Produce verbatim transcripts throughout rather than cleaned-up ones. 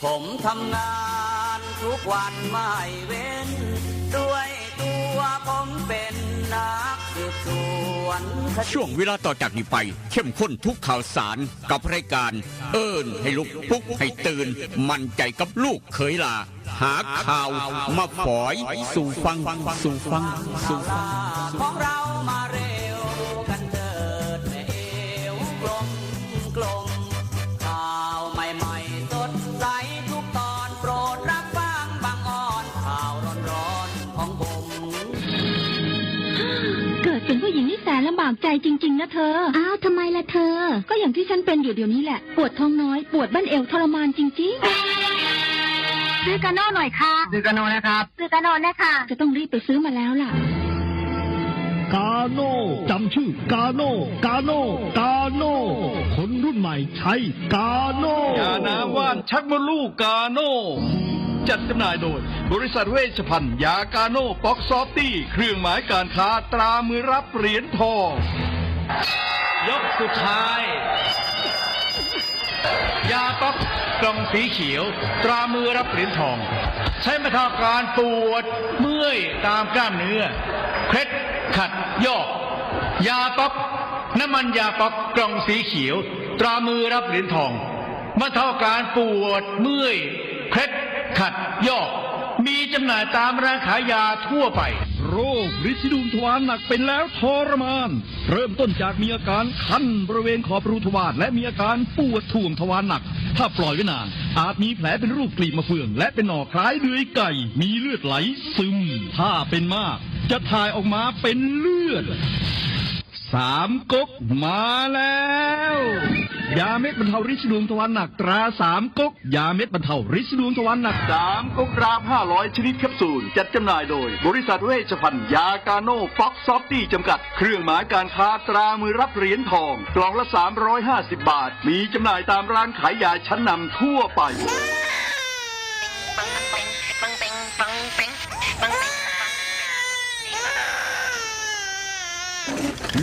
ผมทำงานทุกวันไม่เว้น ด้วยตัวผมเป็นนักสืบสวนคดี ช่วงเวลาต่อจากนี้ไป เข้มข้นทุกข่าวสารกับรายการ เอิ้นให้ลุกปลุกให้ตื่น มั่นใจกับลูกเขยหล่า หาข่าวมาฝอยสู่ฟังสู่ฟังสู่ฟัง ของเรามาเร็วกันเถิดแม่เอวกลมกลม ข่าวใหม่ๆสดใสทุกตอนโปรดรับฟังบางออนข่าวร้อนๆของผม เกิดเป็นผู้หญิงนี่แสนลำบากใจจริง ๆ นะเธอ อ้าวทำไมล่ะเธอ ก็อย่างที่ฉันเป็นอยู่เดี๋ยวนี้แหละ ปวดท้องน้อย ปวดบั้นเอวทรมานจริง ซื้อกาโน่หน่อยค่ะ ซื้อกาโน่นะครับ ซื้อกาโน่นะคะ ๆ จะต้องรีบไปซื้อมาแล้วล่ะ กาโน่จำชื่อกาโน่กาโน่กาโน่คนรุ่นใหม่ใช้กาโน่ ยาน้ำว่านชักมดลูกกาโน่ จัดจำหน่ายโดย บริษัทเวชภัณฑ์ยากาโน่ป๊อกซอฟตี้ เครื่องหมายการค้าตรามือรับเหรียญทอง ยกสุดท้าย ยาป๊อกกล่องสีเขียว ตรามือรับเหรียญทอง ใช้บรรเทาอาการปวดเมื่อยตามกล้ามเนื้อ เคล็ดขัดยอก ยาป๊อก น้ำมันยาป๊อกกล่องสีเขียว ตรามือรับเหรียญทอง บรรเทาอาการปวดเมื่อย เคล็ดขัดยอก มีจำหน่ายตามร้านขายยาทั่วไป โรคริดสีดวงทวารหนักเป็นแล้วทรมาน เริ่มต้นจากมีอาการคันบริเวณขอบรูทวารและมีอาการปวดถ่วงทวารหนัก ถ้าปล่อยไว้นาน อาจมีแผลเป็นรูปกลีบมะเฟือง และเป็นหนองคล้ายเดือยไก่ มีเลือดไหลซึม ถ้าเป็นมาก จะถ่ายออกมาเป็นเลือด สามก๊กมาแล้ว ยาเม็ดบรรเทาริดสีดวงทวารหนักตราสามก๊ก ยาเม็ดบรรเทาริดสีดวงทวารหนัก สามก๊กดราบห้าร้อยชนิดแคปซูล จัดจำหน่ายโดย บริษัทเวชภัณฑ์ยากาโน่ป๊อกซอฟตี้จำกัด เครื่องหมายการค้าตรามือรับเหรียญทอง กล่องละ สามร้อยห้าสิบบาท มีจำหน่ายตามร้านขายยาชั้นนำทั่วไป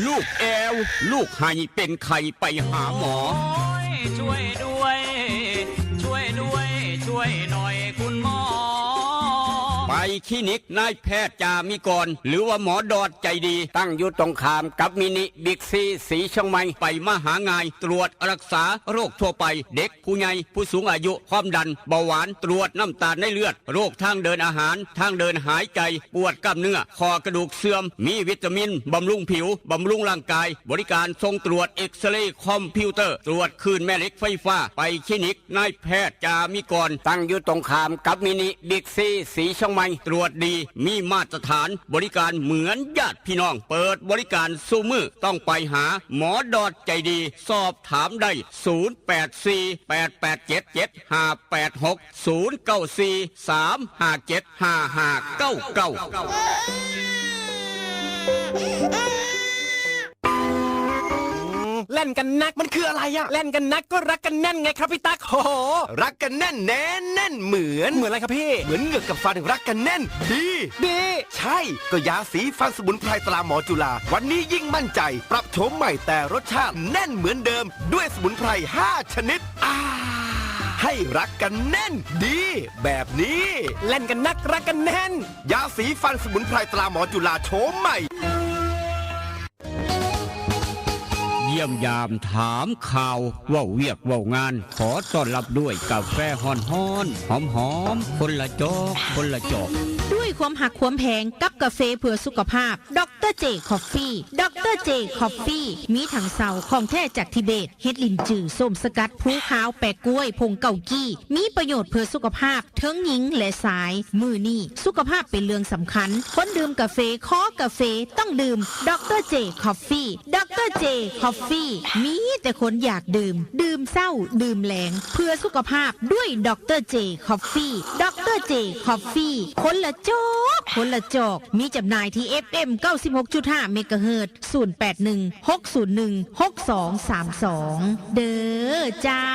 ลูกแอว ลูกไห้เป็นไข้ไปหาหมอ ช่วยด้วย ช่วยด้วย ช่วยหน่อยคุณหมอ ไปคลินิกนายแพทย์จามิกร หรือว่าหมอดอดใจดี ตั้งอยู่ตรงข้ามกับมินิบิ๊กซีสีเชียงใหม่ ไปมาหาง่าย ตรวจรักษาโรคทั่วไป เด็กผู้ใหญ่ผู้สูงอายุ ความดัน เบาหวาน ตรวจน้ำตาลในเลือด โรคทางเดินอาหาร ทางเดินหายใจ ปวดกล้ามเนื้อ ข้อกระดูกเสื่อม มีวิตามิน บำรุงผิว บำรุงร่างกาย บริการส่งตรวจเอ็กซเรย์คอมพิวเตอร์ ตรวจคลื่นแม่เหล็กไฟฟ้า ไปคลินิกนายแพทย์จามิกร ตั้งอยู่ตรงข้ามกับมินิบิ๊กซีสีเชียงใหม่ ตรวจดี มีมาตรฐาน บริการเหมือนญาติพี่น้อง เปิดบริการซุมื้อ ต้องไปหาหมอดอดใจดี สอบถามได้ ศูนย์แปดสี่ แปดแปดเจ็ด เจ็ดห้าแปดหก ศูนย์เก้าสี่ สามห้าเจ็ด ห้าห้าเก้าเก้า แล่นกันนักมันคืออะไรอะแล่นกันนักก็รักกันแน่นไงครับพี่ตั๊กโห รักกันแน่นแน่นแน่นเหมือน เหมือนอะไรครับพี่ เหมือนเหงือกกับฟันรักกันแน่น ดี ดี ใช่ ก็ยาสีฟันสมุนไพรตราหมอจุฬา วันนี้ยิ่งมั่นใจ ปรับโฉมใหม่แต่รสชาติแน่นเหมือนเดิม ด้วยสมุนไพรห้าชนิด อ่า ให้รักกันแน่น ดี แบบนี้ แล่นกันนักรักกันแน่น ยาสีฟันสมุนไพรตราหมอจุฬาโฉมใหม่ เยี่ยมยามถามข่าว เว้าเวียกเว้างาน ขอต้อนรับด้วยกาแฟฮ้อนๆ หอมๆ คนละจอก คนละจอก ด้วยความหักความแพงกับกาแฟเพื่อสุขภาพ ดอกเตอร์เจคอฟฟี่ ดอกเตอร์เจคอฟฟี่ มีทั้งเซาของแท้จากทิเบต เห็ดลินจือ ส้มสกัด ภูขาว แปะกล้วย ผงเกากี้ มีประโยชน์เพื่อสุขภาพ เทิงหญิงและชาย มื้อนี้สุขภาพเป็นเรื่องสำคัญ คนดื่มกาแฟ คอกาแฟ ต้องดื่ม ดอกเตอร์เจคอฟฟี่ ดอกเตอร์เจคอฟฟี่ มีแต่คนอยากดื่ม ดื่มเช้า ดื่มแลง เพื่อสุขภาพด้วย ดอกเตอร์เจคอฟฟี่ ดอกเตอร์เจคอฟฟี่ คนละจอก คนละจอก มีจำหน่ายที่ เอฟเอ็ม เก้าสิบหกจุดห้า เมกะเฮิรตซ์ ศูนย์แปดหนึ่ง หกศูนย์หนึ่ง หกสองสามสอง เด้อเจ้า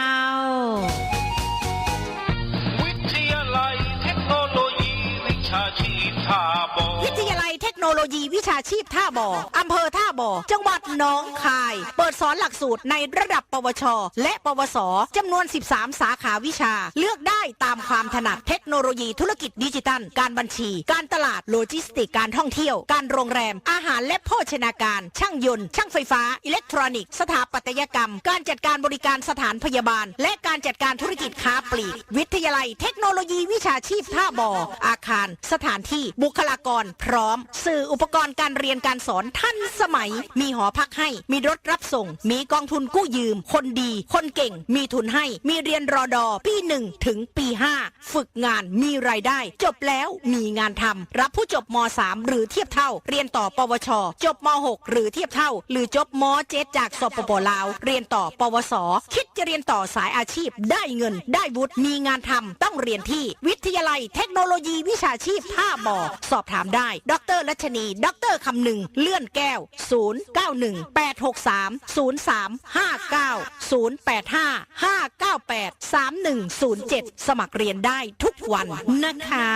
วิทยาลัยเทคโนโลยีวิชาชีพท่าบ่อ วิทยาลัยเทคโน โนโลยีวิชาชีพท่าบ่อ อำเภอท่าบ่อ จังหวัดหนองคาย เปิดสอนหลักสูตรในระดับ ปวช และ ปวส จำนวน สิบสาม สาขาวิชา เลือกได้ตามความถนัด เทคโนโลยีธุรกิจดิจิทัล การบัญชี การตลาด โลจิสติกส์ การท่องเที่ยว การโรงแรม อาหารและโภชนาการ ช่างยนต์ ช่างไฟฟ้า อิเล็กทรอนิกส์ สถาปัตยกรรม การจัดการบริการสถานพยาบาล และการจัดการธุรกิจค้าปลีก วิทยาลัยเทคโนโลยีวิชาชีพท่าบ่อ อาคาร สถานที่ บุคลากร พร้อม สื่ออุปกรณ์การเรียนการสอนทันสมัย มีหอพักให้ มีรถรับส่ง มีกองทุนกู้ยืม คนดี คนเก่ง มีทุนให้ มีเรียน รอดอ ปี หนึ่ง ถึง ปี ห้า ฝึกงาน มีรายได้ จบแล้ว มีงานทำ รับผู้จบ ม.สาม หรือเทียบเท่า เรียนต่อ ปวช จบ ม.หก หรือเทียบเท่า หรือจบ ม.เจ็ด จาก สปป ลาว เรียนต่อ ปวส คิดจะเรียนต่อสายอาชีพ ได้เงิน ได้วุฒิ มีงานทำ ต้องเรียนที่วิทยาลัยเทคโนโลยีวิชาชีพท่าบ่อ สอบถามได้ ดร.รัชนี ดร.คำนึง เลื่อนแก้ว ศูนย์ เก้า หนึ่ง แปด หก สาม ศูนย์ สาม ห้า เก้า ศูนย์ แปด ห้า ห้า เก้า แปด สาม หนึ่ง ศูนย์ เจ็ด สมัครเรียนได้ทุกวันนะคะ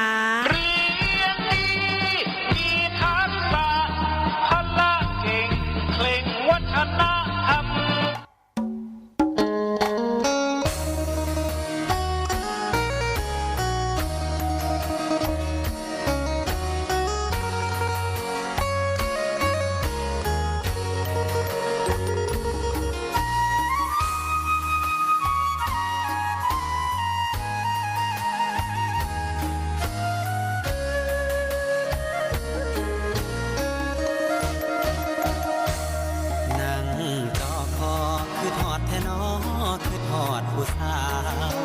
เรียนดี มีทักษะ พละเก่ง เคร่งวัฒนธรรม นั่งจอคอ คิดฮอดแท้น้อ คิดฮอดผู้สาว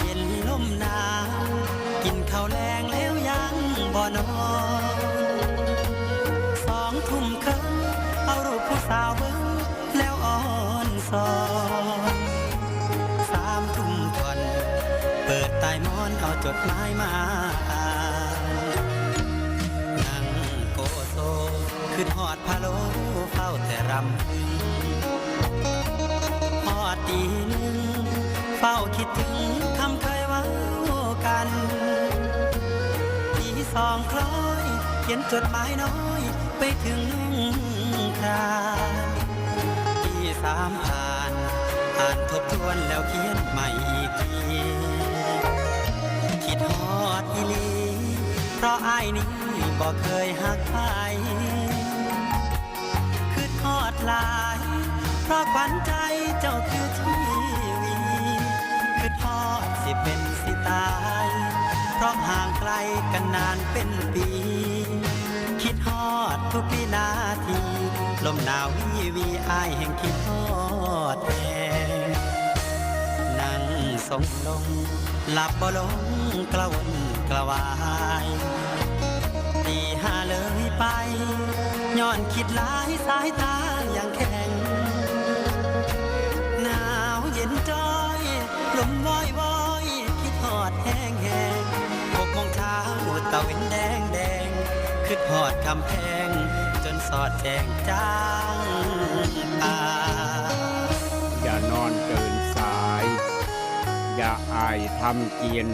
เย็นลมหนาว กินข้าวแลงแล้วยังบ่นอน สองทุ่มครึ่ง เอารูปผู้สาวเบิ่ง แล้วอ่อนสอน สามทุ่มท่อน เปิดใต้หมอน เอาจดหมายมาอ่าน นั่งโกโซ คิดฮอดพะโล้ เฝ้าแต่รำพึง ฮอดตีหนึ่ง เฝ้าคิดถึงคำเคยเว้ากัน ตีสองคล้อย เขียนจดหมายน้อย ไปถึงน้องคราน ตีสามผ่าน อ่านทบทวนแล้วเขียนใหม่อีกที คิดฮอดอีหลี เพราะอ้ายนี้บ่เคยฮักใคร คิดฮอดหลาย เพราะขวัญใจเจ้าคือชีวี คิดฮอดสิเป็นสิตาย เพราะห่างไกลกันนานเป็นปี คิดฮอดทุกวินาที ลมหนาววีวี อ้ายแห่งคิดฮอดแฮง นั่งทรงลง หลับบ่ลงกระวนกระวาย ตีห้าเลยไป ย้อนคิดหลายสายตายังแข็ง หนาวเย็นจ้อย ลมวอยวอย คิดฮอดแฮงแฮง หกโมงเช้า ตะเว็นแดงแดง คิดฮอดกำแพง จนสอดแจ้งจางป่า อย่านอนตื่นสาย อย่าอ้ายทำกิน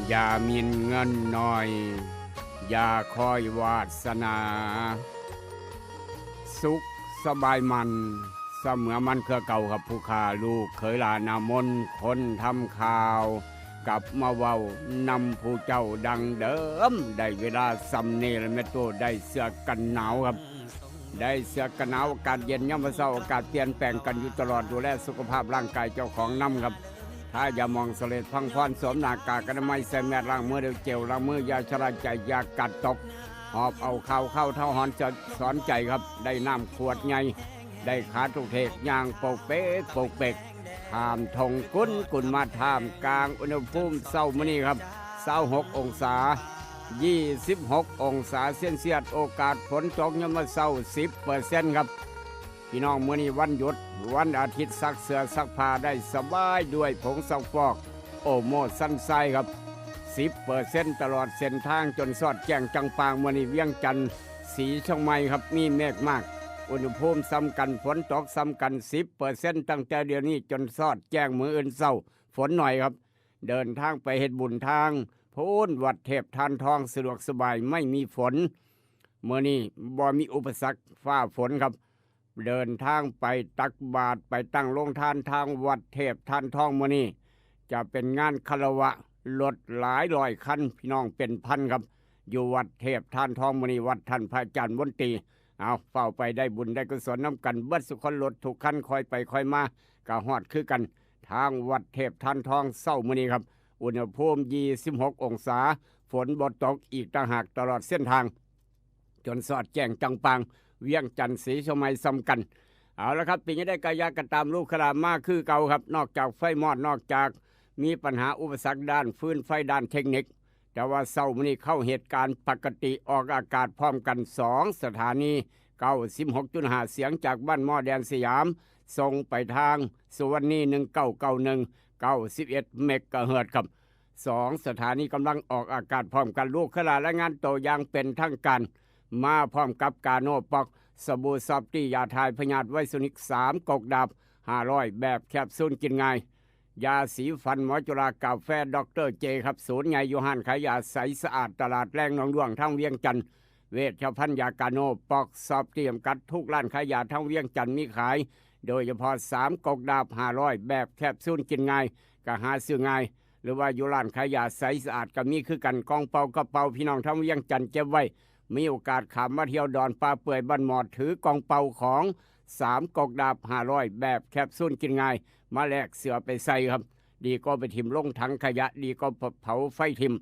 อย่าหมิ่นเงินหน่อย อย่าคอยวาสนา สุขสบายมัน เสมอมันคือเก่าครับผู้ข้า ลูกเขยหลานอามน คนทำข่าว กลับมาเว้านำผู้เจ้าดังเดิม ได้เวลาส่ำนี้แล้วแม่โต ได้เสื้อกันหนาวครับ ได้เสื้อกันหนาว อากาศเย็นยามมื้อเช้า อากาศเปลี่ยนแปลงกันอยู่ตลอด ดูแลสุขภาพร่างกายเจ้าของนำครับ ทายาหมองเสลดพังพร สวมหน้ากากอนามัย ใส่แมส ล้างมือด้วยเจลล้างมือ ยาชะลาใจ ยากัดตก หอบเอาข่าวเข้าเท้าหอนสะสอนใจครับ ได้น้ำขวดใหญ่ ได้ขาตุกเทก ย่างโปกเปกโปกเปก ข้ามทงกุนกุนมา ท่ามกลางอุณหภูมิเช้ามื้อนี้ครับ ซาวหกองศา ยี่สิบหกองศาเซลเซียส โอกาสฝนตกยามมื้อเช้า สิบเปอร์เซ็นต์ครับ พี่น้อง มื้อนี้วันหยุด วันอาทิตย์ ซักเสื้อซักผ้าได้สบายด้วยผงซักฟอก โอโมซันไซครับ สิบเปอร์เซ็นต์ ตลอดเส้นทางจนสอดแจ้งจังปาง มื้อนี้เวียงจันทน์ ศรีเชียงใหม่ครับ มีเมฆมาก อุณหภูมิส่ำกัน ฝนตกส่ำกัน สิบเปอร์เซ็นต์ ตั้งแต่เดี๋ยวนี้จนสอดแจ้งมื้ออื่นเช้า ฝนหน่อยครับ เดินทางไปเฮ็ดบุญทาง พู้นวัดเทพธานทอง สะดวกสบายไม่มีฝน มื้อนี้บ่มีอุปสรรคฟ้าฝนครับ เดินทางไปตักบาตรไปตั้งโรงทานทางวัดเทพธานทองมื้อนี้ จะเป็นงานคารวะรถหลายร้อยคัน พี่น้องเป็นพันครับ อยู่วัดเทพธานทองมื้อนี้ วัดท่านพระอาจารย์มนตรี เอาเฝ้าไปได้บุญได้กุศลนำกันเบิดสุคน รถทุกคันค่อยไปค่อยมาก็ฮอดคือกัน ทางวัดเทพธานทองเช้ามื้อนี้ครับ อุณหภูมิยี่สิบหกองศา ฝนบ่ตกอีกต่างหากตลอดเส้นทาง จนสอดแจ้งจังปาง เวียงจันทน์ศรีเชียงใหม่ซ้ำกัน เอาละครับ เป็นยังไงกะยากะตาม ลูกขลามาคือเก่าครับ นอกจากไฟมอด นอกจากมีปัญหาอุปสรรคด้านฟืนไฟด้านเทคนิค แต่ว่าเช้ามื้อนี้เข้าเหตุการณ์ปกติ ออกอากาศพร้อมกันสองสถานี เก้าสิบหกจุดห้าเสียงจากบ้านหม้อแดนสยาม ส่งไปทางสุวรรณี หนึ่งเก้าเก้าหนึ่ง เก้าสิบเอ็ดเมกะเฮิรตซ์ครับ สองสถานีกำลังออกอากาศพร้อมกัน ลูกขลารายงานตัวอย่างเป็นทางการ มาพร้อมกับกาโนป๊อก สบู่ซอฟตี้ ยาถ่ายพยาธิไวรัสนิก สามกกดาบห้าร้อยแบบแคปซูลกินง่าย ยาสีฟันหมอจุฬากาแฟด็อกเตอร์เจครับ ศูนย์ใหญ่อยู่ห้านขายยาใสสะอาดตลาดแรงหนองด้วงทางเวียงจันทน์ เวชภัณฑ์ยากาโนป๊อก ซอฟตี้ จำกัด ทุกร้านขายยาทางเวียงจันทน์มีขาย โดยเฉพาะสามกกดาบห้าร้อยแบบแคปซูลกินง่าย ก็หาซื้อง่าย หรือว่าอยู่ร้านขายยาใสสะอาดก็มีคือกัน กองเปากระเป๋าพี่น้องทางเวียงจันทน์เก็บไว้ มีโอกาสข้ามมาเที่ยวดอนป่าเปื่อยบ้านหมอด ถือกองเปาของสามกกดาบห้าร้อยแบบแคปซูลกินง่าย มาแลกเสื้อไปใส่ครับ ดีก็ไปถิ่มลงถังขยะ ดีก็เผาไฟถิ่ม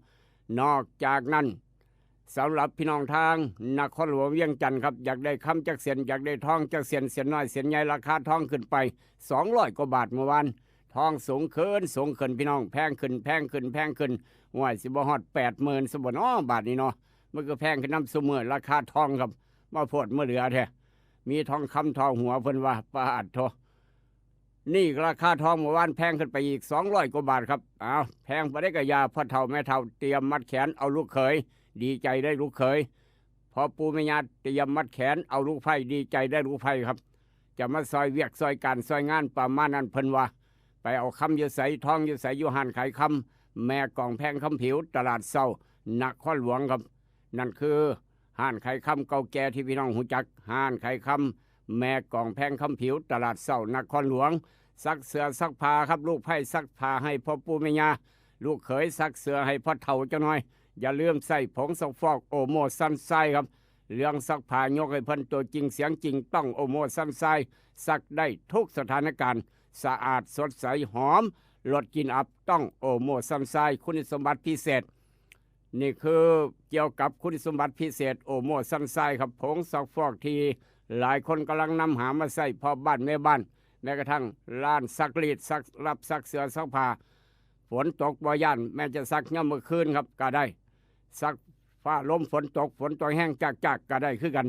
นอกจากนั้น สำหรับพี่น้องทางนครหลวงเวียงจันทน์ครับ อยากได้คำจักเส้น อยากได้ทองจักเส้น เส้นน้อยเส้นใหญ่ ราคาทองขึ้นไปสองร้อยกว่าบาทเมื่อวาน ทองสูงขึ้นสูงขึ้นพี่น้อง แพงขึ้นแพงขึ้นแพงขึ้น ห้วยสิบ่ฮอดแปดหมื่นซะบ่น้อบาดนี้เนาะ มันก็แพงขึ้นนำซุมื้อ ราคาทองครับ มาโพดมาเหลือแท้ มีทองคำทองหัวเพิ่นว่า ปาดโท นี่ราคาทองเมื่อวานแพงขึ้นไปอีกสองร้อยกว่าบาทครับ อ้าว แพงปานใดก็อย่า พ่อเฒ่าแม่เฒ่าเตรียมมัดแขนเอาลูกเขย ดีใจได้ลูกเขย พ่อปู่แม่ย่าเตรียมมัดแขนเอาลูกไพร่ ดีใจได้ลูกไพร่ครับ จะมาซอยเวียกซอยการซอยงานประมาณนั้น เพิ่นว่า ไปเอาคำอยู่ไส ทองอยู่ไส อยู่ห้านขายคำ แม่กองแพงคำผิว ตลาดเช้า นครหลวงครับ นั่นคือห้านขายคำเก่าแก่ที่พี่น้องรู้จัก ห้านขายคำแม่กองแพงคำผิว ตลาดเช้านครหลวง ซักเสื้อซักผ้าครับ ลูกไพร่ซักผ้าให้พ่อปู่แม่ย่า ลูกเขยซักเสื้อให้พ่อเฒ่าจักหน่อย อย่าลืมใส่ผงซักฟอกโอโมซันไซครับ เรื่องซักผ้ายกให้เพิ่น ตัวจริงเสียงจริงต้องโอโมซันไซ ซักได้ทุกสถานการณ์ สะอาดสดใสหอม ลดกลิ่นอับต้องโอโมซันไซ คุณสมบัติพิเศษ นี่คือเกี่ยวกับคุณสมบัติพิเศษโอโมซันไซครับ ผงซักฟอกที่หลายคนกำลังนำหามาใช้ พ่อบ้านแม่บ้าน แม้กระทั่งร้านซักรีด ซัก รับซักเสื้อซักผ้า ฝนตกบ่ย่าน แม้จะซักยามมื้อคืนครับก็ได้ ซักฟ้าลมฝนตก ฝนตกแฮงจากๆก็ได้คือกัน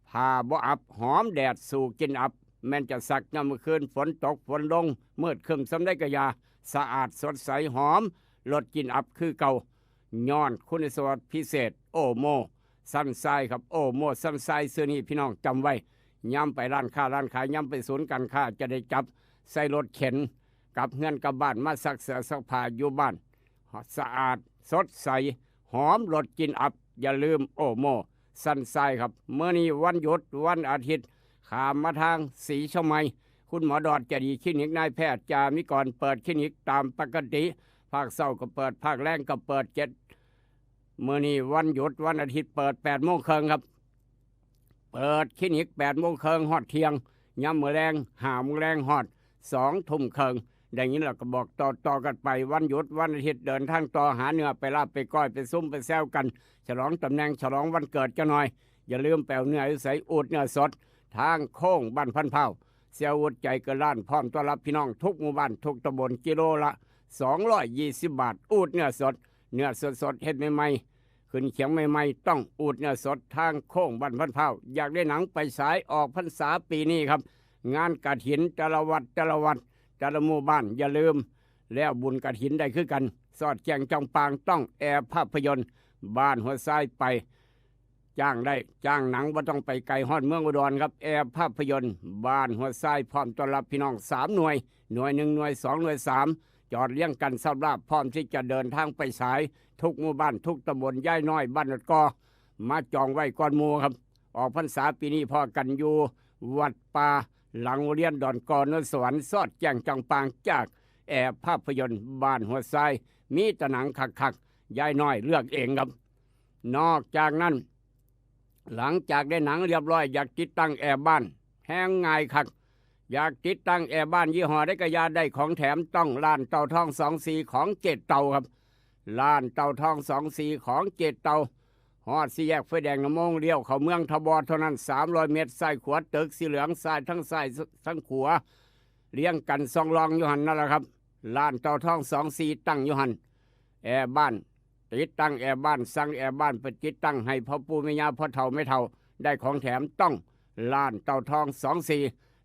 ผ้าบ่อับ หอมแดดสู่กลิ่นอับ แม้นจะซักยามมื้อคืน ฝนตกฝนลง มืดครึ้มส่ำใดก็อย่า สะอาดสดใสหอม ลดกลิ่นอับคือเก่า ย้อนคุณสมบัติพิเศษโอโมซันไซครับ โอโมซันไซ ชื่อนี้พี่น้องจำไว้ ยามไปร้านค้าร้านขาย ยามไปศูนย์การค้า จะได้จับใส่รถเข็น กลับเฮือนกลับบ้าน มาซักเสื้อซักผ้าอยู่บ้าน สะอาดสดใส หอมลดกลิ่นอับ อย่าลืมโอโมซันไซครับ มื้อนี้วันหยุดวันอาทิตย์ ข้ามมาทางศรีเชียงใหม่ คุณหมอดอดจะดีคลินิก นายแพทย์จามิกร เปิดคลินิกตามปกติ ภาคเช้าก็เปิด ภาคแลงก็เปิด เจ็ด มื้อนี้วันหยุดวันอาทิตย์ เปิดแปดโมงครึ่งครับ เปิดคลินิกแปดโมงครึ่งฮอดเที่ยง ยามมื้อแลงห้าโมงแลงฮอดสองทุ่มครึ่ง ได้ยินแล้วก็บอกต่อๆกันไป วันหยุดวันอาทิตย์เดินทางต่อ หาเนื้อไปลาบไปก้อย ไปซุ่มไปแซวกัน ฉลองตำแหน่งฉลองวันเกิดจักหน่อย อย่าลืมไปเอาเนื้ออยู่ไส อูดเนื้อสด ทางโค้งบ้านพันพร้าว เสี่ยอูดใจเกินล้าน พร้อมต้อนรับพี่น้องทุกหมู่บ้านทุกตำบล กิโลละสองร้อยยี่สิบบาท อูดเนื้อสด เนื้อสดๆ เฮ็ดใหม่ๆ ขึ้นเขียงใหม่ๆ ต้องอูดเนื้อสด ทางโค้งบ้านพันพร้าว อยากได้หนังไปฉายออกพรรษาปีนี้ครับ งานกฐินแต่ละวัดแต่ละวัด แต่ละหมู่บ้าน อย่าลืม แล้วบุญกฐินได้คือกัน สอดแจ้งจังปางต้องแอร์ภาพยนตร์ บ้านหัวทรายไป จ้างได้ จ้างหนังบ่ต้องไปไกลฮอดเมืองอุดรครับ แอร์ภาพยนตร์ บ้านหัวทราย พร้อมต้อนรับพี่น้องสามหน่วย หน่วยหนึ่ง หน่วยสอง หน่วยสาม จอดเรียงกันสำหรับพร้อมที่จะเดินทางไปสาย ทุกหมู่บ้านทุกตำบล ยายน้อยบ้านดอนกอ มาจองไว้ก่อนหมู่ครับ ออกพรรษาปีนี้พ้อกันอยู่วัดป่าหลังโรงเรียนดอนกอ นนสวรรค์ สอดแจ้งจ่องป่างจากแอร์ภาพยนตร์บ้านหัวทราย มีแต่หนังคักๆ ยายน้อยเลือกเองครับ นอกจากนั้น หลังจากได้หนังเรียบร้อย อยากติดตั้งแอร์บ้าน แฮงง่ายคัก อยากติดตั้งแอร์บ้านยี่ห้อใดก็อย่า ได้ของแถมต้องร้านเต่าทองสองสี่ของเจ๊เต่าครับ ร้านเต่าทองสองสี่ของเจ๊เต่า ฮอดสี่แยกไฟแดงนำมง เลี้ยวเข้าเมืองทบเท่านั้น สามร้อยเมตร ซ้ายขวา ตึกสีเหลือง ซ้ายทั้งซ้ายทั้งขวา เรียงกันสองรองอยู่หั่นนั่นแหละครับ ร้านเต่าทองสองสี่ตั้งอยู่หั่น แอร์บ้าน ติดตั้งแอร์บ้าน สั่งแอร์บ้านไปติดตั้งให้พ่อปู่แม่ย่า พ่อเฒ่าแม่เฒ่า ได้ของแถมต้องร้านเต่าทองสองสี่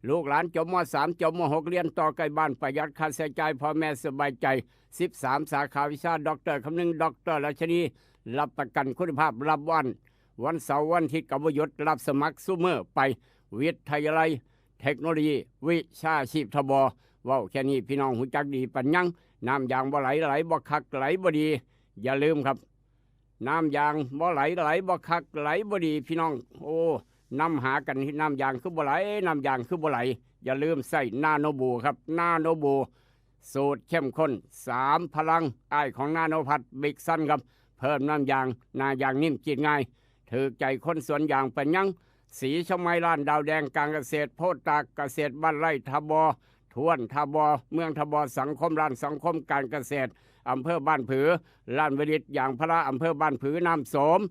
ลูกหลานจบ ม.สาม จบ ม.หก เรียนต่อใกล้บ้าน ประหยัดค่าใช้จ่าย พ่อแม่สบายใจ สิบสาม สาขาวิชา ด็อกเตอร์คำนึง ด็อกเตอร์ราชนี รับประกันคุณภาพ รับวัน วันเสาร์วันอาทิตย์ก็บ่หยุด รับสมัครซุมื้อไป วิทยาลัยเทคโนโลยีวิชาชีพทบ เว้าแค่นี้พี่น้องฮู้จักดีปานยัง น้ำยางบ่ไหล ไหลบ่คัก ไหลบ่ดี อย่าลืมครับ น้ำยางบ่ไหล ไหลบ่คัก ไหลบ่ดีพี่น้อง โอ้ นำหากัน น้ำยางคือบ่ไหล น้ำยางคือบ่ไหล อย่าลืมใส่นาโนบูครับ นาโนบู สูตรเข้มข้นสามพลัง อ้ายของนาโนพัด บิ๊กซันครับ เพิ่มน้ำยาง หน้ายางนิ่ม กรีดง่าย ถืกใจคนสวนยางปานยัง สีเชียงใหม่ ร้านดาวแดง การเกษตรโพธิ์ตาก เกษตรบ้านไร่ ทบ ท้วน ทบ เมืองทบ สังคม ร้านสังคมการเกษตร อำเภอบ้านผือ ร้านวิริตยางพารา อำเภอบ้านผือ น้ำโสม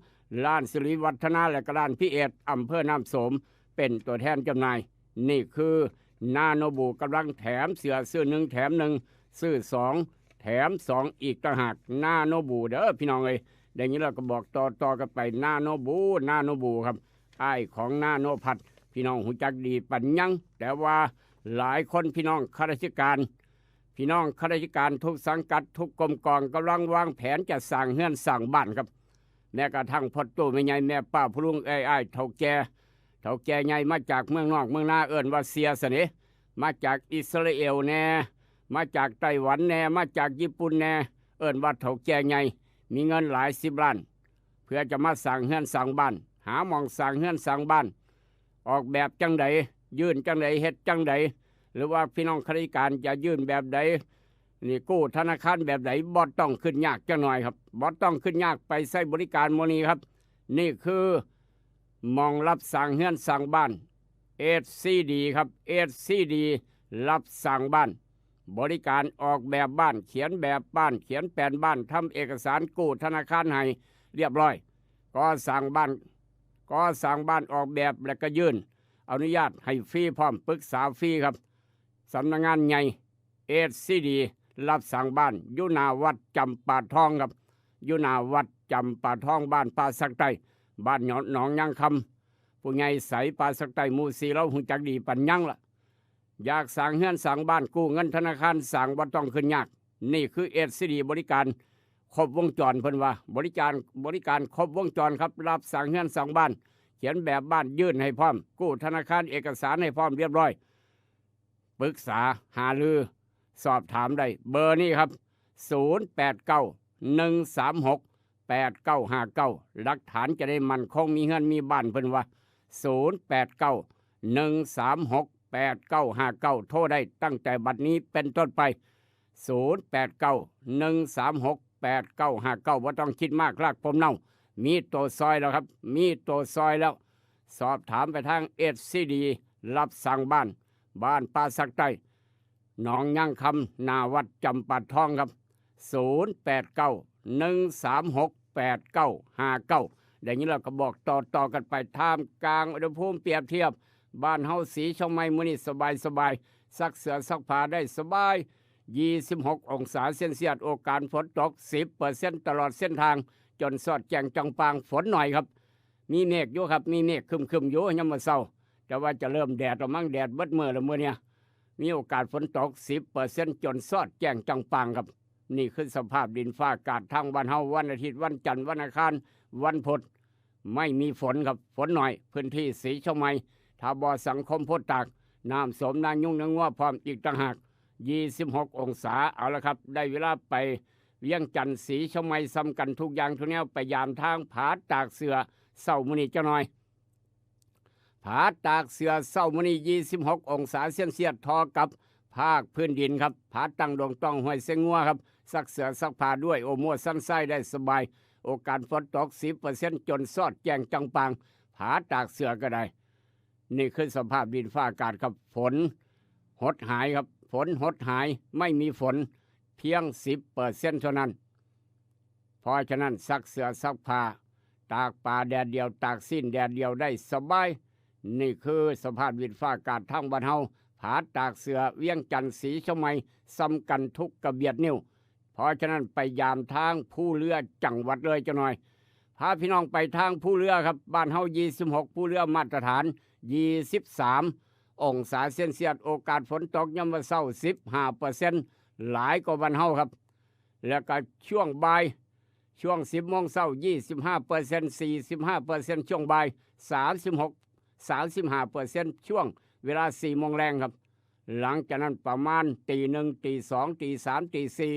ร้านสิริวัฒนา และก็ร้านพิเอช อำเภอน้ำโสม เป็นตัวแทนจำหน่าย นี่คือนาโนบูกำลังแถมเสื้อ ซื้อหนึ่งแถมหนึ่ง ซื้อสองแถมสองอีกต่างหาก นาโนบูเด้อพี่น้องเอ้ย ได้ยินแล้วก็บอกต่อๆกันไป นาโนบู นาโนบูครับ อ้ายของนาโนพัด พี่น้องฮู้จักดีปานยัง แต่ว่าหลายคนพี่น้องข้าราชการ พี่น้องข้าราชการทุกสังกัดทุกกรมกองกำลังวางแผนจะสร้างเฮือนสร้างบ้านครับ แม้กระทั่งพ่อตู้แม่ใหญ่แม่ป้าผู้ลุงเอ้ยอ้ายเฒ่าแก่ เฒ่าแก่ใหญ่มาจากเมืองนอกเมืองนา เอิ้นว่าเสี่ยซะนี่ มาจากอิสราเอลแน่ มาจากไต้หวันแน่ มาจากญี่ปุ่นแน่ เอิ้นว่าเฒ่าแก่ใหญ่ มีเงินหลายสิบล้าน เพื่อจะมาสร้างเฮือนสร้างบ้าน หาหม่องสร้างเฮือนสร้างบ้าน ออกแบบจั่งใด ยื่นจั่งใด เฮ็ดจั่งใด หรือว่าพี่น้องข้าราชการจะยื่นแบบใด นี่กู้ธนาคารแบบใด บ่ต้องคิดยากจักหน่อยครับ บ่ต้องคิดยาก ไปใช้บริการหม่องนี้ครับ นี่คือหม่องรับสร้างเฮือนสร้างบ้าน เอชซีดี ครับ เอชซีดี รับสร้างบ้าน บริการออกแบบบ้าน เขียนแบบบ้าน เขียนแผนบ้าน ทำเอกสารกู้ธนาคารให้เรียบร้อย ก่อสร้างบ้าน ก่อสร้างบ้าน ออกแบบและก็ยื่นอนุญาตให้ฟรีพร้อม ปรึกษาฟรีครับ สำนักงานใหญ่ เอชซีดี รับสร้างบ้าน อยู่หน้าวัดจำปาทองครับ อยู่หน้าวัดจำปาทอง บ้านป่าสักใต้ บ้านหนองยางคำ ผู้ใหญ่ใสป่าสักใต้หมู่สี่ เราฮู้จักดีปานยังล่ะ อยากสร้างเฮือนสร้างบ้าน กู้เงินธนาคารสร้าง บ่ต้องคิดยาก นี่คือ เอชซีดี บริการครบวงจร เพิ่นว่า บริการ บริการครบวงจรครับ รับสร้างเฮือนสร้างบ้าน เขียนแบบบ้านยื่นให้พร้อม กู้ธนาคาร เอกสารให้พร้อมเรียบร้อย ปรึกษาหารือ สอบถามได้ เบอร์นี้ครับ ศูนย์แปดเก้า หนึ่งสามหก แปดเก้าห้าเก้า หลักฐานจะได้มั่นคง มีเฮือนมีบ้าน เพิ่นว่า ศูนย์แปดเก้า หนึ่งสามหก แปดเก้าห้าเก้า โทรได้ตั้งแต่บัดนี้เป็นต้นไป ศูนย์แปดเก้า หนึ่งสามหก แปดเก้าห้าเก้า บ่ต้องคิดมาก รากผมเน่า มีตัวซอยแล้วครับ มีตัวซอยแล้ว สอบถามไปทาง เอชซีดี รับสร้างบ้าน บ้านป่าสักใต้ หนองยางคำ หน้าวัดจำปาทองครับ ศูนย์แปดเก้า หนึ่งสามหก แปดเก้าห้าเก้า ได้ยินแล้วก็บอกต่อๆกันไป ท่ามกลางอุณหภูมิเปรียบเทียบ บ้านเฮาสีเชียงใหม่มื้อนี้สบายๆ ซักเสื้อซักผ้าได้สบาย ยี่สิบหกองศาเซลเซียส โอกาสฝนตก สิบเปอร์เซ็นต์ ตลอดเส้นทาง จนสอดแจ้งจ่องป่าง ฝนหน่อยครับ มีเมฆอยู่ครับ มีเมฆครึ้มๆอยู่ยามมื้อเช้า แต่ว่าจะเริ่มแดดแล้วมั้ง แดดเบิดมื้อแล้วมื้อเนี้ย มีโอกาสฝนตก สิบเปอร์เซ็นต์ จนสอดแจ้งจ่องป่างครับ นี่คือสภาพดินฟ้าอากาศทางบ้านเฮา วันอาทิตย์ วันจันทร์ วันอังคาร วันพุธ ไม่มีฝนครับ ฝนหน่อย พื้นที่สีเชียงใหม่ ทบ สังคมโพธิ์ตาก น้ำโสม นายุง นางัวพร้อมอีกต่างหาก ยี่สิบหกองศา เอาละครับ ได้เวลาไปเวียงจันทน์ ศรีเชียงใหม่ ส่ำกันทุกอย่างทุกแนว ไปยามทางผาตากเสือเช้ามื้อนี้จักหน่อย ผาตากเสือเช้ามื้อนี้ ยี่สิบหกองศาเซลเซียส ทอกับภาคพื้นดินครับ ผาตั้งดงต้องห้วยเสียงงัวครับ ซักเสื้อซักผ้าด้วยโอโมซันไซได้สบาย โอกาสฝนตก สิบเปอร์เซ็นต์ จนซอดแจ้งจังปาง ผาตากเสือก็ได้ นี่คือสภาพดินฟ้าอากาศครับ ฝนหดหายครับ ฝนหดหาย ไม่มีฝน เพียง สิบเปอร์เซ็นต์ เท่านั้น เพราะฉะนั้นซักเสื้อซักผ้า ตากปลาแดดเดียว ตากสิ้นแดดเดียวได้สบาย นี่คือสภาพดินฟ้าอากาศทางบ้านเฮา ผาตากเสือ เวียงจันทน์ ศรีเชียงใหม่ ส่ำกันทุกกระเบียดนิ้ว เพราะฉะนั้นไปยามทางภูเรือจังหวัดเลยจักหน่อย พาพี่น้องไปทางภูเรือครับ บ้านเฮา ยี่สิบหก ภูเรือมาตรฐาน ยี่สิบสามองศาเซลเซียส โอกาสฝนตกยามมื้อเช้า สิบห้าเปอร์เซ็นต์ หลายกว่าบ้านเฮาครับ แล้วก็ช่วงบ่าย ช่วง สิบโมงเช้า ยี่สิบห้าเปอร์เซ็นต์ สี่สิบห้าเปอร์เซ็นต์ ช่วงบ่าย สามสิบหก สามสิบห้าเปอร์เซ็นต์ ช่วงเวลา สี่โมงแลงครับ หลังจากนั้นประมาณตีหนึ่ง ตีสอง ตีสาม ตีสี่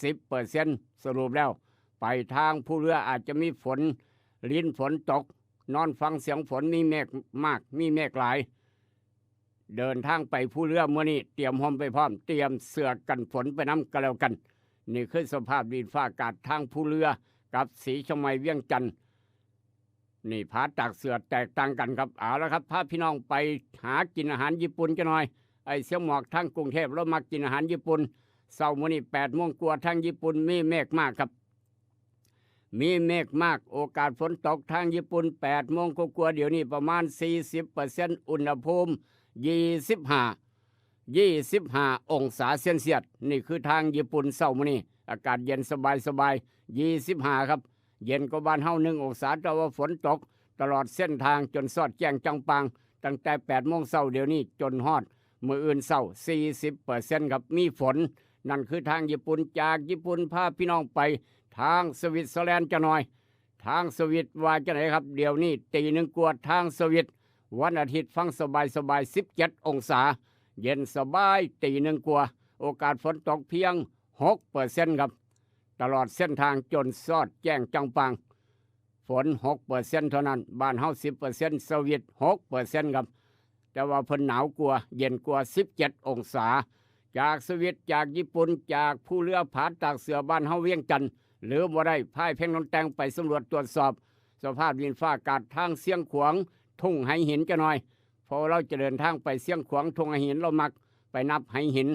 สิบเปอร์เซ็นต์ สรุปแล้ว ไปทางภูเรืออาจจะมีฝน ลินฝนตก นอนฟังเสียงฝน มีเมฆมาก มีเมฆหลาย เดินทางไปภูเรือมื้อนี้ เตรียมร่มไปพร้อม เตรียมเสื้อกันฝนไปนำก็แล้วกัน นี่คือสภาพดินฟ้าอากาศทางภูเรือกับศรีเชียงใหม่ เวียงจันทน์ นี่ผาตากเสือแตกต่างกันครับ เอาละครับ พาพี่น้องไปหากินอาหารญี่ปุ่นจักหน่อย ไอ้เสี่ยวหมอกทางกรุงเทพฯ ลาวมักกินอาหารญี่ปุ่น เช้ามื้อนี้ แปดโมงกว่า ทางญี่ปุ่นมีเมฆมากครับ มีเมฆมาก โอกาสฝนตกทางญี่ปุ่น แปดโมงกว่าๆ เดี๋ยวนี้ประมาณ สี่สิบเปอร์เซ็นต์ อุณหภูมิ ยี่สิบห้า ยี่สิบห้าองศาเซลเซียส นี่คือทางญี่ปุ่นเช้ามื้อนี้ อากาศเย็นสบายๆ ยี่สิบห้าครับ เย็นกว่าบ้านเฮา หนึ่งองศา แต่ว่าฝนตกตลอดเส้นทางจนซอดแจ้งจังปาง ตั้งแต่ แปดโมงเช้าเดี๋ยวนี้จนฮอดมื้ออื่นเช้า สี่สิบเปอร์เซ็นต์ ครับ มีฝน นั่นคือทางญี่ปุ่น จากญี่ปุ่นพาพี่น้องไปทางสวิตเซอร์แลนด์จักหน่อย ทางสวิตว่าจังไดครับ เดี๋ยวนี้ตีหนึ่งกว่า ทางสวิต วันอาทิตย์ฟังสบายๆ สิบเจ็ดองศา เย็นสบาย ตีหนึ่งกว่า โอกาสฝนตกเพียง หกเปอร์เซ็นต์ ครับ ตลอดเส้นทางจนซอดแจ้งจังปาง ฝน หกเปอร์เซ็นต์ เท่านั้น บ้านเฮา สิบเปอร์เซ็นต์ สวิต หกเปอร์เซ็นต์ ครับ แต่ว่าเพิ่นหนาวกว่า เย็นกว่า สิบเจ็ดองศา จากสวิต จากญี่ปุ่น จากภูเรือผาตากเสือ บ้านเฮาเวียงจันทน์ ลืมบ่ได้ พาเพ่งน้องแต่งไปสำรวจตรวจสอบ สภาพดินฟ้าอากาศทางเชียงขวาง ทุ่งไหหินจักหน่อย เพราะว่าลาวจะเดินทางไปเชียงขวาง ทุ่งไหหิน ลาวมักไปนับไหหิน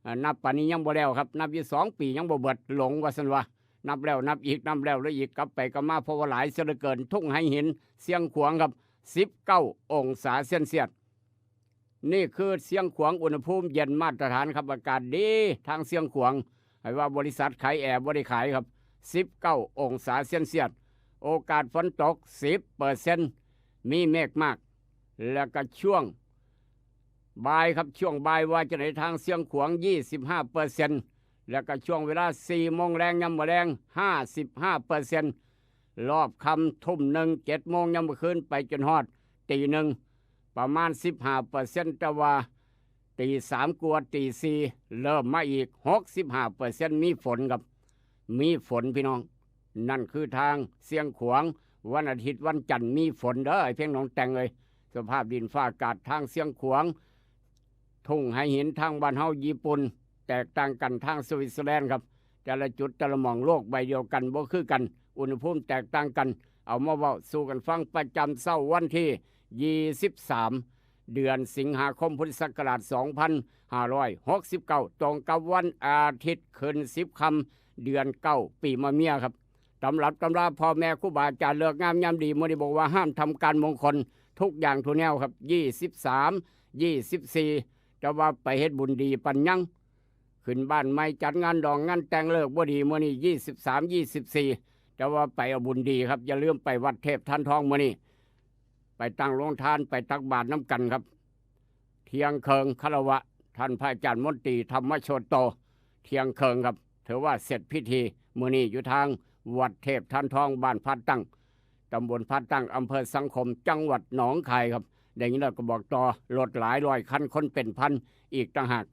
อ่า นับปานนี้ยังบ่แล้วครับ นับอยู่สองปียังบ่เบิด หลงว่าซั่นวะ นับแล้วนับอีก นับแล้วแล้วอีก กลับไปกลับมา เพราะว่าหลายเสียเหลือเกิน ทุ่งไหหิน เชียงขวางครับ สิบเก้าองศาเซลเซียส นี่คือเชียงขวาง อุณหภูมิเย็นมาตรฐานครับ อากาศดีทางเชียงขวาง ให้ว่าบริษัทขายแอร์บ่ได้ขายครับ สิบเก้าองศาเซลเซียส โอกาสฝนตก สิบเปอร์เซ็นต์ มีเมฆมาก แล้วก็ช่วงบ่ายครับ ช่วงบ่ายว่าจังได ทางเชียงขวาง ยี่สิบห้าเปอร์เซ็นต์ แล้วก็ช่วงเวลา สี่โมงแลง ยามมื้อแลง ห้าสิบห้าเปอร์เซ็นต์ รอบค่ำ ทุ่มหนึ่ง เจ็ดโมง ยามมื้อคืน ไปจนฮอดตีหนึ่ง ประมาณ สิบห้าเปอร์เซ็นต์ แต่ว่าตีสามกว่า ตีสี่ เริ่มมาอีก หกสิบห้าเปอร์เซ็นต์ มีฝนครับ มีฝนพี่น้อง นั่นคือทางเชียงขวาง วันอาทิตย์วันจันทร์มีฝนเด้อ ไอ้เพ่งน้องแต่งเอ้ย สภาพดินฟ้าอากาศทางเชียงขวาง ทุ่งไหหินทางบ้านเฮาญี่ปุ่น แตกต่างกันทางสวิตเซอร์แลนด์ครับ แต่ละจุดแต่ละหม่อง โลกใบเดียวกันบ่คือกัน อุณหภูมิแตกต่างกัน เอามาเว้าสู่กันฟังประจำเช้าวันที่ ยี่สิบสาม เดือนสิงหาคม พุทธศักราช สองพันห้าร้อยหกสิบเก้า ตรงกับวันอาทิตย์ขึ้น สิบค่ำ เดือนเก้า ปีมะเมียครับ ตำรับตำราพ่อแม่ครูบาอาจารย์ ฤกษ์งามยามดี มื้อนี้บอกว่าห้ามทำการมงคล ทุกอย่างทุกแนวครับ ยี่สิบสาม ยี่สิบสี่ แต่ว่าไปเฮ็ดบุญดีปานหยัง ขึ้นบ้านใหม่ จัดงานดองงานแต่ง ฤกษ์บ่ดีมื้อนี้ ยี่สิบสาม ยี่สิบสี่ แต่ว่าไปเอาบุญดีครับ อย่าลืมไปวัดเทพธารทองมื้อนี้ ไปตั้งโรงทาน ไปตักบาตรนำกันครับ เที่ยงเคิง คารวะท่านพระอาจารย์มนตรีธรรมโชติโต เที่ยงเคิงครับ ถือว่าเสร็จพิธีมื้อนี้ อยู่ทางวัดเทพธารทอง บ้านผาตั้ง ตำบลผาตั้ง อำเภอสังคม จังหวัดหนองคายครับ ได้ยินแล้วก็บอกต่อ รถหลายร้อยคัน คนเป็นพันอีกต่างหาก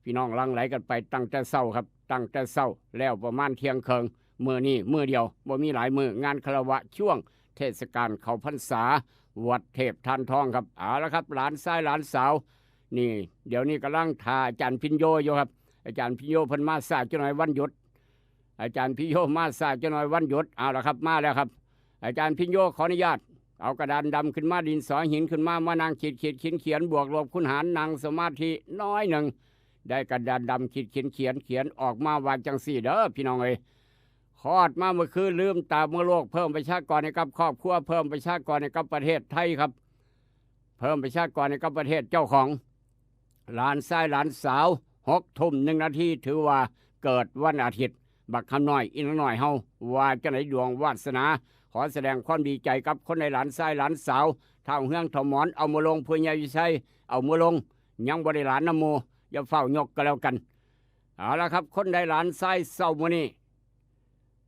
พี่น้องหลั่งไหลกันไปตั้งแต่เช้าครับ ตั้งแต่เช้าแล้วประมาณเที่ยงครึ่ง มื้อนี้มื้อเดียว บ่มีหลายมื้อ งานคารวะช่วงเทศกาลเข้าพรรษา วัดเทพธานทองครับ เอาละครับ หลานชายหลานสาว นี่ เดี๋ยวนี้กำลังถ่าอาจารย์พิญโยอยู่ครับ อาจารย์พิญโยเพิ่นมาช้าจักหน่อยวันหยุด อาจารย์พิญโยมาช้าจักหน่อยวันหยุด เอาละครับ มาแล้วครับ อาจารย์พิญโยขออนุญาต เอากระดานดำขึ้นมา ดินสอหินขึ้นมา มานั่งขีดขีดเขียนเขียน บวกลบคูณหาร นั่งสมาธิน้อยหนึ่ง ได้กระดานดำขีดขีดเขียนเขียนออกมาว่าจังสี่เด้อพี่น้องเอ้ย คลอดมาเมื่อคืน ลืมตาเมื่อโลก เพิ่มประชากรให้กับครอบครัว เพิ่มประชากรให้กับประเทศไทยครับ เพิ่มประชากรให้กับประเทศเจ้าของ หลานชายหลานสาว หกทุ่มหนึ่งนาที ถือว่าเกิดวันอาทิตย์ บักคำน้อยอีนางน้อยเฮา ว่าจังได๋ ดวงวาสนา ขอแสดงความดีใจกับคนในหลานชายหลานสาว ท้าวเฮืองท้าวหมอน เอามาลง ผู้ใหญ่วิชัย เอามาลง ยังบ่ได้หลานนำหมู่ อย่าฟ้าวยกก็แล้วกัน เอาละครับ คนได้หลานชายเช้ามื้อนี้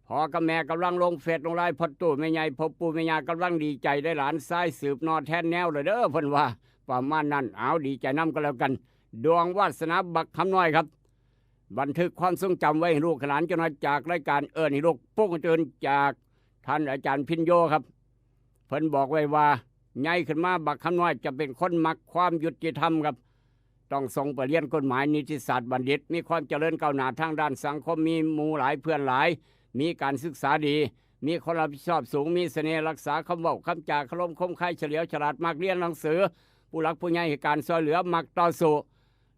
พ่อกับแม่กำลังลงเฟซลงไลน์ พ่อตู้แม่ใหญ่ พ่อปู่แม่ย่ากำลังดีใจได้หลานชายสืบนอแทนแนวเลยเด้อ เพิ่นว่าประมาณนั้น เอาดีใจนำก็แล้วกัน ดวงวาสนาบักคำน้อยครับ บันทึกความทรงจำไว้ให้ลูกให้หลานจักหน่อย จากรายการเอิ้นให้ลูกปลุกตื่น จากท่านอาจารย์พิญโยครับ เพิ่นบอกไว้ว่า ใหญ่ขึ้นมาบักคำน้อยจะเป็นคนมักความยุติธรรมครับ ต้องส่งไปเรียนกฎหมายนิติศาสตร์บัณฑิต มีความเจริญก้าวหน้าทางด้านสังคม มีหมู่หลายเพื่อนหลาย มีการศึกษาดี มีความรับผิดชอบสูง มีเสน่ห์รักษาคำเว้าคำจา คารมคมคาย เฉลียวฉลาด มักเรียนหนังสือ ผู้หลักผู้ใหญ่ให้การช่วยเหลือ มักต่อสู้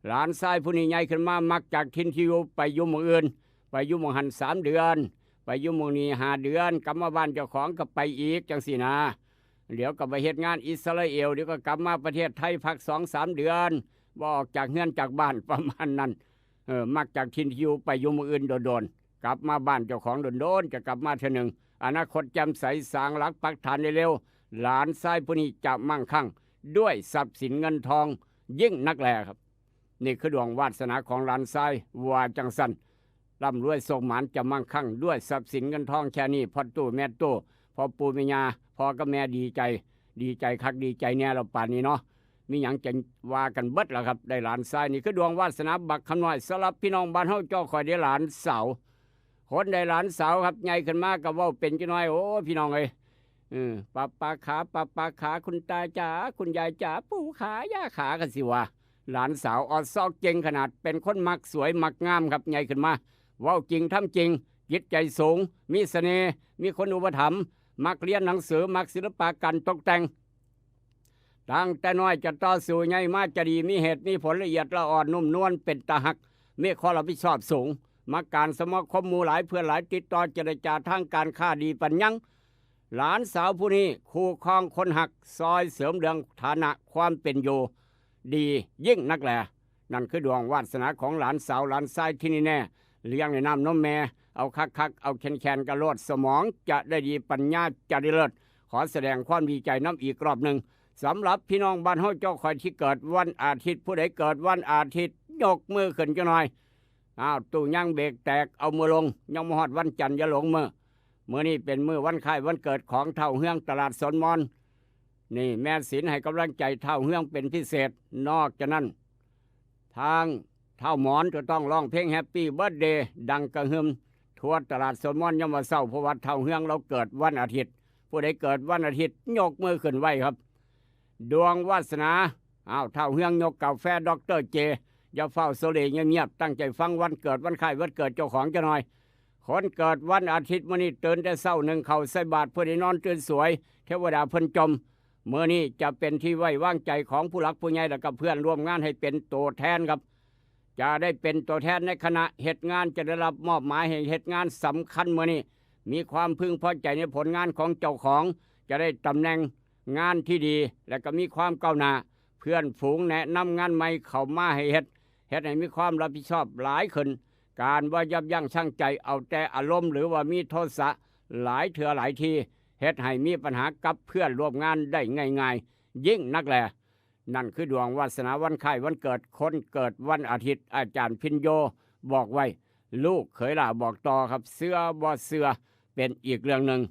หลานชายผู้นี้ใหญ่ขึ้นมา มักจากถิ่นที่อยู่ไปอยู่หม่องอื่น ไปอยู่หม่องหั่นสามเดือน ไปอยู่หม่องนี้ห้าเดือน กลับมาบ้านเจ้าของก็ไปอีกจังซี้นะ เดี๋ยวก็ไปเฮ็ดงานอิสราเอล เดี๋ยวก็กลับมาประเทศไทยพักสองสามเดือน บ่ออกจากเฮือนจากบ้าน ประมาณนั้น เออ มักจากถิ่นที่อยู่ไปอยู่หม่องอื่นโดนๆ กลับมาบ้านเจ้าของโดนๆ จะกลับมาเทื่อหนึ่ง อนาคตแจ่มใส สร้างหลักปักฐานได้เร็ว หลานชายผู้นี้จะมั่งคั่งด้วยทรัพย์สินเงินทองยิ่งนักแลครับ นี่คือดวงวาสนาของหลานชาย ว่าจังซั่น ร่ำรวยโชคหมาน จะมั่งคั่งด้วยทรัพย์สินเงินทองแค่นี้ พ่อตู้แม่ตู้ พ่อปู่แม่ย่า พ่อกับแม่ดีใจ ดีใจคักดีใจแน่แล้วป่านนี้เนาะ มีหยังจะว่ากันเบิดล่ะครับ ได้หลานชาย นี่คือดวงวาสนาบักคำน้อย สำหรับพี่น้องบ้านเฮาเจ้าข่อยได้หลานสาว คนได้หลานสาวครับ ใหญ่ขึ้นมาก็เว้าเป็นจักหน่อย โอ้ พี่น้องเอ้ย เออ ป้าป๋าขา ป้าป๋าขา คุณตาจ๋า คุณยายจ๋า ปู่ขา ย่าขา ก็สิว่า หลานสาวออดซอกเก่งขนาด เป็นคนมักสวยมักงามครับ ใหญ่ขึ้นมา เว้าจริงทำจริง จิตใจสูง มีเสน่ห์ มีคนอุปถัมภ์ มักเรียนหนังสือ มักศิลปะการตกแต่ง ตั้งแต่น้อยจะต่อสู้ ใหญ่มาจะดี มีเหตุมีผล ละเอียดละอ่อน นุ่มนวล เป็นตาฮัก มีความรับผิดชอบสูง มักการสมาคมหมู่หลาย เพื่อนหลาย ติดต่อเจรจาทางการค้าดีปานหยัง หลานสาวผู้นี้คู่ครองคนฮัก ซอยเสริมเรื่องฐานะความเป็นอยู่ ดียิ่งนักแล นั่นคือดวงวาสนาของหลานสาวหลานชายที่นี่แน่ เลี้ยงในน้ำนมแม่ เอาคักๆ เอาแคนๆ กะโลด สมองจะได้ดี ปัญญาจะได้เลิศ ขอแสดงความดีใจนำอีกรอบหนึ่ง สำหรับพี่น้องบ้านเฮาเจ้าข่อยที่เกิดวันอาทิตย์ ผู้ใดเกิดวันอาทิตย์ ยกมือขึ้นจักหน่อย อ้าว ตู้ยางเบรกแตก เอามือลง ยังบ่ฮอดวันจันทร์ อย่าหลงมื้อ มื้อนี้เป็นมื้อวันคล้ายวันเกิดของท้าวเฮืองตลาดสวนมอน นี่แม่ศิลให้กำลังใจท้าวเฮืองเป็นพิเศษ นอกจากนั้น ทางท้าวหมอนจะต้องร้องเพลง Happy Birthday ดังกระหึ่มทั่วตลาดสวนมอนยามมื้อเช้า เพราะว่าท้าวเฮืองเราเกิดวันอาทิตย์ ผู้ใดเกิดวันอาทิตย์ ยกมือขึ้นไหว้ครับ ดวงวาสนา อ้าว ท้าวเฮืองยกกาแฟด็อกเตอร์เจ อย่าฟ้าวโซเล เงียบๆ ตั้งใจฟังวันเกิดวันคล้ายวันเกิดเจ้าของจักหน่อย คนเกิดวันอาทิตย์มื้อนี้ตื่นแต่เช้า นึ่งข้าวใส่บาตร เพื่อได้นอนตื่นสวย เทวดาเพิ่นจม มื้อนี้จะเป็นที่ไว้วางใจของผู้หลักผู้ใหญ่ และกับเพื่อนร่วมงานให้เป็นตัวแทนครับ จะได้เป็นตัวแทนในคณะเฮ็ดงาน จะได้รับมอบหมายให้เฮ็ดงานสำคัญมื้อนี้ มีความพึงพอใจในผลงานของเจ้าของ จะได้ตำแหน่งงานที่ดี และก็มีความก้าวหน้า เพื่อนฝูงแนะนำงานใหม่เข้ามาให้เฮ็ด เฮ็ดให้มีความรับผิดชอบหลายขึ้น การบ่ยับยั้งชั่งใจเอาแต่อารมณ์ หรือว่ามีโทสะหลายเทื่อหลายที เฮ็ดให้มีปัญหากับเพื่อนร่วมงานได้ง่ายๆ ยิ่งนักแล นั่นคือดวงวาสนาวันคล้ายวันเกิดคนเกิดวันอาทิตย์ อาจารย์พิญโยบอกไว้ ลูกเขยหล้าบอกต่อครับ เชื่อบ่เชื่อเป็นอีกเรื่องหนึ่ง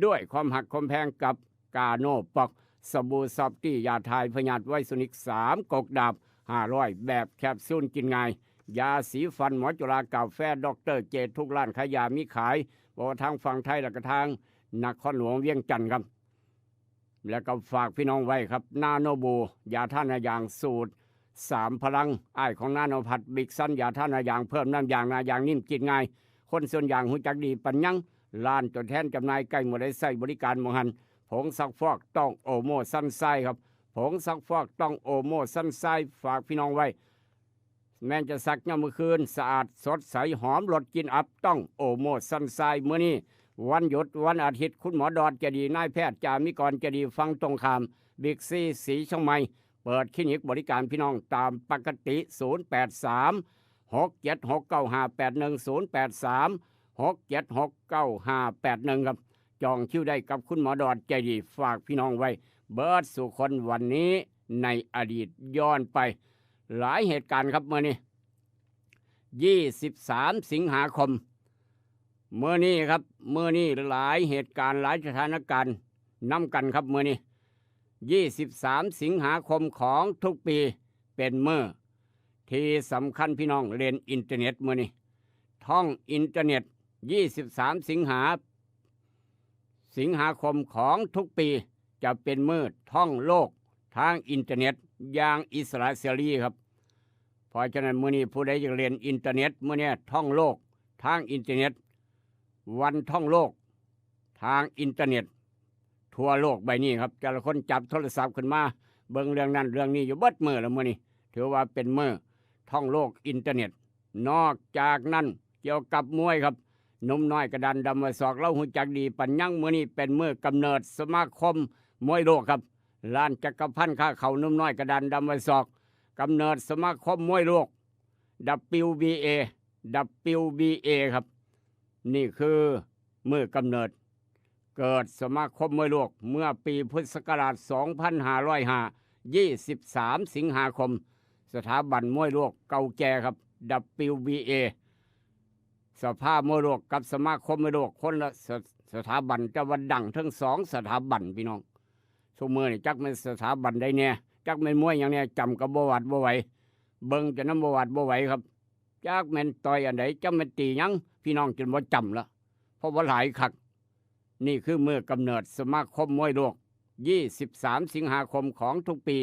ด้วยความฮักความแพงกับกาโนป๊อก สบู่ซอฟตี้ ยาถ่ายพยาธิไวสนิกสามก๊กดาบห้าร้อย แบบแคปซูลกินง่าย ยาสีฟันหมอจุฬากาแฟดอกเตอร์เจ ทุกร้านขายยามีขาย บ่ว่าทางฝั่งไทยแล้วก็ทางนครหลวงเวียงจันทน์ครับ แล้วก็ฝากพี่น้องไว้ครับ นาโนโบ ยาทาหน้ายางสูตรสามพลัง อ้ายของนาโนพัด บิ๊กซัน ยาทาหน้ายางเพิ่มน้ำยาง หน้ายางนิ่มกินง่าย คนสวนยางฮู้จักดีปานหยัง ร้านตัวแทนจำหน่ายใกล้หมดเลย ใช้บริการหม่องหั้น ผงซักฟอกต้องโอโมซันไซครับ ผงซักฟอกต้องโอโมซันไซ ฝากพี่น้องไว้ แม่นจะซักยามมื้อคืน สะอาดสดใสหอมรสกลิ่นอับ ต้องโอโมซันไซ มื้อนี้วันหยุดวันอาทิตย์ คุณหมอดอดใจะดี นายแพทย์จามิกรใจะดี ฝั่งตรงข้ามบิ๊กซีสีเชียงใหม่ เปิดคลินิกบริการพี่น้องตามปกติ ศูนย์แปดสาม หกเจ็ดหก เก้าห้าแปดหนึ่ง ศูนย์แปดสาม หกเจ็ดหก เก้าห้าแปดหนึ่งครับ จองคิวได้กับคุณหมอดอดใจะดี ฝากพี่น้องไว้ เบิดสู่คน วันนี้ในอดีตย้อนไป หลายเหตุการณ์ครับมื้อนี้ ยี่สิบสาม สิงหาคม มื้อนี้ครับ มื้อนี้หลายเหตุการณ์ หลายสถานการณ์นำกันครับ มื้อนี้ ยี่สิบสาม สิงหาคมของทุกปี เป็นมื้อที่สำคัญพี่น้องเล่นอินเทอร์เน็ตมื้อนี้ ท่องอินเทอร์เน็ต ยี่สิบสาม สิงหา สิงหาคมของทุกปี จะเป็นมื้อท่องโลกทางอินเทอร์เน็ตอย่างอิสระเสรีครับ เพราะฉะนั้นมื้อนี้ผู้ใดอยากเล่นอินเทอร์เน็ต มื้อนี้ท่องโลกทางอินเทอร์เน็ต วันท่องโลกทางอินเทอร์เน็ต ทั่วโลกใบนี้ครับ แต่ละคนจับโทรศัพท์ขึ้นมา เบิ่งเรื่องนั้นเรื่องนี้อยู่เบิดมื้อแล้วมื้อนี้ ถือว่าเป็นมื้อท่องโลกอินเทอร์เน็ต นอกจากนั้นเกี่ยวกับมวยครับ หนุ่มน้อยกระดานดำว่าศอก เราฮู้จักดีปานหยัง มื้อนี้เป็นมื้อกำเนิดสมาคมมวยโลกครับ ร้านจักรพันธ์ค้าเข้า หนุ่มน้อยกระดานดำว่าศอก กำเนิดสมาคมมวยโลก ดับเบิลยูบีเอ ดับเบิลยูบีเอ ครับ นี่คือมื้อกำเนิด เกิดสมาคมมวยโลกเมื่อปีพุทธศักราช สองพันห้าร้อยห้า ยี่สิบสาม สิงหาคม สถาบันมวยโลกเก่าแก่ครับ ดับเบิลยูบีเอ สภามวยโลกกับสมาคมมวยโลกคนละส-, สถาบัน แต่ว่าดังทั้งสองสถาบันพี่น้อง ซุมื้อนี่จักแม่นสถาบันใดแน่ จักแม่นมวยหยังแน่ จำก็บ่หวาดบ่ไหว เบิ่งจะนำบ่หวาดบ่ไหวครับ จักแม่นต่อยอันใด จักแม่นตีหยัง พี่น้องจนบ่จำละ เพราะว่าหลายคัก นี่คือมื้อกำเนิดสมาคมมวยโลก ยี่สิบสาม สิงหาคมของทุกปี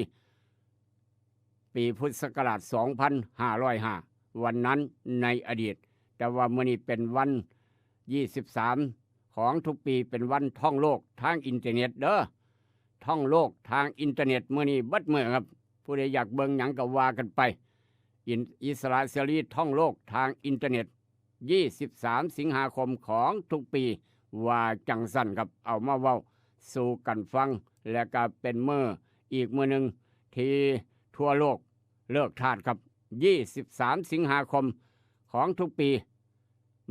ปีพุทธศักราช สองพันห้าร้อยห้า วันนั้นในอดีต แต่ว่ามื้อนี้เป็นวัน ยี่สิบสาม ของทุกปี เป็นวันท่องโลกทางอินเทอร์เน็ตเด้อ ท่องโลกทางอินเทอร์เน็ต มื้อนี้เบิดมื้อครับ ผู้ใดอยากเบิ่งหยังก็ว่ากันไป อิน-, อิสระเสรีท่องโลกทางอินเทอร์เน็ต ยี่สิบสาม สิงหาคมของทุกปี ว่าจังซั่นครับ เอามาเว้าสู่กันฟัง และก็เป็นมื้ออีกมื้อหนึ่งที่ทั่วโลกเลิกทาสครับ ยี่สิบสาม สิงหาคมของทุกปี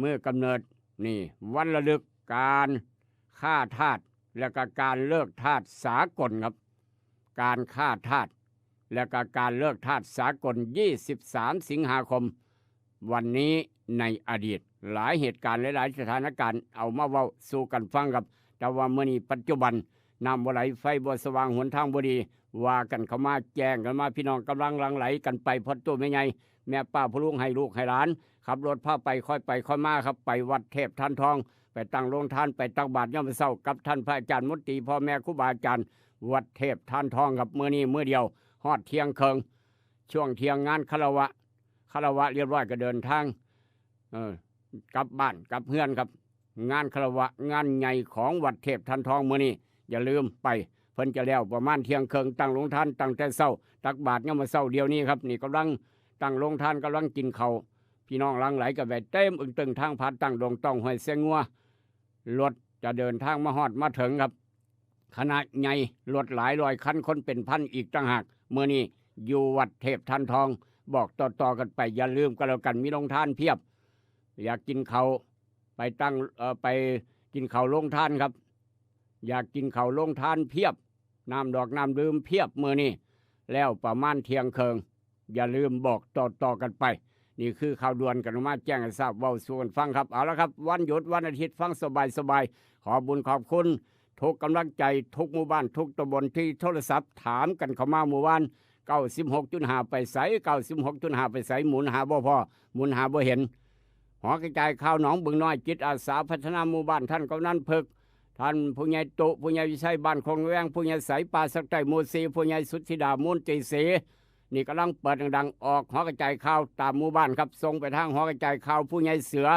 มื้อกำเนิด นี่ วันระลึกการฆ่าทาส และก็การเลิกทาสสากลครับ การฆ่าทาส และก็การเลิกทาสสากล ยี่สิบสาม สิงหาคม วันนี้ในอดีต หลายเหตุการณ์หลายๆสถานการณ์ เอามาเว้าสู่กันฟังครับ แต่ว่ามื้อนี้ปัจจุบัน น้ำบ่ไหล ไฟบ่สว่าง หนทางบ่ดี ว่ากันเข้ามา แจ้งกันมา พี่น้องกำลังหลั่งไหลกันไป พ่อโตแม่ใหญ่ แม่ป้าพ่อลุง ให้ลูกให้หลาน ขับรถพาไป ค่อยไปค่อยมาครับ ไปวัดเทพธานทอง ไปตั้งโรงทาน ไปตักบาตรยามมื้อเช้า กับท่านพระอาจารย์มนตรี พ่อแม่ครูบาอาจารย์ วัดเทพธานทองครับ มื้อนี้มื้อเดียว ฮอดเที่ยงครึ่ง ช่วงเที่ยงงานคารวะ คารวะเรียบร้อยก็เดินทาง เออ กลับบ้านกลับเฮือนครับ งานคารวะงานใหญ่ของวัดเทพธานทองมื้อนี้ อย่าลืมไป เพิ่นจะแล้วประมาณเที่ยงครึ่ง ตั้งโรงทานตั้งแต่เช้า ตักบาตรยามมื้อเช้าเดี๋ยวนี้ครับ นี่กำลังตั้งโรงทาน กำลังกินข้าว พี่น้องหลั่งไหลกันไปเต็มอึ่งตึงทางผ่านตั้งดงต้องห้วยเสียงัว รถจะเดินทางมาฮอดมาถึงครับ คณะใหญ่ รถหลายร้อยคัน คนเป็นพันอีกต่างหาก มื้อนี้อยู่วัดเทพธานทอง บอกต่อๆกันไป อย่าลืมก็แล้วกัน มีโรงทานเพียบ อยากกินข้าว ไปตั้ง เอ่อ ไปกินข้าวโรงทานครับ อยากกินข้าวโรงทานเพียบ น้ำดอกน้ำดื่มเพียบมื้อนี้ แล้วประมาณเที่ยงครึ่ง อย่าลืมบอกต่อๆกันไป นี่คือข่าวด่วนกันมาแจ้งให้ทราบ เว้าสู่กันฟังครับ เอาละครับ วันหยุดวันอาทิตย์ ฟังสบายๆ ขอบบุญขอบคุณทุกกำลังใจ ทุกหมู่บ้าน ทุกตำบลที่โทรศัพท์ถามกันเข้ามาเมื่อวาน เก้าสิบหกจุดห้าไปไส เก้าสิบหกจุดห้าไปไส หมุนหาบ่พ้อ หมุนหาบ่เห็น หอกระจายข่าวหนองบึงน้อย จิตอาสาพัฒนาหมู่บ้าน ท่านกำนันเพิก ท่านผู้ใหญ่ตุ ผู้ใหญ่วิชัย บ้านโคงแวง ผู้ใหญ่ใส ป่าสักใต้หมู่สี่ ผู้ใหญ่สุทธิดา มูลตรีศรี นี่กำลังเปิดดังๆ ออกหอกระจายข่าวตามหมู่บ้านครับ ส่งไปทางหอกระจายข่าวผู้ใหญ่เสือ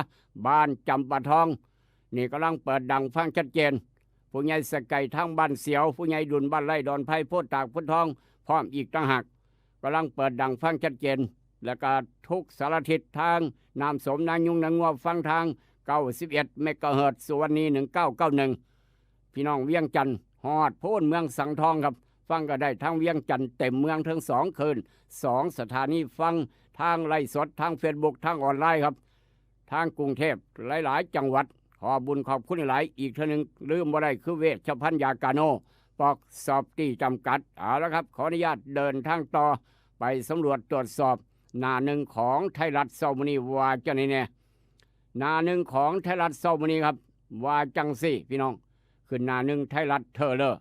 บ้านจำปาทอง นี่กำลังเปิดดังฟังชัดเจน ผู้ใหญ่สะไก่ทางบ้านเสียว ผู้ใหญ่ดุลบ้านไร่ ดอนไผ่ โพธิ์ตาก โพธิ์ทอง พร้อมอีกต่างหาก กำลังเปิดดังฟังชัดเจน แล้วก็ทุกสารทิศทางน้ำสม นายุง นางัว ฟังทาง เก้าสิบเอ็ด เมกะเฮิรตซ์ สุวรรณี หนึ่งเก้าเก้าหนึ่ง พี่น้องเวียงจันทน์ ฮอดโพ้นเมืองสังทองครับ ฟังก็ได้ทั้งเวียงจันทน์เต็มเมืองทั้งสองคลื่น สองสถานี ฟังทางไลฟ์สด ทางเฟซบุ๊ก ทางออนไลน์ครับ ทางกรุงเทพฯ หลายๆ จังหวัด ขอบุญขอบคุณหลาย อีกเทื่อหนึ่งลืมบ่ได้คือเวชภัณฑ์ยากาโน ปอกซอฟตี้จำกัด เอาละครับ ขออนุญาตเดินทางต่อ ไปสำรวจตรวจสอบ หน้าหนึ่งของไทยรัฐเช้ามื้อนี้ว่าจั่งใดแน่ หน้าหนึ่งของไทยรัฐเช้ามื้อนี้ครับ ว่าจั่งซี้พี่น้อง ขึ้นหน้าหนึ่งไทยรัฐเทอเลอร์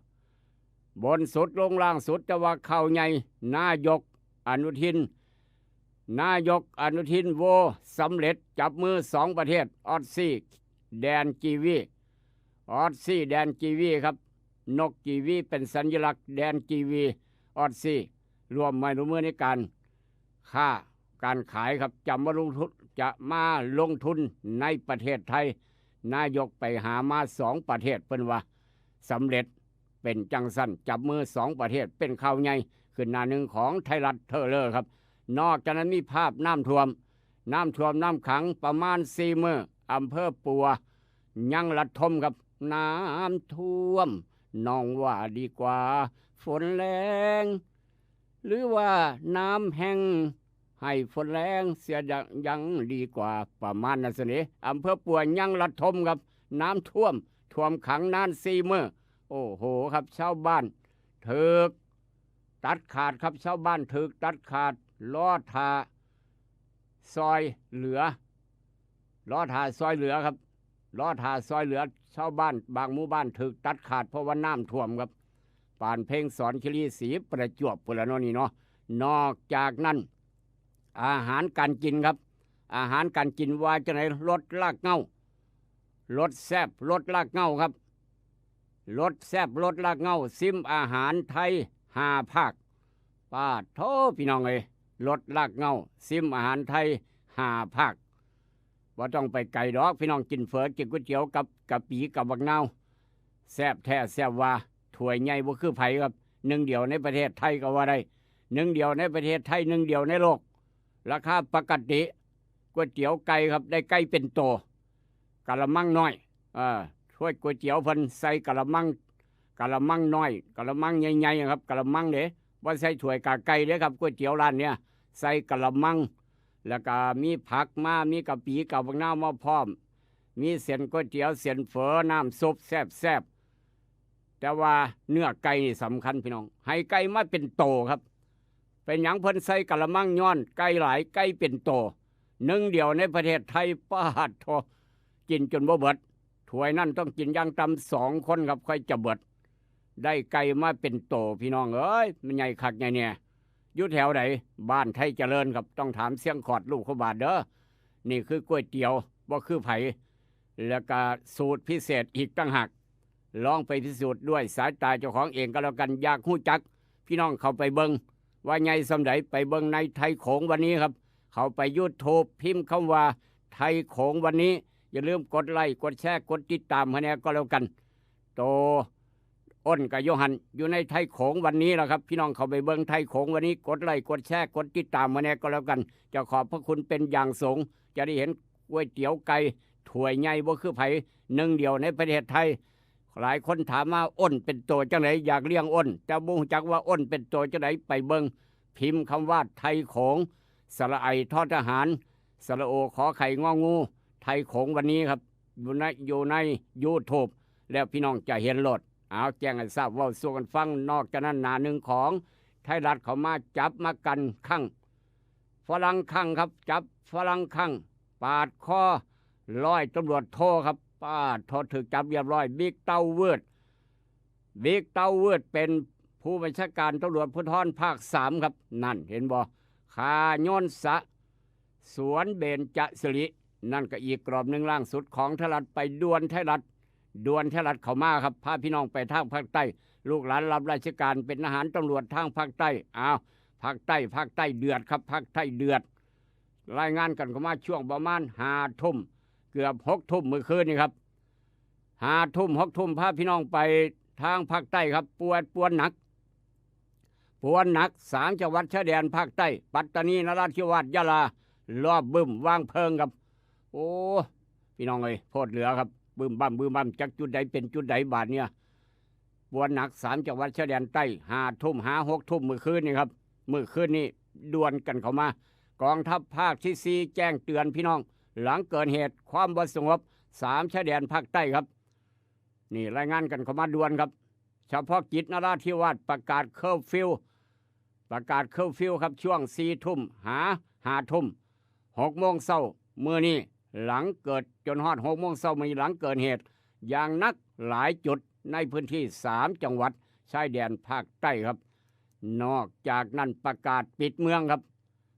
บนสุดลงล่างสุด แต่ว่าข่าวใหญ่ นายกอนุทิน นายกอนุทินโวสำเร็จจับมือสองประเทศ ออสซี่แดนกีวี ออสซี่แดนกีวีครับ นกกีวีเป็นสัญลักษณ์แดนกีวี ออสซี่ร่วมไม้ร่วมมือในการค้าการขายครับ จะมาลงทุน จะมาลงทุนในประเทศไทย นายกไปหามาสองประเทศ เพิ่นว่าสำเร็จ เป็นจั่งซั้น จับมือสองประเทศ เป็นข่าวใหญ่ ขึ้นหน้าหนึ่งของไทยรัฐเทอเลอร์ครับ นอกจากนั้นมีภาพน้ำท่วม น้ำท่วมน้ำขังประมาณสี่มื้อ อำเภอปัว ยังระทมครับ น้ำท่วม น้องว่าดีกว่าฝนแล้ง หรือว่าน้ำแห้ง ให้ฝนแล้งเสียยังดีกว่า ประมาณนั้นสิเดะ อำเภอปัวยังระทมครับ น้ำท่วม ท่วมขังนานสี่มื้อ โอ้โหครับ ชาวบ้านถูกตัดขาดครับ ชาวบ้านถูกตัดขาด รอท่าซอยเหลือ รอท่าซอยเหลือครับ รอท่าซอยเหลือ ชาวบ้านบางหมู่บ้านถูกตัดขาดเพราะว่าน้ำท่วมครับ ปานเพ็ง สอนคิรี ศรีประจวบ พุ้นละเนาะนี่เนาะ นอกจากนั้น อาหารการกินครับ อาหารการกินว่าจั่งใด รสรากเหง้า รสแซ่บ รสรากเหง้าครับ รสแซ่บ รสรากเหง้า ซิมอาหารไทยห้าภาค ปาดโธ่พี่น้องเอ้ย รสรากเหง้า ซิมอาหารไทยห้าภาค บ่ต้องไปไกลดอก พี่น้อง กินเฝอ กินก๋วยเตี๋ยวกับกะปิกับบักนาว แซ่บแท้แซ่บว่า ถ้วยใหญ่บ่คือไผครับ หนึ่งเดียวในประเทศไทยก็ว่าได้ หนึ่งเดียวในประเทศไทย หนึ่งเดียวในโลก ราคาปกติ ก๋วยเตี๋ยวไก่ครับ ได้ไก่เป็นโต กะละมังน้อย เออ ถ้วยก๋วยเตี๋ยวเพิ่นใส่กะละมัง กะละมังน้อย กะละมังใหญ่ๆ ครับ กะละมังเด้ บ่ใส่ถ้วยกาไก่เด้ครับ ก๋วยเตี๋ยวร้านเนี้ย ใส่กะละมัง แล้วก็มีผักมา มีกะปิกับบักนาวมาพร้อม มีเส้นก๋วยเตี๋ยว เส้นเฝอ น้ำซุปแซ่บๆ แต่ว่าเนื้อไก่นี่สำคัญพี่น้อง ให้ไก่มาเป็นโตครับ เป็นหยังเพิ่นใส่กะละมัง ย้อนไก่หลาย ไก่เป็นโต หนึ่งเดียวในประเทศไทย ปาดโธ่ กินจนบ่เบิด ถ้วยนั่นต้องกินอย่างต่ำสองคนครับ ค่อยจะเบิด ได้ไก่มาเป็นโต พี่น้องเอ้ย มันใหญ่คักใหญ่แน่ อยู่แถวใด บ้านไทยเจริญครับ ต้องถามเสียงขอดลูกขบาดเด้อ นี่คือก๋วยเตี๋ยว บ่คือไผ แล้วก็สูตรพิเศษอีกต่างหาก ลองไปพิสูจน์ด้วยสายตาเจ้าของเองก็แล้วกัน อยากฮู้จัก พี่น้องเข้าไปเบิ่ง ว่าใหญ่ส่ำใด ไปเบิ่งในไทยโขงวันนี้ครับ เข้าไปยูทูบ พิมพ์คำว่าไทยโขงวันนี้ อย่าลืมกดไลค์ กดแชร์ กดติดตามให้แน่ก็แล้วกัน โตอ้นกับโยหันอยู่ในไทยโขงวันนี้แหละครับ พี่น้องเข้าไปเบิ่งไทยโขงวันนี้ กดไลค์ กดแชร์ กดติดตามให้แน่ก็แล้วกัน จะขอบพระคุณเป็นอย่างสูง จะได้เห็นก๋วยเตี๋ยวไก่ถ้วยใหญ่บ่คือไผ หนึ่งเดียวในประเทศไทย หลายคนถามว่าอ้นเป็นโตจั่งใด อยากเลี้ยงอ้น แต่บ่ฮู้จักว่าอ้นเป็นโตจั่งใด ไปเบิ่ง พิมพ์คำว่าไทยโขง สระไอ ทอทหาร สระโอ ขอไข่ งองู ไทยโขงวันนี้ครับ อยู่ใน อยู่ในยูทูบ แล้วพี่น้องจะเห็นโลด เอาแจ้งให้ทราบ เว้าสู่กันฟัง นอกจากนั้นหน้าหนึ่งของไทยรัฐเขามาจับมากันขัง ฝรั่งขังครับ จับฝรั่งขัง ปาดคอร้อยตำรวจโทครับ ปาดโทถูกจับเรียบร้อย บิ๊กเต้าเวิร์ด บิ๊กเต้าเวิร์ดเป็น ผู้บัญชาการตำรวจภูธรภาคสามครับ นั่นเห็นบ่ ข่าโยนสะ สวนเบญจสิริ นั่นก็อีกกรอบหนึ่งล่างสุดของไทยรัฐ ไปด่วนไทยรัฐ ด่วนไทยรัฐเข้ามาครับ พาพี่น้องไปทางภาคใต้ ลูกหลานรับราชการเป็นทหารตำรวจทางภาคใต้ อ้าว ภาคใต้ ภาคใต้เดือดครับ ภาคใต้เดือด รายงานกันเข้ามาช่วงประมาณห้าทุ่ม เกือบหกทุ่มเมื่อคืนนี่ครับ ห้าทุ่ม หกทุ่ม พาพี่น้องไปทางภาคใต้ครับ ปวด ปวดหนัก ปวดหนัก สามจังหวัดชายแดนภาคใต้ ปัตตานี นราธิวาส ยะลา ลอบบึ้ม วางเพลิงครับ โอ้ พี่น้องเอ้ย โพดเหลือครับ บึ้มบั้ม บึ้มบั้ม จักจุดใดเป็นจุดใดบาดเนี่ย ปวดหนัก สามจังหวัดชายแดนใต้ ห้าทุ่ม หาหกทุ่มเมื่อคืนนี่ครับ เมื่อคืนนี้ด่วนกันเข้ามา กองทัพภาคที่สี่แจ้งเตือนพี่น้อง หลังเกิดเหตุความบ่สงบ สามชายแดนภาคใต้ครับ นี่รายงานกันเข้ามาด่วนครับ เฉพาะกิจนราธิวาสประกาศเคอร์ฟิว ประกาศเคอร์ฟิวครับ ช่วงสี่ทุ่ม หาห้าทุ่ม หกโมงเช้ามื้อนี้ หลังเกิด จนฮอดหกโมงเช้ามื้อนี้ หลังเกิดเหตุอย่างหนักหลายจุดในพื้นที่สามจังหวัดชายแดนภาคใต้ครับ นอกจากนั้นประกาศปิดเมืองครับ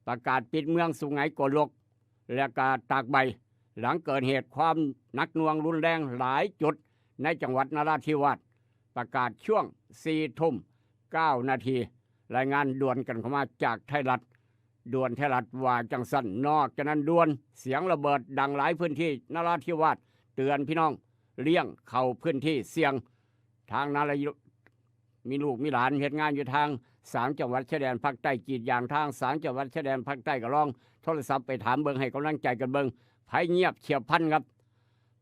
ประกาศปิดเมืองสุไหงโกลก และกาตากใบ หลังเกิดเหตุความหนักหน่วงรุนแรงหลายจุดในจังหวัดนราธิวาส ประกาศช่วงสี่ทุ่มเก้านาที รายงานด่วนกันเข้ามาจากไทยรัฐ ด่วนไทยรัฐว่าจังซั่น นอกจากนั้นด่วน เสียงระเบิดดังหลายพื้นที่นราธิวาส เตือนพี่น้องเลี่ยงเข้าพื้นที่เสี่ยง ทางนาลาย มีลูกมีหลานเฮ็ดงานอยู่ทางสามจังหวัดชายแดนภาคใต้ กรีดยางทางสามจังหวัดชายแดนภาคใต้ ก็ลองโทรศัพท์ไปถามเบิ่ง ให้กำลังใจกันเบิ่ง ภัยเงียบเฉียบพลันครับ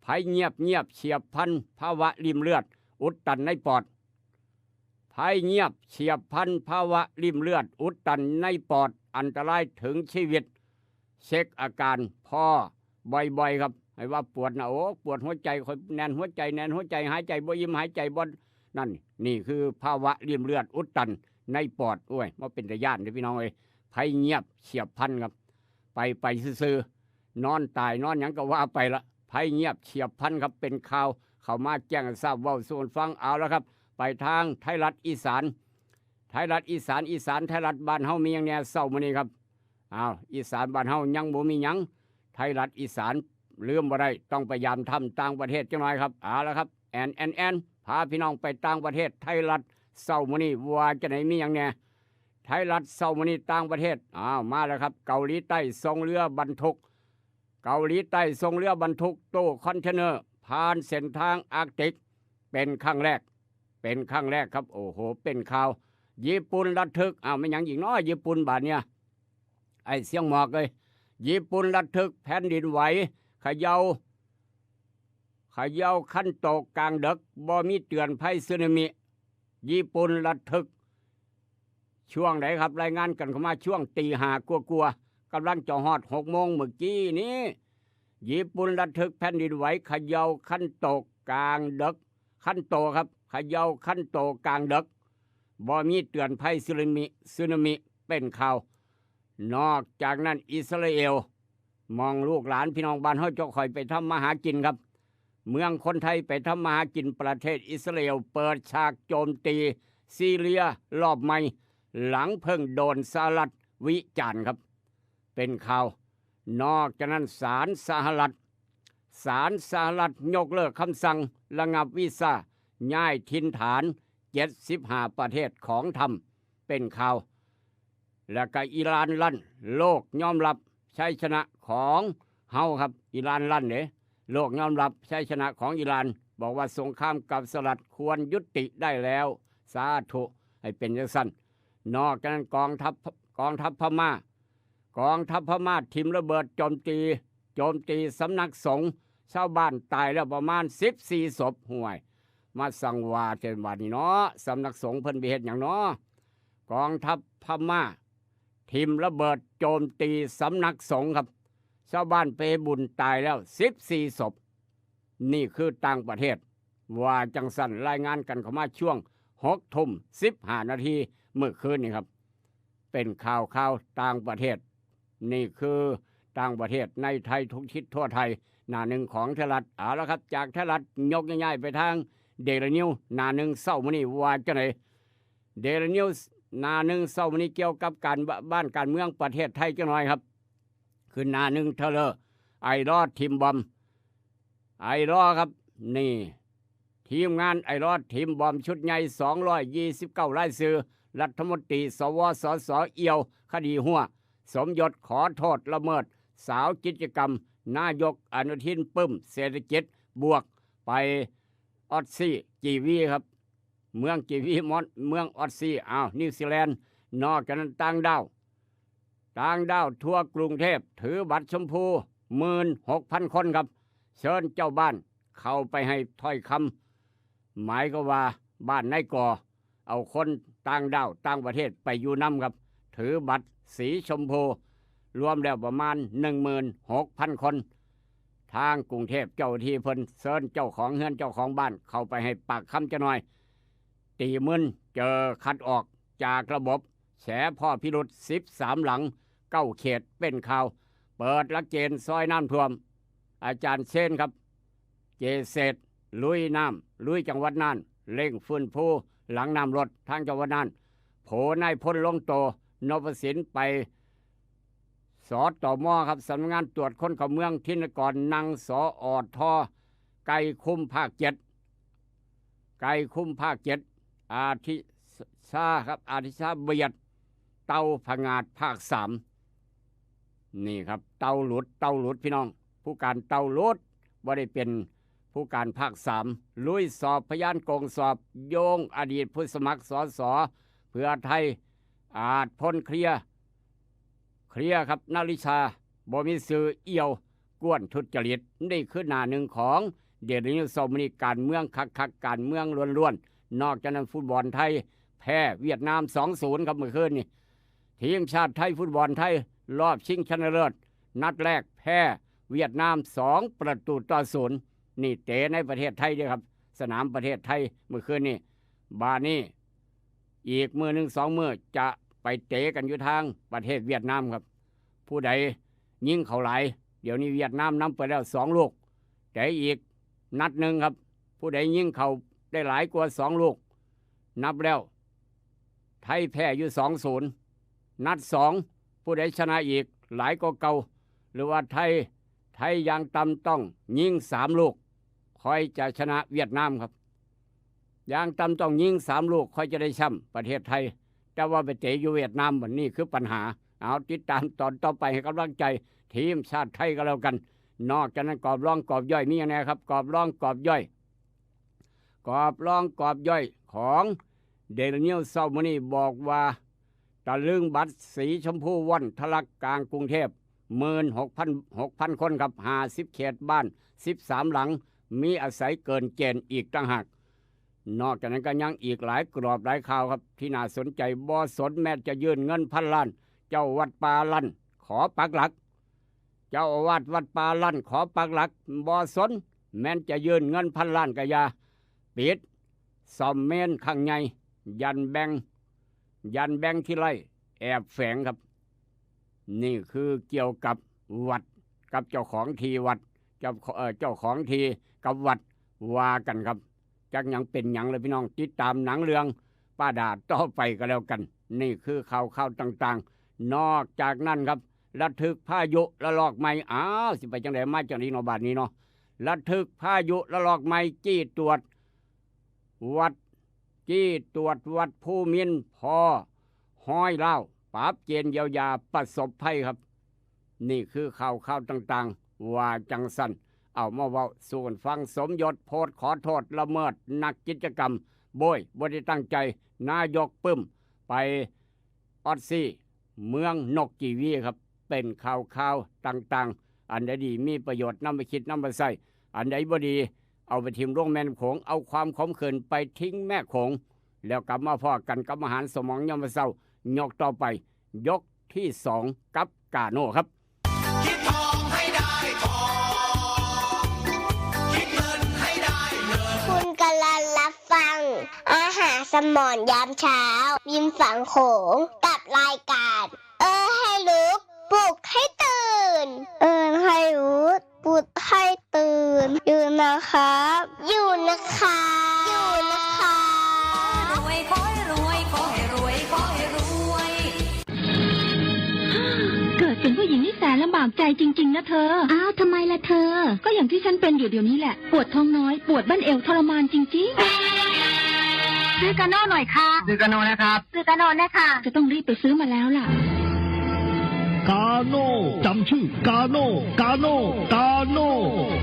ภัยเงียบเงียบเฉียบพลัน ภาวะริ่มเลือดอุดตันในปอด ภัยเงียบเฉียบพลัน ภาวะริ่มเลือดอุดตันในปอด อันตรายถึงชีวิต เช็คอาการพ่อบ่อยๆครับ ให้ว่าปวดหน้าอก ปวดหัวใจ คอยแน่นหัวใจ แน่นหัวใจ หายใจบ่อิ่ม หายใจบ่นั่น นี่คือภาวะริ่มเลือดอุดตันในปอด โอ้ย บ่เป็นตาย้านเด้อพี่น้องเอ้ย ภัยเงียบเฉียบพลันครับ ไปไปซื่อๆ นอนตายนอนหยังก็ว่าไปละ ภัยเงียบเฉียบพลันครับ เป็นข่าวเข้ามาแจ้งให้ทราบ เว้าสู่กันฟัง เอาละครับ ไปทางไทยรัฐอีสาน ไทยรัฐอีสาน อีสานไทยรัฐบ้านเฮามีหยังแหน่เช้ามื้อนี้ครับ อ้าว อีสานบ้านเฮายังบ่มีหยัง ไทยรัฐอีสานลืมบ่ได้ ต้องไปยามถ้ำต่างประเทศจักหน่อยครับ เอาละครับ แอน แอน แอน พาพี่น้องไปต่างประเทศ ไทยรัฐเช้ามื้อนี้ว่าจังได๋ มีหยังแหน่ ไทยรัฐเช้ามื้อนี้ต่างประเทศ อ้าว มาแล้วครับ เกาหลีใต้ส่งเรือบรรทุก เกาหลีใต้ส่งเรือบรรทุกตู้คอนเทนเนอร์ ผ่านเส้นทางอาร์กติก เป็นครั้งแรก เป็นครั้งแรกครับ โอ้โห เป็นข่าว ญี่ปุ่นระทึก อ้าว แม่นหยังอีกน้อ ญี่ปุ่นบาดเนี่ย ไอ้เสียงหมอกเอ้ย ญี่ปุ่นระทึก แผ่นดินไหว เขย่า เขย่าคันโตกกลางดึก บ่มีเตือนภัยสึนามิ ญี่ปุ่นระทึก ช่วงไหนครับ รายงานกันเข้ามา ช่วงตีห้ากว่าๆ กำลังจะฮอดหกโมงเมื่อกี้นี้ ญี่ปุ่นระทึกแผ่นดินไหว เขย่าคันโตกกลางดึก คันโตครับ เขย่าคันโตกลางดึก บ่มีเตือนภัยสึนามิ สึนามิ เป็นข่าว นอกจากนั้นอิสราเอล หม่องลูกหลานพี่น้องบ้านเฮาเจ้าข่อยไปทำมาหากินครับ เมืองคนไทยไปทำมาหากิน ประเทศอิสราเอลเปิดฉากโจมตีซีเรียรอบใหม่ หลังเพิ่งโดนสหรัฐวิจารณ์ครับ เป็นข่าว นอกจากนั้นศาลสหรัฐ ศาลสหรัฐยกเลิกคำสั่งระงับวีซ่าย้ายถิ่นฐานเจ็ดสิบห้าประเทศของทรัมป์ เป็นข่าว แล้วก็อิหร่านลั่น โลกยอมรับชัยชนะของเฮาครับ อิหร่านลั่นเด้ โลกยอมรับชัยชนะของอิหร่าน บอกว่าสงครามกับสหรัฐควรยุติได้แล้ว สาธุ ให้เป็นจังซั่น นอกจากนั้นกองทัพ กองทัพพม่า กองทัพพม่าถิ่มระเบิดโจมตี โจมตีสำนักสงฆ์ ชาวบ้านตายแล้วประมาณสิบสี่ศพ ห่วย มาสั่งว่าแต่บัดนี้เนาะ สำนักสงฆ์เพิ่นไปเฮ็ดหยังเนาะ กองทัพพม่าถิ่มระเบิดโจมตีสำนักสงฆ์ครับ ชาวบ้านไปเฮ็ดบุญตายแล้วสิบสี่ศพ นี่คือต่างประเทศ ว่าจังซั่น รายงานกันเข้ามาช่วงหกทุ่มสิบห้านาทีเมื่อคืนนี้ครับ เป็นข่าว ข่าวต่างประเทศ นี่คือต่างประเทศในไทยทุกทิศทั่วไทย หน้าหนึ่งของไทยรัฐ เอาละครับ จากไทยรัฐยกย้ายไปทางเดลินิว หน้าหนึ่งเช้ามื้อนี้ว่าจังได๋ เดลินิวส์หน้าหนึ่งเช้ามื้อนี้เกี่ยวกับการบบ้านการเมืองประเทศไทยจักหน่อยครับ ขึ้นหน้าหนึ่งเทอเลอร์ ไอรอดทิมบอม ไอรอครับ นี่ ทีมงานไอรอดทิมบอมชุดใหญ่ สองร้อยยี่สิบเก้า รายชื่อ รัฐมนตรี สว สส เอี่ยว คดีหัว สมยศขอโทษละเมิด สาวกิจกรรม นายกอนุทินปึ้ม เศรษฐกิจบวก ไปออสซี่จีวีครับ เมืองจีวีมอนเมืองออสซี่อ้าวนิวซีแลนด์ นอกจากนั้นต่างด้าว ต่างด้าวทั่วกรุงเทพ ถือบัตรชมพู หมื่นหกพัน คนครับ เชิญเจ้าบ้านเข้าไปให้ถ้อยคำ หมายก็ว่าบ้านนายก่อ เอาคนต่างด้าวต่างประเทศไปอยู่นำครับ ถือบัตรสีชมพู รวมแล้วประมาณ หนึ่งหมื่นหกพัน คน ทางกรุงเทพเจ้าหน้าที่เพิ่นเชิญเจ้าของเฮือนเจ้าของบ้านเข้าไปให้ปากคำจักหน่อย ตีมึนเจอคัดออกจากระบบ แฉพ่อพิรุษ สิบสาม หลัง เก้า เขตเป็นข่าว เปิดหลักเกณฑ์ซอยน้ำท่วม อาจารย์เชนครับ เจเศรษฐลุยน้ำลุยจังหวัดน่าน เร่งฟื้นฟูหลังน้ำลดทางจังหวัดน่าน โผนายพลลงโต นพสินไป สตมครับ สำนักงานตรวจคนเข้าเมือง ธินกร นัง สอท ไกรคุ้มภาคเจ็ด ไกรคุ้มภาคเจ็ด อาทิชาครับ อาทิชาเบียด เตาผงาดภาคสาม นี่ครับ เตาหลุด เตาหลุดพี่น้อง ผู้การเตาหลุด บ่ได้เป็นผู้การภาคสาม ลุยสอบพยานโกงสอบ โยงอดีตผู้สมัคร สส เพื่อไทย อาจพ้นเคลียร์ เคลียร์ครับ นริชา บ่มีชื่อ เอี่ยว กวนทุจริต นี่คือหน้าหนึ่งของเดลินิวส์เช้ามื้อนี้ การเมืองคักๆ การเมืองล้วนๆ นอกจากนั้นฟุตบอลไทย แพ้เวียดนาม สองศูนย์ ครับ เมื่อคืนนี้ ทีมชาติไทย ฟุตบอลไทย รอบชิงชนะเลิศ นัดแรกแพ้เวียดนาม สองประตูต่อศูนย์ นี่เตะในประเทศไทยเด้อครับ สนามประเทศไทย เมื่อคืนนี้ บาดนี้ อีกมื้อหนึ่งสองมื้อจะไปเตะกันอยู่ทางประเทศเวียดนามครับ ผู้ใดยิงเข้าหลาย เดี๋ยวนี้เวียดนามนำไปแล้วสองลูก เตะอีกนัดหนึ่งครับ ผู้ใดยิงเข้าได้หลายกว่าสองลูก นับแล้ว ไทยแพ้อยู่ สองศูนย์ นัดสอง ผู้ใดชนะอีกหลายกว่าเก่า หรือว่าไทย ไทยอย่างต่ำต้องยิงสามลูก ค่อยจะชนะเวียดนามครับ อย่างต่ำต้องยิงสามลูก ค่อยจะได้แชมป์ประเทศไทย แต่ว่าไปเตะอยู่เวียดนาม บัดนี้คือปัญหา เอาติดตามตอนต่อไปให้กำลังใจทีมชาติไทยก็แล้วกัน นอกจากนั้นกรอบร่องกรอบย่อยมีอย่างไรครับ กรอบร่องกรอบย่อย กรอบร่องกรอบย่อยของเดลินิวส์เช้ามื้อนี้บอกว่า ตะลึงบัตรสีชมพูว่อนทะลักกลางกรุงเทพ หมื่นหกพัน หกพัน คนครับ ห้าสิบ เขตบ้าน สิบสาม หลัง มีอาศัยเกินเกณฑ์อีกต่างหาก นอกจากนั้นก็ยังอีกหลายกรอบหลายข่าวครับ ที่น่าสนใจ บ่สนแม้จะยื่นเงินพันล้าน เจ้าวัดป่าลั่น ขอปักหลัก เจ้าอาวาสวัดป่าลั่นขอปักหลัก บ่สน แม้นจะยื่นเงินพันล้านก็อย่า ปิดซ่อมเมนครั้งใหญ่ ยันแบ่ง ยันแบ่งที่ไร่ แอบแฝงครับ นี่คือเกี่ยวกับวัดกับเจ้าของที่วัด เจ้าเอ่อเจ้าของที่กับวัดว่ากันครับ จักหยังเป็นหยังเลยพี่น้อง ติดตามหนังเรื่องป้าดาต่อไปก็แล้วกัน นี่คือข่าวข่าวต่างๆ นอกจากนั้นครับ ระทึกพายุระลอกใหม่ อ้าว สิไปจังได๋มาจังได๋เนาะ บาดนี้เนาะ ระทึกพายุระลอกใหม่ จี้ตรวจวัด จี้ตรวจวัดภูมินทร์ พอห้อยลาว ปรับเกณฑ์เยียวยาประสบภัยครับ นี่คือข่าวข่าวต่างๆ ว่าจังซั่น เอามาเว้าสู่กันฟัง สมยศโพสต์ขอโทษละเมิดนักกิจกรรม โบ้ย บ่ได้ตั้งใจ นายกปึ้ม ไปออสซี่ เมืองนกจีวีครับ เป็นข่าวข่าวต่างๆ อันใดดีมีประโยชน์นำไปคิดนำไปใช้ อันใดบ่ดีเอาไปถิ่มลงแม่น้ำโขง เอาความขมขื่นไปทิ้งแม่โขง แล้วกลับมาพ้อกันกับอาหารสมองยามมื้อเช้า ยกต่อไป ยกที่สองกับกาโน่ครับ คิดทองให้ได้ทอง คิดเงินให้ได้เงิน คุณกำลังรับฟัง อาหารสมองยามเช้า ริมฝั่งโขง กับรายการ เออให้ลุก ปลุกให้ตื่น เออให้ลุก ปลุกให้ตื่น อยู่นะครับ อยู่นะครับ อยู่นะครับ รวยขอให้รวยขอ ปากใจจริงๆนะเธอ อ้าว ทำไมล่ะเธอ ก็อย่างที่ฉันเป็นอยู่เดี๋ยวนี้แหละ ปวดท้องน้อย ปวดบั้นเอวทรมานจริงๆ ซื้อกาโน่หน่อยค่ะ ซื้อกาโน่นะครับ ซื้อกาโน่นะคะ จะต้องรีบไปซื้อมาแล้วล่ะ กาโน่ จำชื่อ กาโน่ กาโน่ กาโน่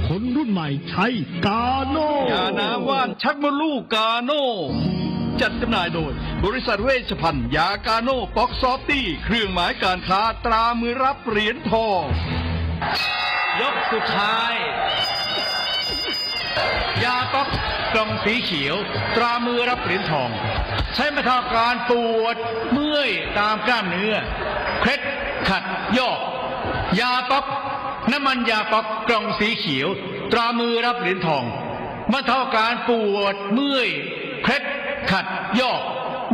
คนรุ่นใหม่ใช้กาโน่ ยาน้ำว่านชักมดลูกกาโน่ จัดจำหน่ายโดย บริษัทเวชภัณฑ์ยากาโน่ป๊อกซอฟตี้ เครื่องหมายการค้าตรามือรับเหรียญทอง ยกสุดท้าย ยาป๊อกกล่องสีเขียว ตรามือรับเหรียญทอง ใช้บรรเทาอาการปวดเมื่อยตามกล้ามเนื้อ เคล็ดขัดยอก ยาป๊อก น้ำมันยาป๊อกกล่องสีเขียว ตรามือรับเหรียญทอง บรรเทาอาการปวดเมื่อย เคล็ดขัดยอก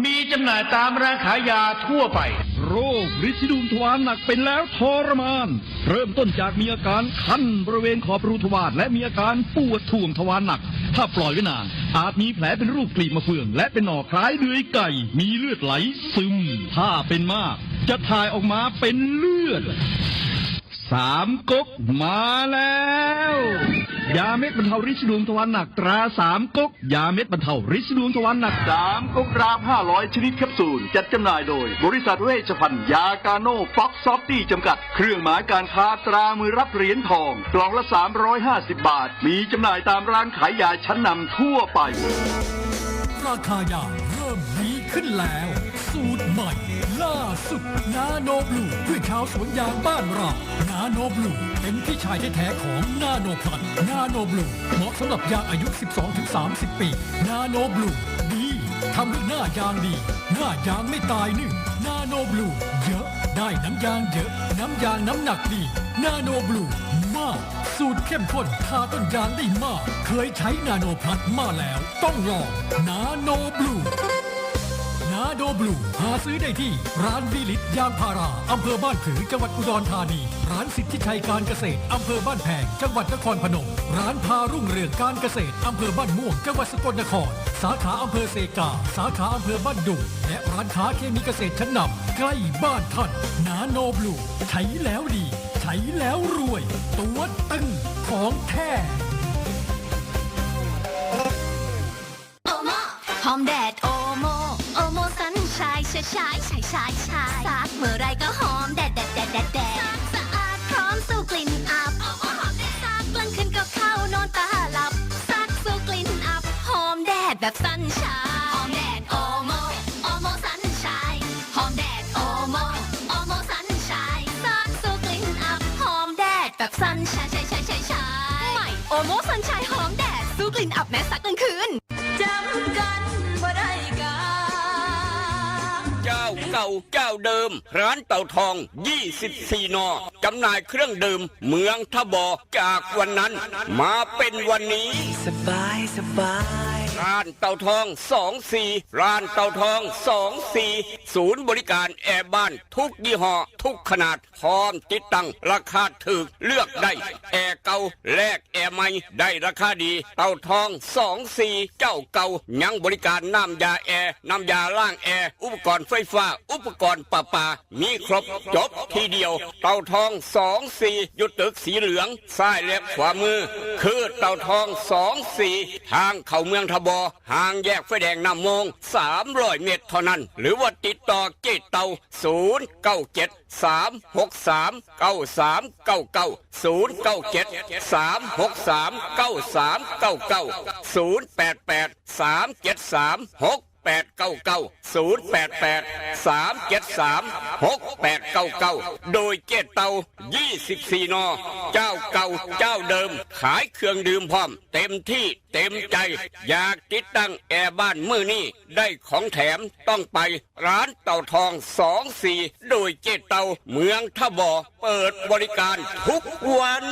มีจำหน่ายตามร้านขายยาทั่วไป โรคริดสีดวงทวารหนักเป็นแล้วทรมาน เริ่มต้นจากมีอาการคันบริเวณขอบรูทวารและมีอาการปวดถ่วงทวารหนัก ถ้าปล่อยไว้นาน อาจมีแผลเป็นรูปกลีบมะเฟือง และเป็นหนองคล้ายเดือยไก่ มีเลือดไหลซึม ถ้าเป็นมาก จะถ่ายออกมาเป็นเลือด สามก๊กมาแล้ว ยาเม็ดบรรเทาริดสีดวงทวารหนักตราสามก๊ก ยาเม็ดบรรเทาริดสีดวงทวารหนัก สามก๊กดราฟห้าร้อยชนิดแคปซูล จัดจำหน่ายโดย บริษัทเวชภัณฑ์ยากาโน่ป๊อกซอฟตี้จำกัด เครื่องหมายการค้าตรามือรับเหรียญทอง กล่องละ สามร้อยห้าสิบบาท มีจำหน่ายตามร้านขายยาชั้นนำทั่วไป ราคายาเริ่มดีขึ้นแล้ว สูตรใหม่ล่าสุด นาโนบลู เพื่อชาวสวนยางบ้านเรา นาโนบลู เป็นพี่ชายแท้ๆของนาโนพลัส นาโนบลู เหมาะสำหรับยางอายุ สิบสองถึงสามสิบ ปี นาโนบลู ดี ทำให้หน้ายางดี หน้ายางไม่ตายนึ่ง นาโนบลู เยอะ ได้น้ำยางเยอะ น้ำยางน้ำหนักดี นาโนบลู มาก สูตรเข้มข้นทาต้นยางได้มาก เคยใช้นาโนพลัสมาแล้ว ต้องลอง นาโนบลู นาโนบลู หาซื้อได้ที่ ร้านวีลิตยางพารา อำเภอบ้านผือ จังหวัดอุดรธานี ร้านสิทธิชัยการเกษตร อำเภอบ้านแพง จังหวัดนครพนม ร้านพารุ่งเรืองการเกษตร อำเภอบ้านม่วง จังหวัดสกลนคร สาขาอำเภอเซกา สาขาอำเภอบ้านดุง และร้านค้าเคมีเกษตรชั้นนำใกล้บ้านท่าน นาโนบลู ใช้แล้วดี ใช้แล้วรวย ตัวตึงของแท้ โอโมหอมแดดโอโม โอโมซันชายชายชายชายชายชายซักเมื่อไรก็หอมแดดแดดแดดแดดแดดซักสะอาดพร้อมสู้กลิ่นอับโอโมหอมแดดซักกลางคืนก็เข้านอนตาหลับซักสู้กลิ่นอับหอมแดดแบบซันชายหอมแดดโอโม โอโมซันชายหอมแดดโอโม โอโมซันชายซักสู้กลิ่นอับหอมแดดแบบซันชายชายชายชายชายใหม่โอโมซันชายหอมแดดสู้กลิ่นอับแม้ซักกลางคืน จำกันบ่ได้กา เจ้าเก่าเจ้าเดิม ร้านเต่าทอง ยี่สิบสี่ นอ จำหน่ายเครื่องดื่ม เมืองท่าบ่อ จากวันนั้นมาเป็นวันนี้ สบายสบาย ร้านเต่าทอง สองสี่ ร้านเต่าทอง สองสี่ ศูนย์บริการแอร์บ้านทุกยี่ห้อ ทุกขนาด พร้อมติดตั้งราคาถูกเลือกได้ แอร์เก่าแลกแอร์ใหม่ได้ราคาดี เต่าทอง สองสี่ เจ้าเก่า ยังบริการน้ำยาแอร์ น้ำยาล้างแอร์ อุปกรณ์ไฟฟ้า อุปกรณ์ประปา มีครบจบที่เดียว เต่าทอง สองสี่ อยู่ตึกสีเหลือง ซ้ายและขวามือ คือเต่าทอง สองสี่ ทางเข้าเมืองท่าบ่อ ห่างแยกไฟแดงน้ำโมง สามร้อย เมตรเท่านั้น หรือว่าติดต่อเจ๊เต่า ศูนย์เก้าเจ็ด สามหกสาม เก้าสามเก้าเก้า ศูนย์เก้าเจ็ด สามหกสาม เก้าสามเก้าเก้า ศูนย์แปดแปด สามเจ็ดสาม หกแปดเก้าเก้า ศูนย์แปดแปด สามเจ็ดสาม หกแปดเก้าเก้า โดยเจ๊เต่า ยี่สิบสี่ นอ เจ้าเก่าเจ้าเดิม ขายเครื่องดื่มพร้อม เต็มที่เต็มใจ อยากติดตั้งแอร์บ้านมื้อนี้ ได้ของแถมต้องไปร้านเต่าทอง สองสี่ โดยเจ๊เต่า เมืองท่าบ่อ เปิดบริการทุกวัน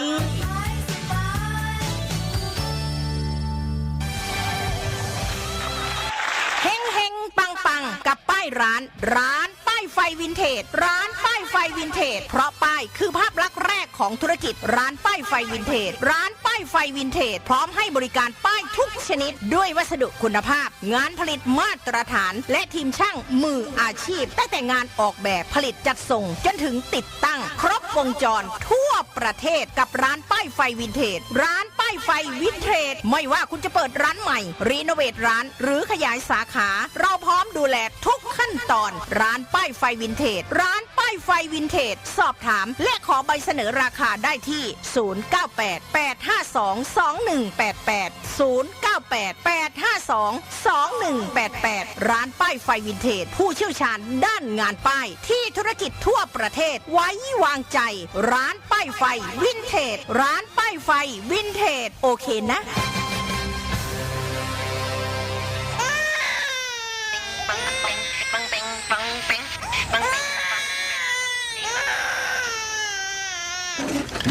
เฮงเฮงปังปังกับป้ายร้าน ร้านป้ายไฟ วินเทจ ร้านป้ายไฟวินเทจ เพราะป้ายคือภาพลักษณ์แรกของธุรกิจ ร้านป้ายไฟวินเทจ ร้านป้ายไฟวินเทจ พร้อมให้บริการป้ายทุกชนิด ด้วยวัสดุคุณภาพ งานผลิตมาตรฐาน และทีมช่างมืออาชีพ ตั้งแต่งานออกแบบผลิตจัดส่ง จนถึงติดตั้ง ครบวงจรทั่วประเทศกับร้านป้ายไฟวินเทจ ร้านป้ายไฟวินเทจ ไม่ว่าคุณจะเปิดร้านใหม่ รีโนเวทร้าน หรือขยายสาขา เราพร้อมดูแลทุกขั้นตอน ร้านป้ายไฟวินเทจ ร้านป้ายไฟวินเทจ สอบถาม และขอใบเสนอราคาได้ที่ ศูนย์เก้าแปด แปดห้าสอง สองหนึ่งแปดแปด ศูนย์เก้าแปด แปดห้าสอง สองหนึ่งแปดแปด ร้านป้ายไฟวินเทจ ผู้เชี่ยวชาญด้านงานป้าย ที่ธุรกิจทั่วประเทศไว้วางใจ ร้านป้ายไฟวินเทจ ร้านป้ายไฟวินเทจ โอเคนะ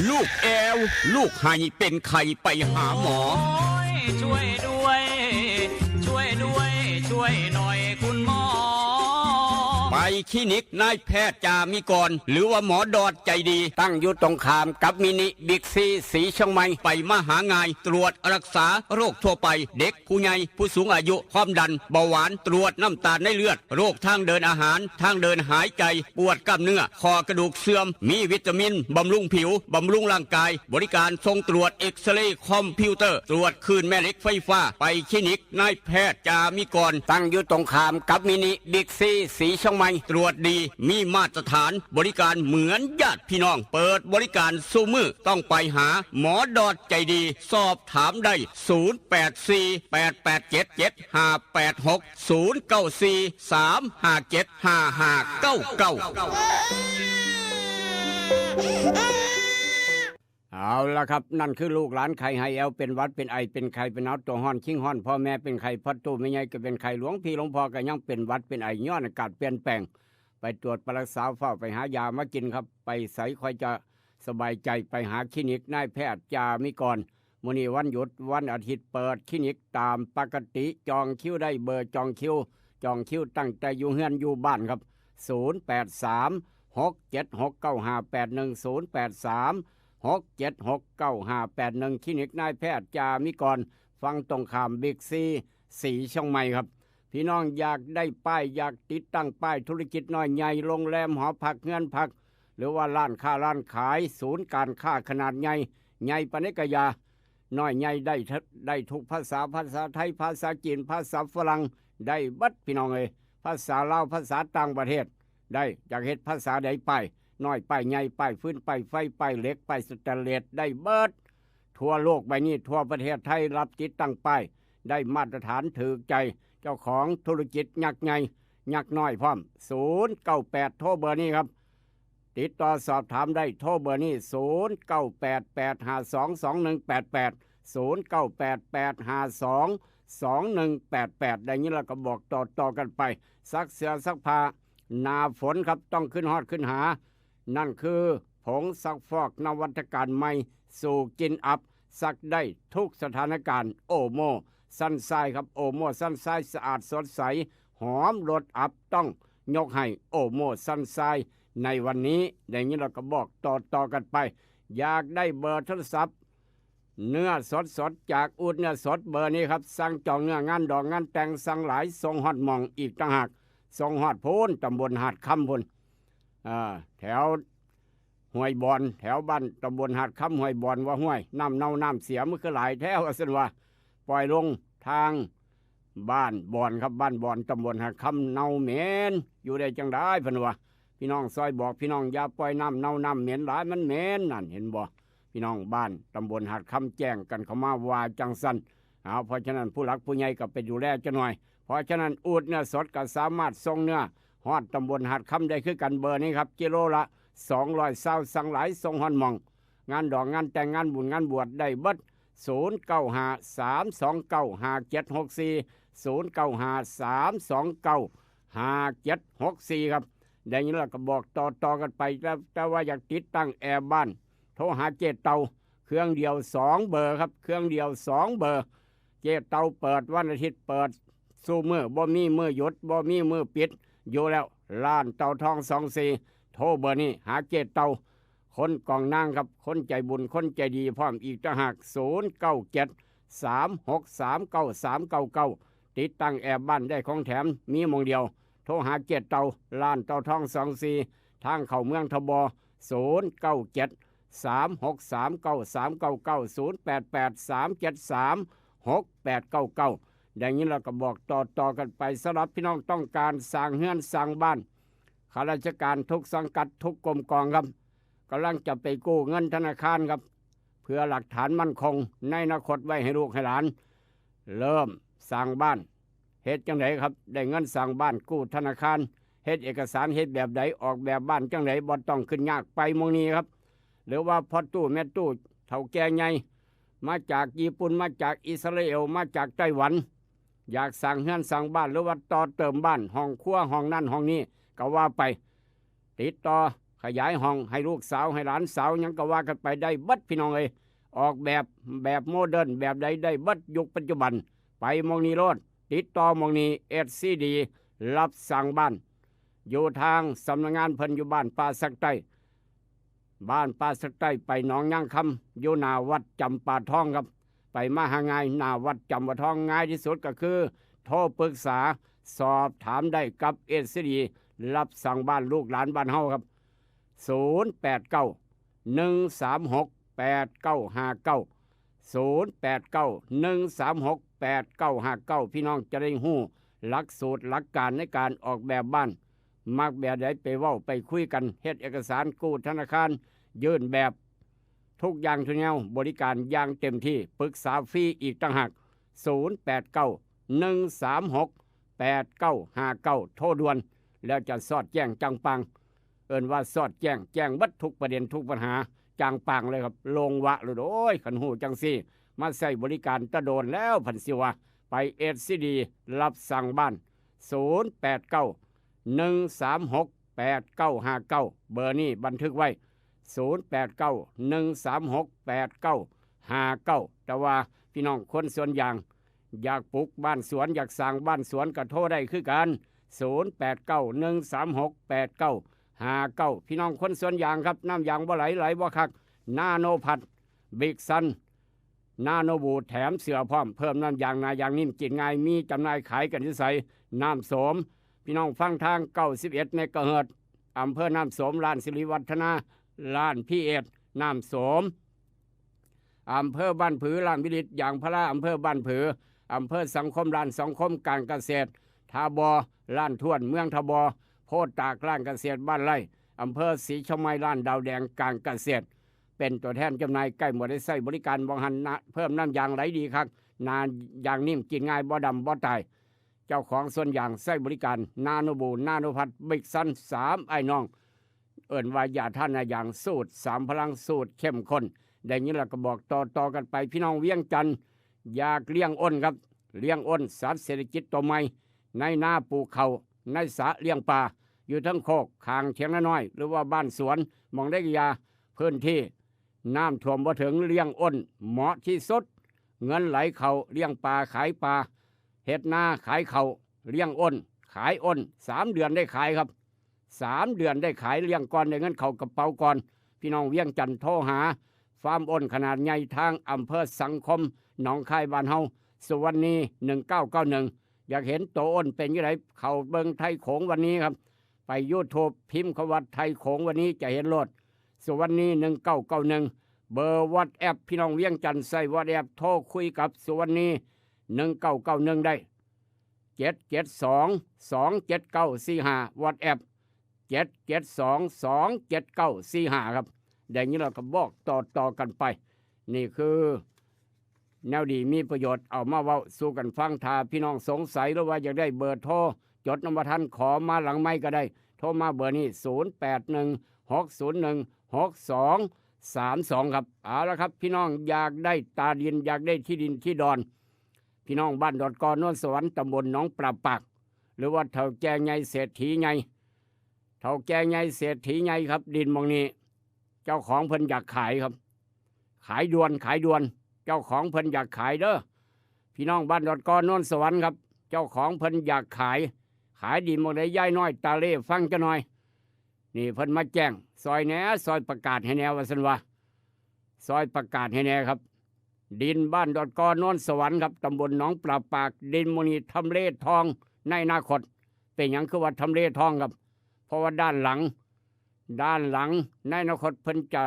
ลูกแอว ลูกไห้เป็นไข้ไปหาหมอ โอ้ยช่วยด้วย ช่วยด้วย ช่วยหน่อยคุณหมอ ไปคลินิกนายแพทย์จามิกร หรือว่าหมอดอดใจดี ตั้งอยู่ตรงข้ามกับมินิบิ๊กซีสีเชียงใหม่ ไปมาหาง่าย ตรวจรักษาโรคทั่วไป เด็กผู้ใหญ่ผู้สูงอายุ ความดัน เบาหวาน ตรวจน้ำตาลในเลือด โรคทางเดินอาหาร ทางเดินหายใจ ปวดกล้ามเนื้อ ข้อกระดูกเสื่อม มีวิตามิน บำรุงผิว บำรุงร่างกาย บริการส่งตรวจเอ็กซเรย์คอมพิวเตอร์ ตรวจคลื่นแม่เหล็กไฟฟ้า ไปคลินิกนายแพทย์จามิกร ตั้งอยู่ตรงข้ามกับมินิบิ๊กซีสีเชียงใหม่ ตรวจดี มีมาตรฐาน บริการเหมือนญาติพี่น้อง เปิดบริการสู่มือ ต้องไปหาหมอดอดใจดี สอบถามได้ ศูนย์แปดสี่ แปดแปดเจ็ด เจ็ดห้าแปดหก ศูนย์เก้าสี่ สามห้าเจ็ด ห้าห้าเก้าเก้า เอาละครับ นั่นคือลูกหลานไข้ไห้แอวเป็นหวัดเป็นไอเป็นไข้เป็นหนาวตัวฮ้อนคิงฮ้อนพ่อแม่เป็นไข้พ่อตู้แม่ใหญ่ก็เป็นไข้หลวงพี่หลวงพ่อก็ยังเป็นหวัดเป็นไอย้อนอากาศเปลี่ยนแปลง ไปตรวจไปรักษาเฝ้าไปหายามากินครับ ไปใสค่อยจะสบายใจไปหาคลินิกนายแพทย์จามิกร มื้อนี้วันหยุดวันอาทิตย์เปิดคลินิกตามปกติจองคิวได้เบอร์จองคิว จองคิวตั้งแต่อยู่เฮือนอยู่บ้านครับ ศูนย์แปดสาม หกเจ็ดหก เก้าห้าแปดหนึ่ง ศูนย์แปดสาม หกเจ็ดหก เก้าห้าแปดหนึ่ง คลินิกนายแพทย์จามิกร ฝั่งตรงข้ามบิ๊กซี สีเชียงใหม่ครับ พี่น้องอยากได้ป้ายอยากติดตั้งป้ายธุรกิจน้อยใหญ่โรงแรมหอพักเฮือนพัก หรือว่าร้านค้าร้านขายศูนย์การค้าขนาดใหญ่ ใหญ่ปานใดก็อย่า น้อยใหญ่ได้ท- ได้ทุกภาษา ภาษาไทย ภาษาจีน ภาษาฝรั่ง ได้เบิดพี่น้องเอ้ย ภาษาลาว ภาษาต่างประเทศ ได้ อยากเฮ็ดภาษาใดป้าย น้อยป้ายใหญ่ ป้ายฟืน ป้ายไฟ ป้ายเหล็ก ป้ายสแตนเลส ได้เบิด ทั่วโลกใบนี้ ทั่วประเทศไทย รับติดตั้งป้าย ได้มาตรฐานถูกใจ เจ้าของธุรกิจยักษ์ใหญ่ ยักษ์น้อยพร้อม ศูนย์เก้าแปด โทรเบอร์นี้ครับ ติดต่อสอบถามได้ โทรเบอร์นี้ ศูนย์เก้าแปด แปดห้าสอง สองหนึ่งแปดแปด ศูนย์เก้าแปด แปดห้าสอง สองหนึ่งแปดแปด ได้ยินแล้วก็บอกต่อๆกันไป ซักเสื้อซักผ้า หน้าฝนครับ ต้องขึ้นฮอดขึ้นหา นั่นคือผงซักฟอกนวัตกรรมใหม่ สู่กินอัพ ซักได้ทุกสถานการณ์ โอโม ซันไซครับ โอโม ซันไซ สะอาดสดใส หอมรสอัพ ต้องยกให้โอโม ซันไซ ในวันนี้ ได้ยินแล้วก็บอกต่อๆกันไป อยากได้เบอร์โทรศัพท์ เนื้อสดๆจากอูดเนื้อสดเบอร์นี้ครับ สั่งจองเนื้องานดองงานแต่ง สั่งหลาย ส่งฮอดหม่องอีกต่างหาก ส่งฮอดพู้น ตำบลหาดคำพู้น อ่า แถวห้วยบอน แถวบ้านตำบลหาดคำ ห้วยบอน ว่าห้วย น้ำเน่าน้ำเสียมันคือหลายแท้ ว่าซั่นว่า ปล่อยลงทางบ้านบอนครับ บ้านบอน ตำบลหาดคำ เน่าเหม็น อยู่ได้จังได๋ เพิ่นว่า พี่น้องซอยบอก พี่น้องอย่าปล่อยน้ำเน่าน้ำเหม็นหลาย มันเหม็น นั่น เห็นบ่ พี่น้องบ้านตำบลหาดคำแจ้งกันเข้ามาว่าจังซั่น เอา เพราะฉะนั้นผู้หลักผู้ใหญ่ก็ไปดูแลจักหน่อย เพราะฉะนั้นอูดเนื้อสดก็สามารถส่งเนื้อฮอดตำบลหาดคำได้คือกัน เบอร์นี้ครับ กิโลละสองร้อยซาว สั่งหลาย ส่งฮอดหม่อง งานดองงานแต่งงานบุญงานบวชได้เบิด ศูนย์เก้าห้า สามสองเก้า ห้าเจ็ดหกสี่ ศูนย์เก้าห้า สามสองเก้า ห้าเจ็ดหกสี่ ครับ ได้ยินแล้วก็บอกต่อๆกันไป แต่แต่ว่าอยากติดตั้งแอร์บ้าน โทรหาเจ๊เต่า เครื่องเดียวสองเบอร์ครับ เครื่องเดียวสองเบอร์ เจ๊เต่าเปิดวันอาทิตย์ เปิดสู่มื้อ บ่มีมื้อหยุด บ่มีมื้อปิด อยู่แล้ว ร้านเต่าทองสองสี่ โทรเบอร์นี้หาเจ๊เต่า คนกองนางครับ คนใจบุญ คนใจดีพร้อมอีกต่างหาก ศูนย์เก้าเจ็ด สามหกสามเก้าสามเก้าเก้า ติดตั้งแอร์บ้านได้ของแถม มีหม่องเดียว โทรหาเจ๊เต่า ร้านเต่าทองสองสี่ ทางเข้าเมืองทบ ศูนย์เก้าเจ็ด สามหกสามเก้าสามเก้าเก้า ศูนย์แปดแปด สามเจ็ดสาม หกแปดเก้าเก้า ได้ยินแล้วก็บอกต่อๆกันไป สำหรับพี่น้องต้องการสร้างเฮือนสร้างบ้าน ข้าราชการทุกสังกัดทุกกรมกองครับ กำลังจะไปกู้เงินธนาคารครับ เพื่อหลักฐานมั่นคงในอนาคตไว้ให้ลูกให้หลาน เริ่มสร้างบ้าน เฮ็ดจังไดครับ ได้เงินสร้างบ้านกู้ธนาคาร เฮ็ดเอกสาร เฮ็ดแบบใด ออกแบบบ้านจังได บ่ต้องขึ้นยาก ไปหม่องนี้ครับ หรือว่าพ่อตู้แม่ตู้เฒ่าแก่ใหญ่ มาจากญี่ปุ่น มาจากอิสราเอล มาจากไต้หวัน อยากสร้างเฮือนสร้างบ้าน หรือว่าต่อเติมบ้าน ห้องครัว ห้องนั่นห้องนี้ ก็ว่าไป ติดต่อขยายห้องให้ลูกสาวให้หลานสาว หยังก็ว่ากันไป ได้เบิดพี่น้องเอ้ย ออกแบบ แบบโมเดิร์น แบบใดได้เบิด ยุคปัจจุบัน ไปหม่องนี้โลด ติดต่อหม่องนี้ เอสซีดี รับสร้างบ้าน อยู่ทางสำนักงานเพิ่นอยู่บ้านป่าสักใต้ บ้านป่าสักใต้ ไปหนองยางคำ อยู่หน้าวัดจำปาทองครับ ไปมาหาง่าย หน้าวัดจำปาทอง ง่ายที่สุดก็คือ โทรปรึกษาสอบถามได้กับ เอสซีดี รับสร้างบ้านลูกหลานบ้านเฮาครับ ศูนย์แปดเก้า หนึ่งสามหก แปดเก้าห้าเก้า ศูนย์แปดเก้า หนึ่งสามหก แปดเก้าห้าเก้า พี่น้องจะได้ฮู้หลักสูตรหลักการในการออกแบบบ้าน มักแบบใดไปเว้าไปคุยกัน เฮ็ดเอกสารกู้ธนาคาร ยื่นแบบ ทุกอย่างทุกแนว บริการอย่างเต็มที่ ปรึกษาฟรีอีกต่างหาก ศูนย์แปดเก้า หนึ่งสามหก แปดเก้าห้าเก้า โทรด่วน แล้วจะสอดแจ้งจ่างป่าง เอิ้นว่าสอดแจ้ง แจ้งเบิดทุกประเด็นทุกปัญหา จ่างป่างเลยครับ โล่งวะเลย โอ้ย คันฮู้จังซี่ มาใช้บริการตะโดนแล้ว พันสิวะ ไป เอสซีดี รับสร้างบ้าน ศูนย์แปดเก้า หนึ่งสามหก แปดเก้าห้าเก้า เบอร์นี้บันทึกไว้ ศูนย์แปดเก้า หนึ่งสามหก แปดเก้าห้าเก้า แต่ว่าพี่น้องคนสวนยาง อยากปลูกบ้านสวน อยากสร้างบ้านสวนก็โทรได้คือกัน ศูนย์แปดเก้า หนึ่งสามหก แปดเก้าห้าเก้า พี่น้องคนสวนยางครับ น้ำยางบ่ไหล ไหลบ่คัก นาโนพัด บิ๊กซัน นาโนบู แถมเสื้อพร้อม เพิ่มน้ำยางหนายางนิ่ม กินง่าย มีจำหน่ายขายกันอยู่ไส น้ำโสม พี่น้องฟังทาง เก้าสิบเอ็ดเมกะเฮิรตซ์ อำเภอน้ำโสม ร้านสิริวัฒนา ร้านพีเอส น้ำโสม อำเภอบ้านผือ ร้านวิริตยางพารา อำเภอบ้านผือ อำเภอสังคม ร้านสังคมการเกษตร ทบ ร้านทวน เมืองทบ โพธิ์ตาก ร้านเกษตรบ้านไร่ อำเภอศรีเชียงใหม่ ร้านดาวแดงการเกษตร เป็นตัวแทนจำหน่าย ใกล้หมดได้ใช้บริการ บ่หันนะ เพิ่มน้ำยางไหลดีคัก น้ำยางนิ่ม กินง่าย บ่ดำบ่ตาย เจ้าของสวนยางใช้บริการ นาโนบู นาโนพัด บิ๊กซัน สามอ้ายน้อง เอิ้นว่ายาทานายาง สูตรสามพลัง สูตรเข้มข้น ได้ยินแล้วก็บอกต่อๆกันไป พี่น้องเวียงจันทน์ อยากเลี้ยงอ้นครับ เลี้ยงอ้น สัตว์เศรษฐกิจตัวใหม่ ในนาปลูกข้าว ในสระเลี้ยงปลา อยู่เทิงโคก ข้างเถียงนาน้อย หรือว่าบ้านสวน หม่องใดก็อย่า พื้นที่น้ำท่วมบ่ถึง เลี้ยงอ้นเหมาะที่สุด เงินไหลเข้า เลี้ยงปลาขายปลา เฮ็ดนาขายข้าว เลี้ยงอ้น ขายอ้น สามเดือนได้ขายครับ สามเดือนได้ขาย เลี้ยงก่อน ได้เงินเข้ากระเป๋าก่อน พี่น้องเวียงจันทน์โทรหา ฟาร์มอ้นขนาดใหญ่ ทางอำเภอสังคม หนองคายบ้านเฮา สุวรรณี หนึ่งเก้าเก้าหนึ่ง อยากเห็นตัวอ้นเป็นจั่งใด เข้าเบิ่งไทยโขงวันนี้ครับ ไปยูทูบ พิมพ์คำว่าไทยโขงวันนี้ จะเห็นโลด สุวรรณี หนึ่งเก้าเก้าหนึ่ง เบอร์วอทแอป พี่น้องเวียงจันทน์ใช้วอทแอป โทรคุยกับสุวรรณี หนึ่งเก้าเก้าหนึ่ง ได้ เจ็ดเจ็ดสอง สองเจ็ดเก้าสี่ห้า วอทแอป เจ็ดเจ็ดสอง สองเจ็ดเก้าสี่ห้า ครับ ได้ยินแล้วก็บอกต่อๆกันไป นี่คือแนวดีมีประโยชน์ เอามาเว้าสู่กันฟัง ถ้าพี่น้องสงสัย หรือว่าอยากได้เบอร์โทร จดนำบ่ทัน ขอมาหลังไมค์ก็ได้ โทรมาเบอร์นี้ ศูนย์แปดหนึ่ง หกศูนย์หนึ่ง หกสองสามสอง ครับ เอาละครับ พี่น้องอยากได้ตาดิน อยากได้ที่ดินที่ดอน พี่น้องบ้านดอนกอ โนนสวรรค์ ตำบลหนองปลาปาก หรือว่าเฒ่าแก่ใหญ่เศรษฐีใหญ่ เฒ่าแก่ใหญ่เศรษฐีใหญ่ครับ ดินหม่องนี้ เจ้าของเพิ่นอยากขายครับ ขายด่วน ขายด่วน เจ้าของเพิ่นอยากขายเด้อ พี่น้องบ้านดอนกอ โนนสวรรค์ครับ เจ้าของเพิ่นอยากขาย ขายดินหม่องใด ยายน้อยตาเล่ ฟังจักหน่อย นี่เพิ่นมาแจ้ง ซอยแหน่ ซอยประกาศให้แหน่ ว่าซั่นว่า ซอยประกาศให้แหน่ครับ ดินบ้านดอนกอ โนนสวรรค์ครับ ตำบลหนองปลาปาก ดินหม่องนี้ทำเลทองในอนาคต เป็นหยังคือว่าทำเลทองครับ เพราะว่าด้านหลัง ด้านหลังในอนาคตเพิ่นจะ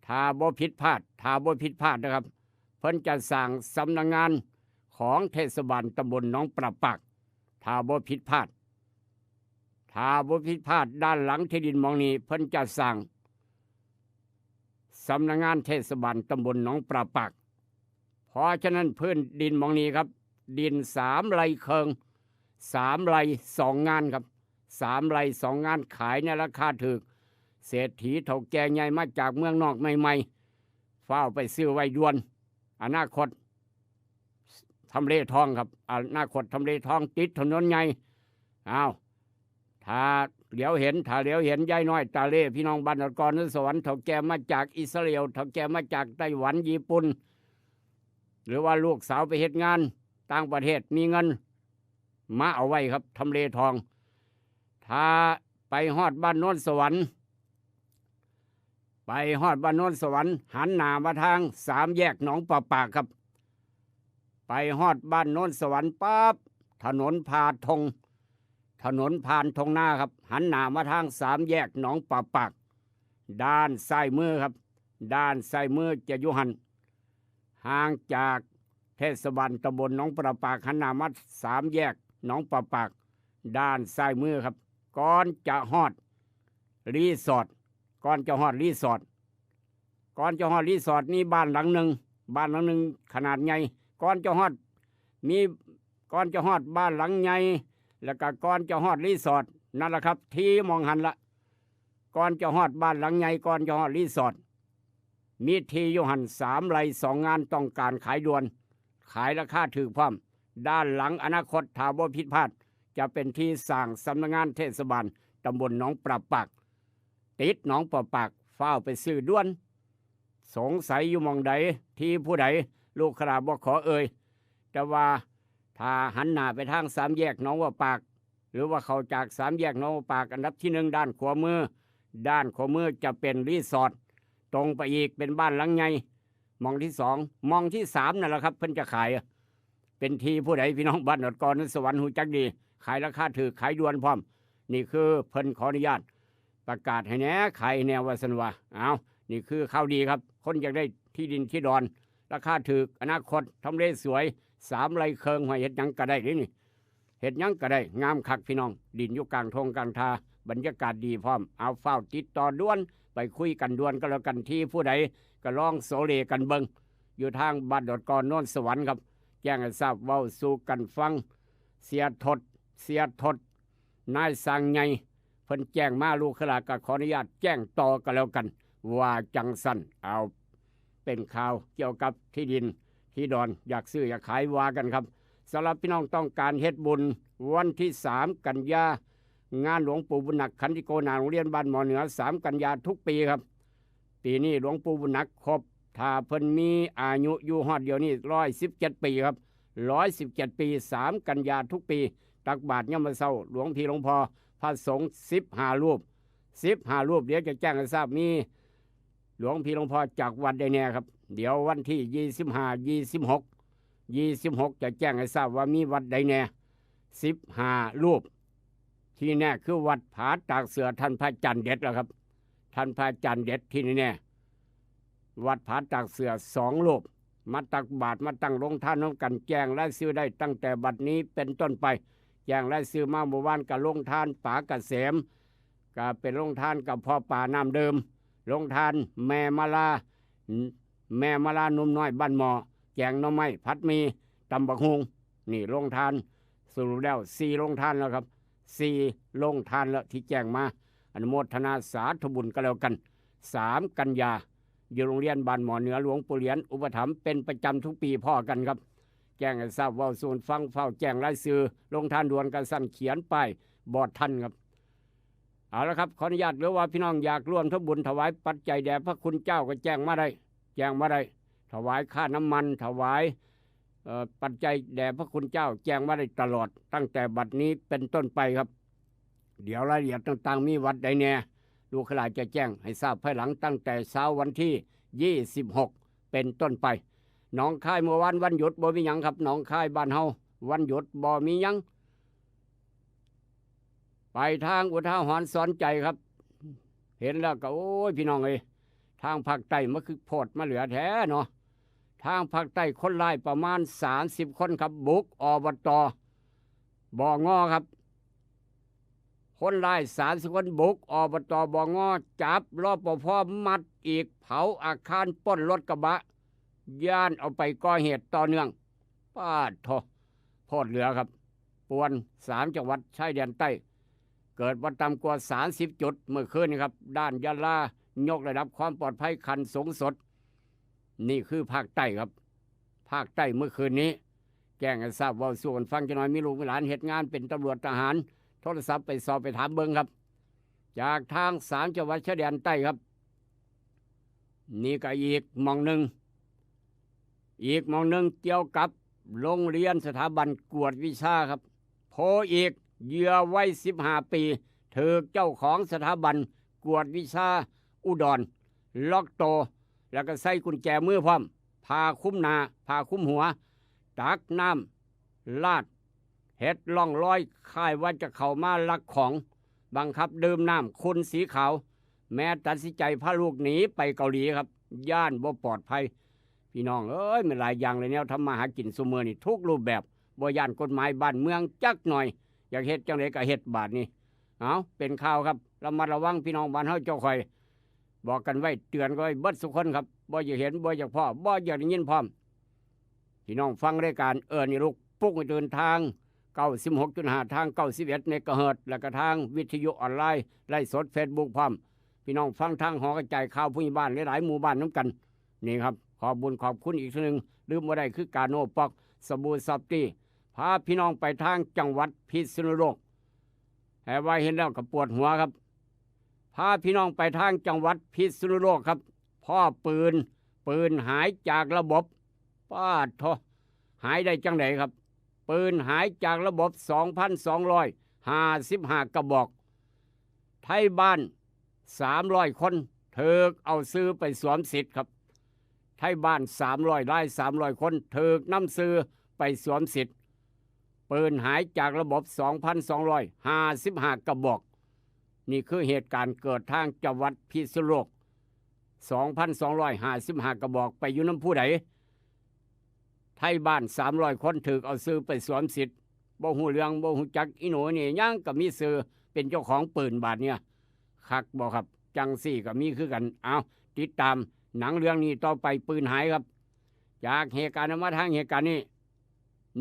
ถ้าบ่ผิดพลาด ถ้าบ่ผิดพลาดนะครับ เพิ่นจะสร้างสำนักงานของเทศบาลตำบลหนองปลาปาก ถ้าบ่ผิดพลาด ถ้าบ่ผิดพลาด ด้านหลังที่ดินหม่องนี้เพิ่นจะสร้างสำนักงานเทศบาลตำบลหนองปลาปาก เพราะฉะนั้นพื้นดินหม่องนี้ครับ ดินสามไร่เคิง สามไร่สองงานครับ สามไร่สองงาน ขายในราคาถูก เศรษฐีเฒ่าแก่ใหญ่มาจากเมืองนอกใหม่ๆ ฟ้าวไปซื้อไว้ด่วน อนาคตทำเลทองครับ อนาคตทำเลทองติดถนนใหญ่ อ้าว ถ้าเหลียวเห็น ถ้าเหลียวเห็น ยายน้อยตาเล่ พี่น้องบ้านดอนกอ โนนสวรรค์ เฒ่าแก่มาจากอิสราเอล เฒ่าแก่มาจากไต้หวัน ญี่ปุ่น หรือว่าลูกสาวไปเฮ็ดงานต่างประเทศ มีเงิน มาเอาไว้ครับ ทำเลทอง ถ้าไปฮอดบ้านโนนสวรรค์ ไปฮอดบ้านโนนสวรรค์ หันหน้ามาทางสามแยกหนองปลาปากครับ ไปฮอดบ้านโนนสวรรค์ปั๊บ ถนนผ่านทง ถนนผ่านทงนาครับ หันหน้ามาทางสามแยกหนองปลาปาก ด้านซ้ายมือครับ ด้านซ้ายมือจะอยู่หั่น ห่างจากเทศบาลตำบลหนองปลาปาก หันหน้ามาสามแยกหนองปลาปาก ด้านซ้ายมือครับ ก่อนจะฮอดรีสอร์ท ก่อนจะฮอดรีสอร์ท ก่อนจะฮอดรีสอร์ท มีบ้านหลังหนึ่ง บ้านหลังหนึ่งขนาดใหญ่ ก่อนจะฮอด มี ก่อนจะฮอดบ้านหลังใหญ่ แล้วก็ก่อนจะฮอดรีสอร์ท นั่นแหละครับ ที่หม่องหั่นละ ก่อนจะฮอดบ้านหลังใหญ่ ก่อนจะฮอดรีสอร์ท มีที่อยู่หั่นสามไร่สองงาน ต้องการขายด่วน ขายราคาถูกพร้อม ด้านหลังอนาคต ถ้าบ่ผิดพลาด จะเป็นที่สร้างสำนักงานเทศบาลตำบลหนองปลาปาก ติดหนองปลาปาก ฟ้าวไปซื้อด่วน สงสัยอยู่หม่องใด ที่ผู้ใด ลูกขลาบ่ขอเอ่ย แต่ว่าถ้าหันหน้าไปทางสามแยกหนองปลาปาก หรือว่าเข้าจากสามแยกหนองปลาปาก อันดับที่หนึ่ง ด้านขวามือ ด้านขวามือจะเป็นรีสอร์ท ตรงไปอีกเป็นบ้านหลังใหญ่ หม่องที่สอง หม่องที่สามนั่นแหละครับ เพิ่นจะขาย เป็นที่ผู้ใด พี่น้องบ้านดอนกอ โนนสวรรค์ ฮู้จักดี ขายราคาถูก ขายด่วนพร้อม นี่คือเพิ่นขออนุญาตประกาศให้แหน่ ขายให้แหน่ ว่าซั่นว่า เอา นี่คือข่าวดีครับ คนอยากได้ที่ดินที่ดอน ราคาถูก อนาคตทำเลสวย สามไร่เคิง ห้วย เฮ็ดหยังก็ได้เด้นี่ เฮ็ดหยังก็ได้ งามคักพี่น้อง ดินอยู่กลางทงกลางทา บรรยากาศดีพร้อม เอา ฟ้าวติดต่อด่วน ไปคุยกันด่วนก็แล้วกัน ที่ผู้ใดก็ลองโซเลกันเบิ่ง อยู่ทางบ้านดอนกอ โนนสวรรค์ครับ แจ้งให้ทราบ เว้าสู่กันฟัง เสียทด เสียทด นายช่างใหญ่ เพิ่นแจ้งมา ลูกขลาก็ขออนุญาตแจ้งต่อกันแล้วกัน ว่าจังซั่น เอา เป็นข่าวเกี่ยวกับที่ดินที่ดอน อยากซื้ออยากขาย ว่ากันครับ สำหรับพี่น้องต้องการเฮ็ดบุญ วันที่สามกันยา งานหลวงปู่บุญหนักขันธิโก หน้าโรงเรียนบ้านหมอเหนือ สามกันยาทุกปีครับ ปีนี้หลวงปู่บุญหนักครบ ถ้าเพิ่นมีอายุอยู่ฮอดเดี๋ยวนี้ ร้อยสิบเจ็ดปีครับ ร้อยสิบเจ็ดปี สามกันยาทุกปี ตักบาตรยามมื้อเช้า หลวงพี่หลวงพ่อ พระสงฆ์ สิบห้ารูป สิบห้ารูป เดี๋ยวจะแจ้งให้ทราบ มีหลวงพี่หลวงพ่อจากวัดใดแหน่ครับ เดี๋ยววันที่ยี่สิบห้า ยี่สิบหก ยี่สิบหก จะแจ้งให้ทราบว่ามีวัดใดแหน่ สิบห้ารูป ที่แน่คือวัดผาตากเสือ ท่านพระอาจารย์เด็ดแล้วครับ ท่านพระอาจารย์เด็ดที่แน่ๆ วัดผาตากเสือสองรูป มาตักบาตรมาตั้งโรงทานนำกัน แจ้งรายชื่อได้ตั้งแต่บัดนี้เป็นต้นไป แจ้งรายชื่อมาเมื่อวานก็โรงทานป๋าเกษม ก็เป็นโรงทานกับพ่อป๋าน้ำเดิม โรงทานแม่มาลา แม่มาลาหนุ่มน้อยบ้านหมอ แกงหน่อไม้ ผัดหมี่ ตำบักหุ่ง นี่โรงทาน สรุปแล้วสี่โรงทานแล้วครับ สี่โรงทานแล้วที่แจ้งมา อนุโมทนาสาธุบุญก็แล้วกัน สามกันยา อยู่โรงเรียนบ้านหมอเหนือ หลวงปู่เหรียญอุปถัมภ์เป็นประจำทุกปี พ้อกันครับ แจ้งให้ทราบ เว้าสู่ฟัง ฟ้าวแจ้งรายชื่อ โรงทานด่วน กะซั้นเขียนป้ายบ่ทันครับ เอาละครับ ขออนุญาต หรือว่าพี่น้องอยากร่วมทำบุญถวายปัจจัยแด่พระคุณเจ้าก็แจ้งมาได้ แจ้งมาได้ ถวายค่าน้ำมัน ถวาย เอ่อปัจจัยแด่พระคุณเจ้าแจ้งมาได้ตลอดตั้งแต่บัดนี้เป็นต้นไปครับ เดี๋ยวรายละเอียดต่างๆ มีวัดใดแน่ ลูกหลานจะแจ้งให้ทราบภายหลังตั้งแต่เช้าวันที่ ยี่สิบหก เป็นต้นไป หนองคายเมื่อวานวันหยุดบ่มีหยังครับ หนองคายบ้านเฮาวันหยุดบ่มีหยัง ไปทางอุทาหรณ์สอนใจครับ เห็นแล้วก็โอ้ยพี่น้องเอ้ย ทางภาคใต้มันคือโพดมาเหลือแท้เนาะ ทางภาคใต้คนร้ายประมาณ สามสิบ คนครับ บุก อบต.บ่องอครับ คนร้าย สามสิบ คนบุก อบต.บ่องอ จับ รปภ.มัดอีก เผาอาคาร ปล้นรถกระบะ ย้านเอาไปก่อเหตุต่อเนื่อง ปาดโท โพดเหลือครับ ป่วน สาม จังหวัดชายแดนใต้ เกิดบ่ต่ำกว่า สามสิบ จุดเมื่อคืนนี้ครับ ด้านยะลา ยกระดับความปลอดภัยขั้นสูงสุด นี่คือภาคใต้ครับ ภาคใต้เมื่อคืนนี้ แจ้งให้ทราบ เว้าสู่กันฟังจักหน่อย มีลูกมีหลานเฮ็ดงานเป็นตำรวจทหาร โทรศัพท์ไปสอบไปถามเบิ่งครับ จากทาง สาม จังหวัดชายแดนใต้ครับ นี่ก็อีกหม่องหนึ่ง อีกหม่องหนึ่งเกี่ยวกับโรงเรียนสถาบันกวดวิชาครับ โพอีก เหยื่อวัย สิบห้า ปี ถูกเจ้าของสถาบันกวดวิชาอุดร ล็อกโต แล้วก็ใส่กุญแจมือพร้อม ผ้าคลุมหน้า ผ้าคลุมหัว ตักน้ำราด เฮ็ดร่องรอยคล้ายว่าจะเข้ามาลักของ บังคับดื่มน้ำขุ่นสีขาว แม่ตัดสินใจพาลูกหนีไปเกาหลีครับ ย้านบ่ปลอดภัย พี่น้องเอ้ย มันหลายอย่างเลย แนวทำมาหากินซุมื้อนี่ทุกรูปแบบ บ่ย้านกฎหมายบ้านเมืองจักหน่อย อยากเฮ็ดจั่งใดก็เฮ็ดบาดนี้ เอาเป็นข่าวครับ ระมัดระวังพี่น้องบ้านเฮาเจ้าข่อย บอกกันไว้ เตือนกันไว้เบิดซุคนครับ บ่อยากเห็น บ่อยากพ้อ บ่อยากได้ยินพร้อม พี่น้องฟังรายการเอิ้นให้ลุกปลุกให้ตื่นทาง เก้าสิบหกจุดห้า ทาง เก้าสิบเอ็ด เมกะเฮิรตซ์ แล้วก็ทางวิทยุออนไลน์ ไลฟ์สด Facebook พร้อม พี่น้องฟังทางหอกระจายข่าวผู้ใหญ่บ้านหลายๆหมู่บ้านนำกัน นี่ครับ ขอบบุญขอบคุณอีกเทื่อหนึ่ง ลืมบ่ได้คือกาโนป๊อก สบู่ซอฟตี้ พาพี่น้องไปทางจังหวัดพิษณุโลก แหม ว่าเห็นแล้วก็ปวดหัวครับ พาพี่น้องไปทางจังหวัดพิษณุโลกครับ พ้อปืน ปืนหายจากระบบ ปาดโท หายได้จั่งใดครับ ปืนหายจากระบบ สองพันสองร้อยห้าสิบห้า กระบอก ไทบ้าน สามร้อย คน ถูกเอาชื่อไปสวมสิทธิ์ครับ ไทบ้าน สามร้อย ราย สามร้อย คน ถูกนำชื่อไปสวมสิทธิ์ ปืนหายจากระบบ สองพันสองร้อยห้าสิบห้า กระบอก นี่คือเหตุการณ์เกิดทางจังหวัดพิษณุโลก สองพันสองร้อยห้าสิบห้า กระบอก ไปอยู่นำผู้ใด ไทบ้าน สามร้อย คน ถูกเอาชื่อไปสวมสิทธิ์ บ่ฮู้เรื่อง บ่ฮู้จักอีโหนนี่ ยังก็มีชื่อเป็นเจ้าของปืนบาดเนี่ย คักบ่ครับ จั่งซี้ก็มีคือกัน เอาติดตามหนังเรื่องนี้ต่อไป ปืนหายครับ จากเหตุการณ์นั้นมาทางเหตุการณ์นี้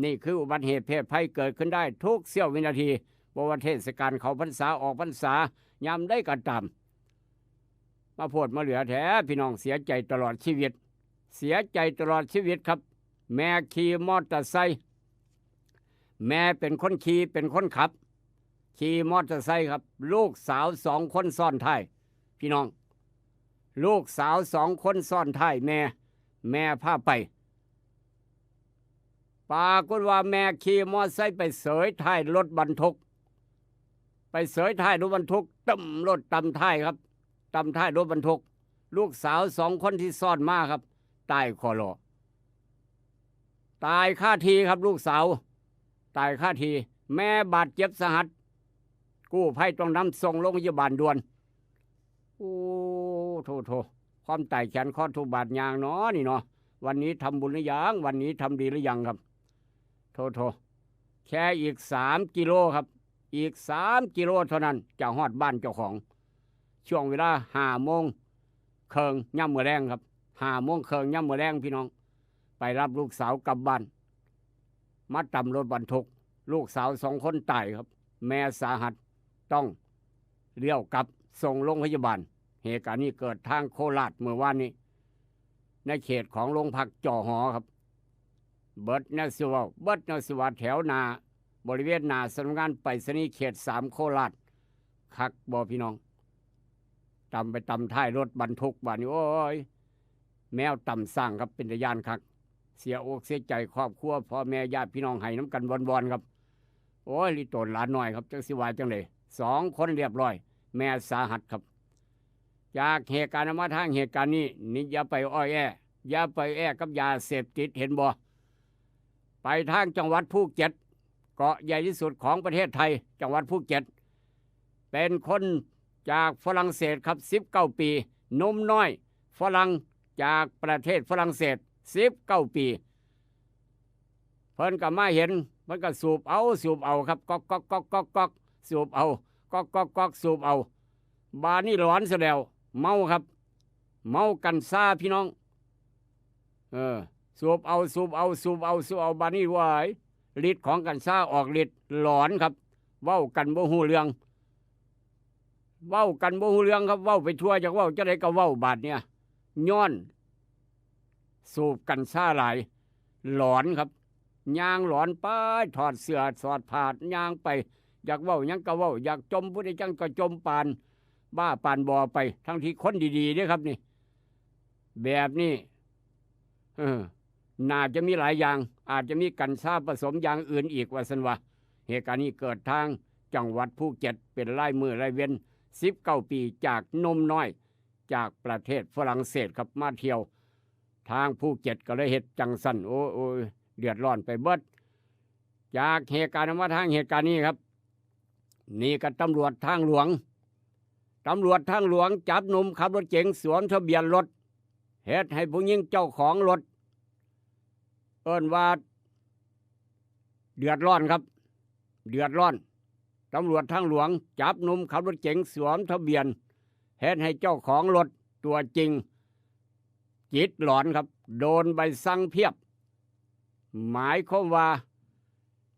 นี่คืออุบัติเหตุเพศภัยเกิดขึ้นได้ทุกเสี้ยววินาที บ่ว่าเทศกาลเข้าพรรษาออกพรรษา ยามใดก็ตาม มาโพดมาเหลือแท้ พี่น้องเสียใจตลอดชีวิต เสียใจตลอดชีวิตครับ แม่ขี่มอเตอร์ไซค์ แม่เป็นคนขี่เป็นคนขับ ขี่มอเตอร์ไซค์ครับ ลูกสาวสองคนซ้อนท้าย พี่น้อง ลูกสาวสองคนซ้อนท้ายแม่ แม่พาไป ปรากฏว่าแม่ขี่มอเตอร์ไซค์ไปเสยท้ายรถบรรทุก ไปเสยท้ายรถบรรทุก ตึ้มรถตำท้ายครับ ตำท้ายรถบรรทุก ลูกสาวสองคนที่ซ้อนมาครับ ตายคอลอ ตายคาที่ครับ ลูกสาว ตายคาที่ แม่บาดเจ็บสาหัส กู้ภัยต้องนำส่งโรงพยาบาลด่วน โอ้ โถ โถ ความตายแขนคอทุกบาดยางเนาะนี่เนาะ วันนี้ทำบุญหรือยัง วันนี้ทำดีหรือยังครับ โถ โถ แค่อีก สาม กิโลครับ อีก สาม กิโลเท่านั้นจะฮอดบ้านเจ้าของ ช่วงเวลา ห้า โมงเคิ่งยามมื้อแลงครับ ห้า โมงเคิ่งยามมื้อแลง พี่น้อง ไปรับลูกสาวกลับบ้าน มาตำรถบรรทุก ลูกสาวสองคนตายครับ แม่สาหัส ต้องเลี้ยวกลับส่งโรงพยาบาล เหตุการณ์นี้เกิดทางโคราชเมื่อวานนี้ ในเขตของโรงพักจอหอครับ เบิดแนวสิเว้า เบิดแนวสิว่าแถวหน้า บริเวณหน้าสำนักงานไปรษณีย์เขต สาม โคราช คักบ่พี่น้อง ตำไปตำท้ายรถบรรทุกบาดนี้ โอ้ย แมวตำช้างครับ เป็นตาย้านคัก เสียอกเสียใจครอบครัวพ่อแม่ญาติพี่น้องให้น้ำกันวอนๆครับ โอ้ย ลิโตนหลานน้อยครับ จักสิว่าจังได๋ สองคนเรียบร้อย แม่สาหัสครับ จากเหตุการณ์นั้นมาทางเหตุการณ์นี้ นี่อย่าไปอ้อยแอ้ อย่าไปแอ้กับยาเสพติด เห็นบ่ ไปทางจังหวัดภูเก็ต เกาะใหญ่ที่สุดของประเทศไทย จังหวัดภูเก็ต เป็นคนจากฝรั่งเศสครับ สิบเก้าปี หนุ่มน้อยฝรั่งจากประเทศฝรั่งเศส สิบเก้าปี เพิ่นก็มาเห็น เพิ่นก็สูบเอา สูบเอาครับ ก๊อกก๊อกก๊อกก๊อกก๊อก สูบเอา ก๊อกก๊อกก๊อก สูบเอา บาดนี้หลอนซะแล้ว เมาครับ เมากัญชาพี่น้อง เออ สูบเอา สูบเอา สูบเอา สูบเอา บาดนี้เว้ย ฤทธิ์ของกัญชาออกฤทธิ์ หลอนครับ เว้ากันบ่ฮู้เรื่อง เว้ากันบ่ฮู้เรื่องครับ เว้าไปทั่ว จักเว้าจั่งใดก็เว้า บาดเนี่ย ย้อน สูบกัญชาหลาย หลอนครับ ย่างหลอนไป ถอดเสื้อ ถอดผ้า ย่างไป อยากเว้าหยังก็เว้า อยากจมผู้ใดจั่งก็จมปานบ้าปานบอไป ทั้งที่คนดีๆเด้ครับนี่ แบบนี้ เออ น่าจะมีหลายอย่าง อาจจะมีกัญชาผสมอย่างอื่นอีก ว่าซั่นว่า เหตุการณ์นี้เกิดทางจังหวัดภูเก็ต เป็นลายมือลายเว็น สิบเก้าปี จากหนุ่มน้อย จากประเทศฝรั่งเศสครับ มาเที่ยวทางภูเก็ต ก็เลยเฮ็ดจั่งซั่น โอ้ย โอ้ย เดือดร้อนไปเบิด จากเหตุการณ์นั้นมาทางเหตุการณ์นี้ครับ นี่ก็ตำรวจทางหลวง ตำรวจทางหลวงจับหนุ่มขับรถเก๋งสวมทะเบียนรถ เฮ็ดให้ผู้หญิงเจ้าของรถ เอิ้นว่า เดือดร้อนครับ เดือดร้อน ตำรวจทางหลวงจับหนุ่มขับรถเก๋งสวมทะเบียน เฮ็ดให้เจ้าของรถตัวจริง จิตหลอนครับ โดนใบสั่งเพียบ หมายความว่า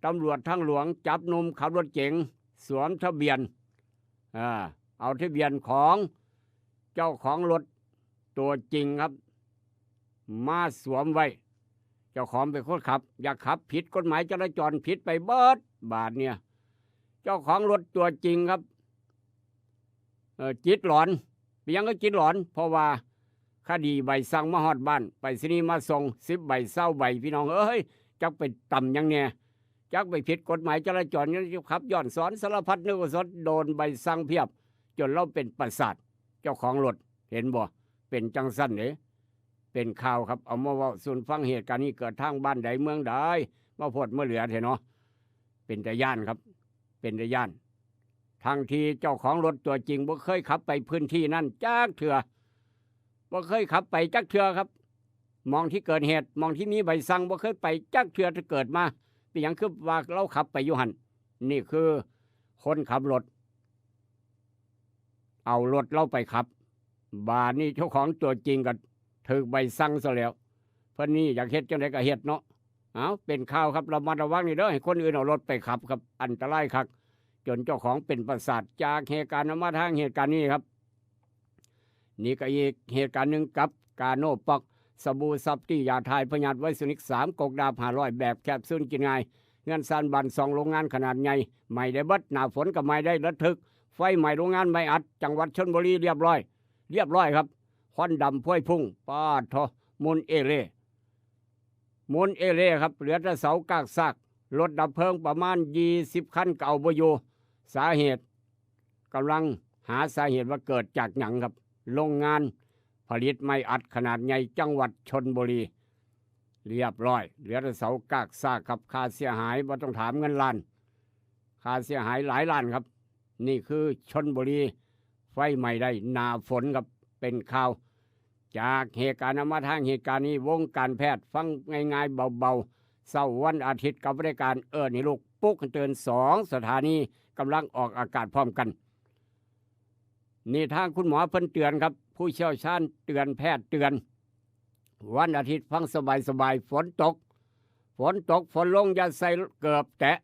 ตำรวจทางหลวงจับหนุ่มขับรถเก๋งสวมทะเบียน อ่า เอาทะเบียนของเจ้าของรถตัวจริงครับ มาสวมไว้ เจ้าของเป็นคนขับ อย่าขับผิดกฎหมายจราจร ผิดไปเบิด บาดเนี่ย เจ้าของรถตัวจริงครับ เอ่อ จิตหลอน เป็นหยังคือจิตหลอน เพราะว่าคดีใบสั่งมาฮอดบ้าน ไปรษณีย์มาส่ง สิบใบ ซาวใบ พี่น้องเอ้ย จักไปตำหยังแน่ จักไปผิดกฎหมายจราจร จักขับย้อนสอนสารพัดนึกว่าสด โดนใบสั่งเพียบ จนลาวเป็นประสาท เจ้าของรถ เห็นบ่ เป็นจั่งซั่นเด้ เป็นข่าวครับ เอามาเว้าสู่ฟัง เหตุการณ์นี้เกิดทางบ้านใดเมืองใด มาโพดมาเหลือแท้เนาะ เป็นตาย้านครับ เป็นตาย้าน ทั้งที่เจ้าของรถตัวจริงบ่เคยขับไปพื้นที่นั่นจักเทื่อ บ่เคยขับไปจักเทื่อครับ หม่องที่เกิดเหตุ หม่องที่มีใบสั่ง บ่เคยไปจักเทื่อแต่เกิดมา เป็นหยังคือว่าลาวขับไปอยู่หั่น นี่คือคนขับรถ เอารถลาวไปขับ บาดนี้เจ้าของตัวจริงก็ถูกใบสั่งซะแล้ว เพิ่นนี่อยากเฮ็ดจั่งใดก็เฮ็ดเนาะ เอา เป็นข่าวครับ ระมัดระวังนี่เด้อ ให้คนอื่นเอารถไปขับครับ อันตรายคัก จนเจ้าของเป็นประสาท จากเหตุการณ์นั้นมาทางเหตุการณ์นี้ครับ นี่ก็อีกเหตุการณ์หนึ่งกับกาโนป๊อก สบู่ซับตี้ ยาถ่ายพยาธิไวโซนิก สาม ก๊อกดาบ ห้าร้อย แบบแคปซูลกินง่าย เฮือนซานบ้านช่อง โรงงานขนาดใหญ่ ไหม้ได้เบิด หน้าฝนก็ไหม้ได้ระทึก ไฟไหม้โรงงานไม้อัด จังหวัดชลบุรี เรียบร้อย เรียบร้อยครับ ควันดำพวยพุ่ง ปาดโธ่ หมุนเอเล่ หมุนเอเล่ครับ เหลือแต่เสากากซาก รถดับเพลิงประมาณยี่สิบคันก็เอาบ่อยู่ สาเหตุ กำลังหาสาเหตุว่าเกิดจากหยังครับ โรงงานผลิตไม้อัดขนาดใหญ่จังหวัดชลบุรี เรียบร้อย เหลือแต่เสากากซากครับ ค่าเสียหายบ่ต้องถาม เงินล้าน ค่าเสียหายหลายล้านครับ นี่คือชลบุรี ไฟไหม้ได้หน้าฝนครับ เป็นข่าว จากเหตุการณ์นั้นมาทางเหตุการณ์นี้ วงการแพทย์ ฟังง่ายๆเบาๆ เช้าวันอาทิตย์กับรายการเอิ้นให้ลุก ปลุกให้ตื่น สองสถานีกำลังออกอากาศพร้อมกัน นี่ทางคุณหมอเพิ่นเตือนครับ ผู้เชี่ยวชาญเตือน แพทย์เตือน วันอาทิตย์ฟังสบายๆ ฝนตก ฝนตกฝนลงอย่าใส่เกิบแตะ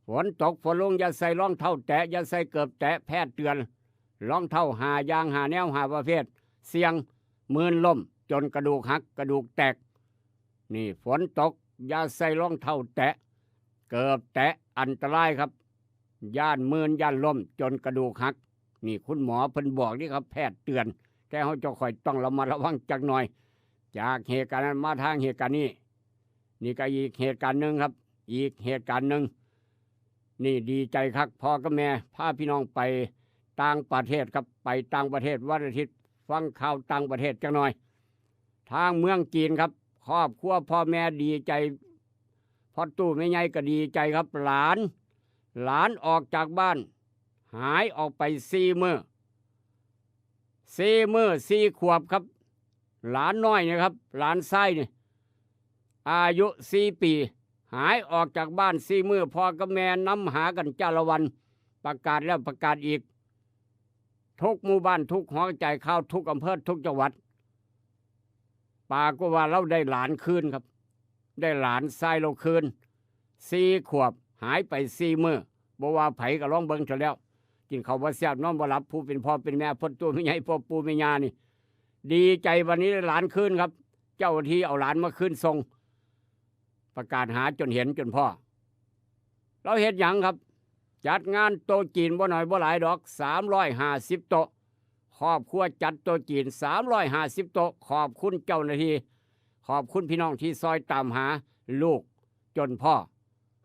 ฝนตกฝนลงอย่าใส่รองเท้าแตะ อย่าใส่เกิบแตะ แพทย์เตือน รองเท้าห้าอย่าง ห้าแนว ห้าประเภท เสี่ยง มื่นล้ม จนกระดูกหัก กระดูกแตก นี่ฝนตกอย่าใส่รองเท้าแตะ เกิบแตะ อันตรายครับ ย้านมื่นย้านล้ม จนกระดูกหัก นี่คุณหมอเพิ่นบอกนี่ครับ แพทย์เตือน แต่เฮาเจ้าค่อยต้องระมัดระวังจักหน่อย จากเหตุการณ์นั้นมาทางเหตุการณ์นี้ นี่ก็อีกเหตุการณ์หนึ่งครับ อีกเหตุการณ์หนึ่ง นี่ดีใจคัก พ่อกับแม่พาพี่น้องไปต่างประเทศครับ ไปต่างประเทศวันอาทิตย์ ฟังข่าวต่างประเทศจักหน่อย ทางเมืองจีนครับ ครอบครัวพ่อแม่ดีใจ พ่อตู้แม่ใหญ่ก็ดีใจครับ หลาน หลานออกจากบ้าน หายออกไปสี่มื้อ สี่มื้อสี่ขวบครับ หลานน้อยนี่ครับ หลานชายนี่ อายุสี่ปี หายออกจากบ้านสี่มื้อ พ่อกับแม่นำหากันจ้าละวัน ประกาศแล้วประกาศอีก ทุกหมู่บ้าน ทุกหอกระจายข่าว ทุกอำเภอ ทุกจังหวัด ปรากฏว่าเราได้หลานคืนครับ ได้หลานชายเราคืน สี่ขวบ หายไปสี่มื้อ บ่ว่าไผก็ลองเบิ่งเถอะแล้ว กินข้าวบ่แซ่บ นอนบ่หลับ ผู้เป็นพ่อเป็นแม่ พ่อตู้แม่ใหญ่ พ่อปู่แม่ย่านี่ ดีใจวันนี้ได้หลานคืนครับ เจ้าหน้าที่เอาหลานมาคืนส่ง ประกาศหาจนเห็นจนพ้อ เราเฮ็ดหยังครับ จัดงานโต๊ะจีนบ่น้อยบ่หลายดอก สามร้อยห้าสิบโต๊ะ ครอบครัวจัดโต๊ะจีน สามร้อยห้าสิบโต๊ะ ขอบคุณเจ้าหน้าที่ ขอบคุณพี่น้องที่ซอยตามหาลูกจนพ้อ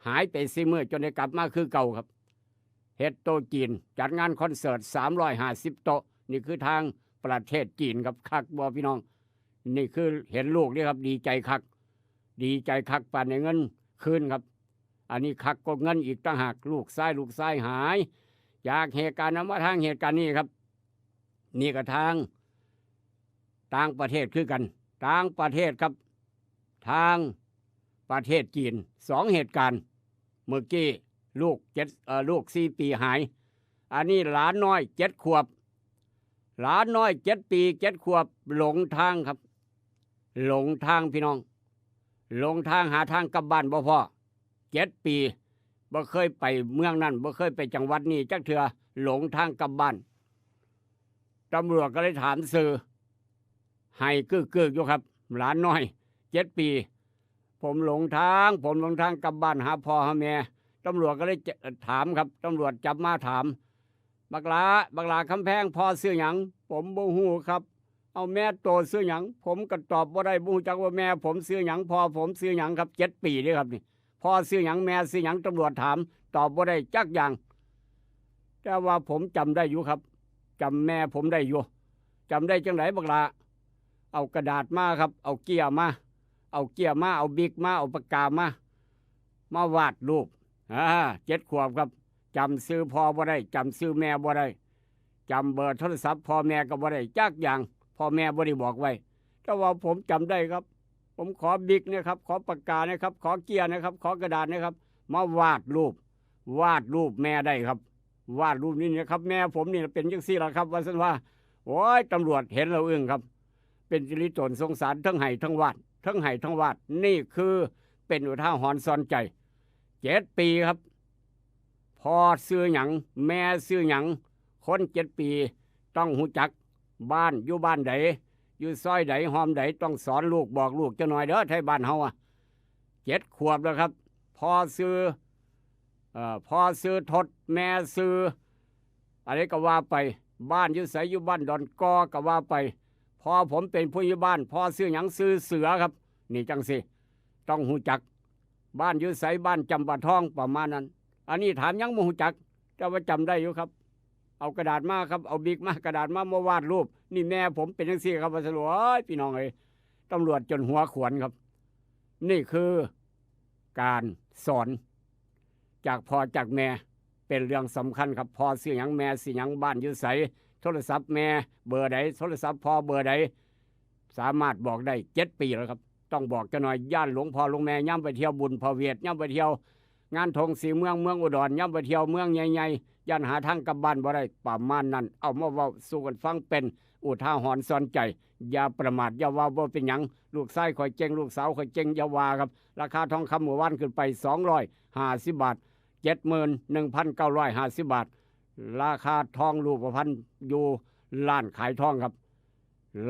หายไปสี่มื้อจนได้กลับมาคือเก่าครับ เฮ็ดโต๊ะจีน จัดงานคอนเสิร์ต สามร้อยห้าสิบโต๊ะ นี่คือทางประเทศจีนครับ คักบ่พี่น้อง นี่คือเห็นลูกนี่ครับ ดีใจคัก ดีใจคัก ปานได้เงินคืนครับ อันนี้คักก็เงินอีกต่างหาก ลูกชาย ลูกชายหาย จากเหตุการณ์นั้นมาทางเหตุการณ์นี้ครับ นี่ก็ทางต่างประเทศคือกัน ต่างประเทศครับ ทางประเทศจีน สองเหตุการณ์ เมื่อกี้ลูกเจ็ด เอ่อ ลูกสี่ปีหาย อันนี้หลานน้อยเจ็ดขวบ หลานน้อยเจ็ดปี เจ็ดขวบ หลงทางครับ หลงทางพี่น้อง หลงทาง หาทางกลับบ้านบ่พ้อ เจ็ดปี บ่เคยไปเมืองนั้น บ่เคยไปจังหวัดนี้จักเทื่อ หลงทางกลับบ้าน ตำรวจก็เลยถามชื่อ ไห้กึกๆอยู่ครับ หลานน้อย เจ็ดปี ผมหลงทาง ผมหลงทางกลับบ้านหาพ่อหาแม่ ตำรวจก็เลยจะ ถามครับ ตำรวจจับมาถาม บักหล้า บักหล้าคำแพง พ่อชื่อหยัง ผมบ่ฮู้ครับ เอาแม่โตชื่อหยัง ผมก็ตอบบ่ได้ บ่ฮู้จักว่าแม่ผมชื่อหยัง พ่อผมชื่อหยังครับ เจ็ดปีเด้อครับนี่ พ่อชื่อหยัง แม่ชื่อหยัง ตำรวจถาม ตอบบ่ได้จักอย่าง แต่ว่าผมจำได้อยู่ครับ จำแม่ผมได้อยู่ จำได้จังไดบักหล้า เอากระดาษมาครับ เอาเกี้ยมา เอาเกี้ยมา เอาบิกมา เอาปากกามา มาวาดรูป อ่า เจ็ดขวบครับ จำชื่อพ่อบ่ได้ จำชื่อแม่บ่ได้ จำเบอร์โทรศัพท์พ่อแม่ก็บ่ได้จักอย่าง พ่อแม่บ่ได้บอกไว้ แต่ว่าผมจำได้ครับ ผมขอบิกนะครับ ขอปากกานะครับ ขอเกี้ยนะครับ ขอกระดาษนะครับ มาวาดรูป วาดรูปแม่ได้ครับ วาดรูปนี่นะครับ แม่ผมนี่เป็นจังซี่ล่ะครับ ว่าซั่นว่า โอ้ย ตำรวจเห็นแล้วอึ้งครับ เป็นสิริโตนสงสาร ทั้งไห้ทั้งวาด ทั้งไห้ทั้งวาด นี่คือเป็นอุทาหรณ์สอนใจ เจ็ดปีครับ พ่อชื่อหยัง แม่ชื่อหยัง คนเจ็ดปี ต้องฮู้จัก บ้านอยู่บ้านใด อยู่ซอยใด ห้อมใด ต้องสอนลูก บอกลูกจักหน่อยเด้อ ไทบ้านเฮาอะ เจ็ดขวบแล้วครับ พ่อชื่อ เอ่อ พ่อชื่อทศ แม่ชื่อ อะไรก็ว่าไป บ้านอยู่ไส อยู่บ้านดอนกอก็ว่าไป พ่อผมเป็นผู้ใหญ่บ้าน พ่อชื่อหยัง ชื่อเสือครับ นี่จังซี่ ต้องฮู้จัก บ้านอยู่ไส บ้านจำปาทอง ประมาณนั้น อันนี้ถามหยังบ่ฮู้จัก แต่ว่าจำได้อยู่ครับ เอากระดาษมาครับ เอาบิกมา กระดาษมา มาวาดรูป นี่แม่ผมเป็นจังซี่ครับ ว่าซั่น โอ้ย พี่น้องเอ้ย ตำรวจจนหัวขวนครับ นี่คือการสอนจากพ่อจากแม่ เป็นเรื่องสำคัญครับ พ่อชื่อหยัง แม่ชื่อหยัง บ้านอยู่ไส โทรศัพท์แม่เบอร์ใด โทรศัพท์พ่อเบอร์ใด สามารถบอกได้เจ็ดปีแล้วครับ ต้องบอกจักหน่อย ย้านหลวงพ่อหลวงแม่ ยามไปเที่ยวบุญพระเวท ยามไปเที่ยวงานทงศรีเมือง เมืองอุดร ยามไปเที่ยวเมืองใหญ่ๆ ย้านหาทางกลับบ้านบ่ได้ ประมาณนั้น เอามาเว้าสู่กันฟัง เป็นอุทาหรณ์สอนใจ อย่าประมาท อย่าว่าบ่เป็นหยัง ลูกชายข้อยเก่ง ลูกสาวข้อยเก่ง อย่าว่าครับ ราคาทองคำเมื่อวานขึ้นไปสองร้อยห้าสิบบาท เจ็ดหมื่นหนึ่งพันเก้าร้อยห้าสิบบาท ราคาทองรูปพรรณอยู่ร้านขายทองครับ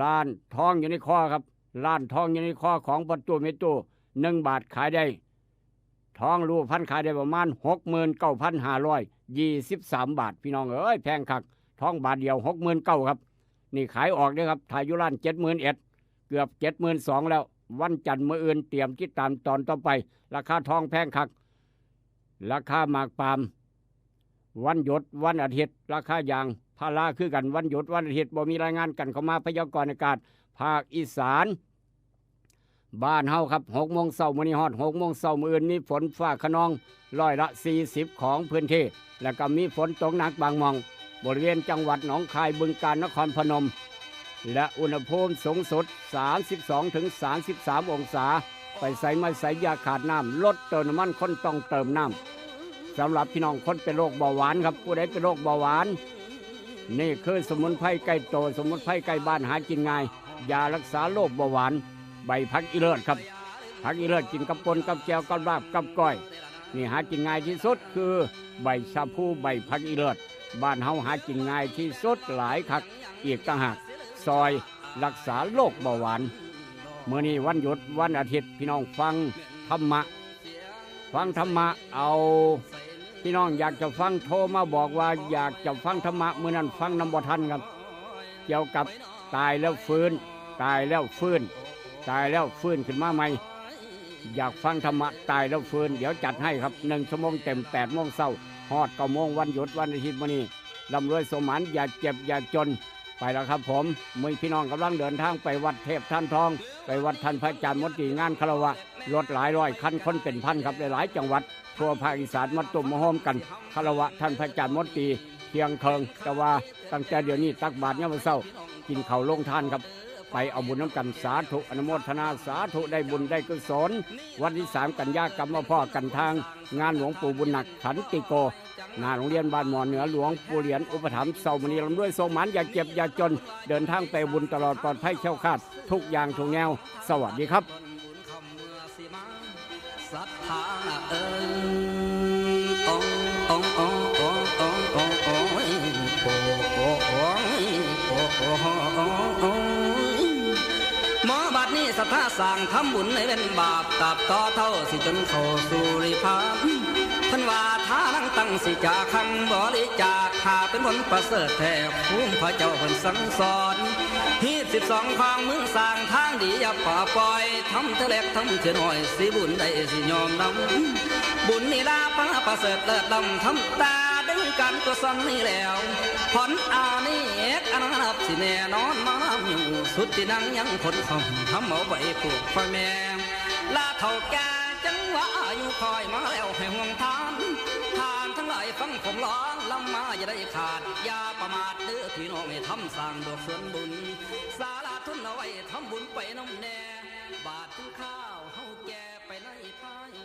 ร้านทองอยู่ในคอครับ ร้านทองอยู่ในคอของพ่อตู้แม่ตู้ หนึ่งบาทขายได้ ทองรูปพรรณขายได้ประมาณหกหมื่นเก้าพันห้าร้อยยี่สิบสามบาท พี่น้องเอ้ย แพงคัก ทองบาทเดียวหกหมื่นเก้าครับ นี่ขายออกเด้อครับ ถ้าอยู่ร้านเจ็ดหมื่นเอ็ด เกือบเจ็ดหมื่นสองแล้ว วันจันทร์มื้ออื่นเตรียมติดตามตอนต่อไป ราคาทองแพงคัก ราคาหมากปาล์ม วันหยุดวันอาทิตย์ ราคายางพาราคือกัน วันหยุดวันอาทิตย์บ่มีรายงานกันเข้ามา พยากรณ์อากาศภาคอีสาน บ้านเฮาครับ หกโมงเช้ามื้อนี้ฮอดหกโมงเช้ามื้ออื่น มีฝนฟ้าคะนองร้อยละสี่สิบของพื้นที่ แล้วก็มีฝนตกหนักบางหม่อง บริเวณจังหวัดหนองคาย บึงกาฬ นครพนม และอุณหภูมิสูงสุด สามสิบสองถึงสามสิบสามองศา ไปไสมาไสอย่าขาดน้ำ รถเติมน้ำมัน คนต้องเติมน้ำ สำหรับพี่น้องคนเป็นโรคเบาหวานครับ ผู้ใดเป็นโรคเบาหวาน นี่คือสมุนไพรใกล้ตัว สมุนไพรใกล้บ้าน หากินง่าย ยารักษาโรคเบาหวาน ใบผักอีเลิศครับ ผักอีเลิศกินกับป่นกับแจ่วกับลาบกับก้อย นี่หากินง่ายที่สุดคือใบชะพู ใบผักอีเลิศ บ้านเฮาหากินง่ายที่สุดหลายคัก อีกต่างหาก ซอยรักษาโรคเบาหวาน มื้อนี้วันหยุดวันอาทิตย์ พี่น้องฟังธรรมะ ฟังธรรมะเอา พี่น้องอยากจะฟังโทรมาบอกว่าอยากจะฟังธรรมะ มื้อนั้นฟังนำบ่ทันครับ เกี่ยวกับตายแล้วฟื้น ตายแล้วฟื้น ตายแล้วฟื้นขึ้นมาใหม่ อยากฟังธรรมะตายแล้วฟื้น เดี๋ยวจัดให้ครับ หนึ่งชั่วโมงเต็ม แปดโมงเช้าฮอดเก้าโมง วันหยุดวันอาทิตย์มื้อนี้ ร่ำรวยสมหวัง อย่าเจ็บอย่าจน ไปแล้วครับผม มื้อพี่น้องกำลังเดินทางไปวัดเทพธานทอง ไปวัดท่านพระอาจารย์มนตรี งานคารวะ รถหลายร้อยคัน คนเป็นพันครับ หลายๆจังหวัด ทั่วภาคอีสานมาตุ้มมาโฮมกัน คารวะท่านพระอาจารย์มนตรี เที่ยงเคิง แต่ว่าตั้งแต่เดี๋ยวนี้ตักบาตรยามมื้อเช้า กินข้าวโรงทานครับ ไปเอาบุญนำกัน สาธุ อนุโมทนา สาธุ ได้บุญได้กุศล วันที่สามกันยา กลับมาพ้อกันทางงานหลวงปู่บุญหนัก ขันติโก หน้าโรงเรียนบ้านหมอเหนือ หลวงปู่เหรียญอุปถัมภ์ เช้ามื้อนี้ร่ำรวยสมหวัง อย่าเจ็บอย่าจน เดินทางไปบุญตลอดปลอดภัยแคล้วคลาด ทุกอย่างทุกแนว สวัสดีครับ ศรัทธาเอ่ย โอ้ โอ้ โอ้ โอ้ โอ้ โอ้ย โอ้ โอ้ โอ้ย โอ้ โอ้ โอ้ โอ้ย หมอบัดนี้ศรัทธาสร้างทำบุญให้เว้นบาป ตราบต่อเท่าสิจนเข้าสู่นิพพาน เพิ่นว่าทานังตังสิจาคัง บริจาคหาเป็นผลประเสริฐแท้ ภูมิพระเจ้าเพิ่นสั่งสอน ฮีตสิบสองของเมืองสร้างทางดีอย่าป่าปล่อย ทำเทื่อเล็กทำเทื่อน้อย สิบุญใดสิยอมนำ บุญนี่ลาพระประเสริฐเลิศล้ำ ทำตาดึงการกุศลนี้แล้ว ผลอานิสงส์อันนับสิแน่นอนมานำอยู่ สุดที่นั่งยังคนคำ ทำเอาไปผูกพ่อแม่ ลาเฒ่าแก่จังว่าอายุคอยมาแล้วให้ห่วงทาน ทานทั้งหลายฟังผมร้อง ลำมาอย่าได้ขาด อย่าประมาทเด้อพี่น้อง ให้ทำสร้างดอกส่วนบุญ สาระทุนเอาไว้ทำบุญไปนำแน่ บาทถึงข้าวเฮาแก่ไปในภาย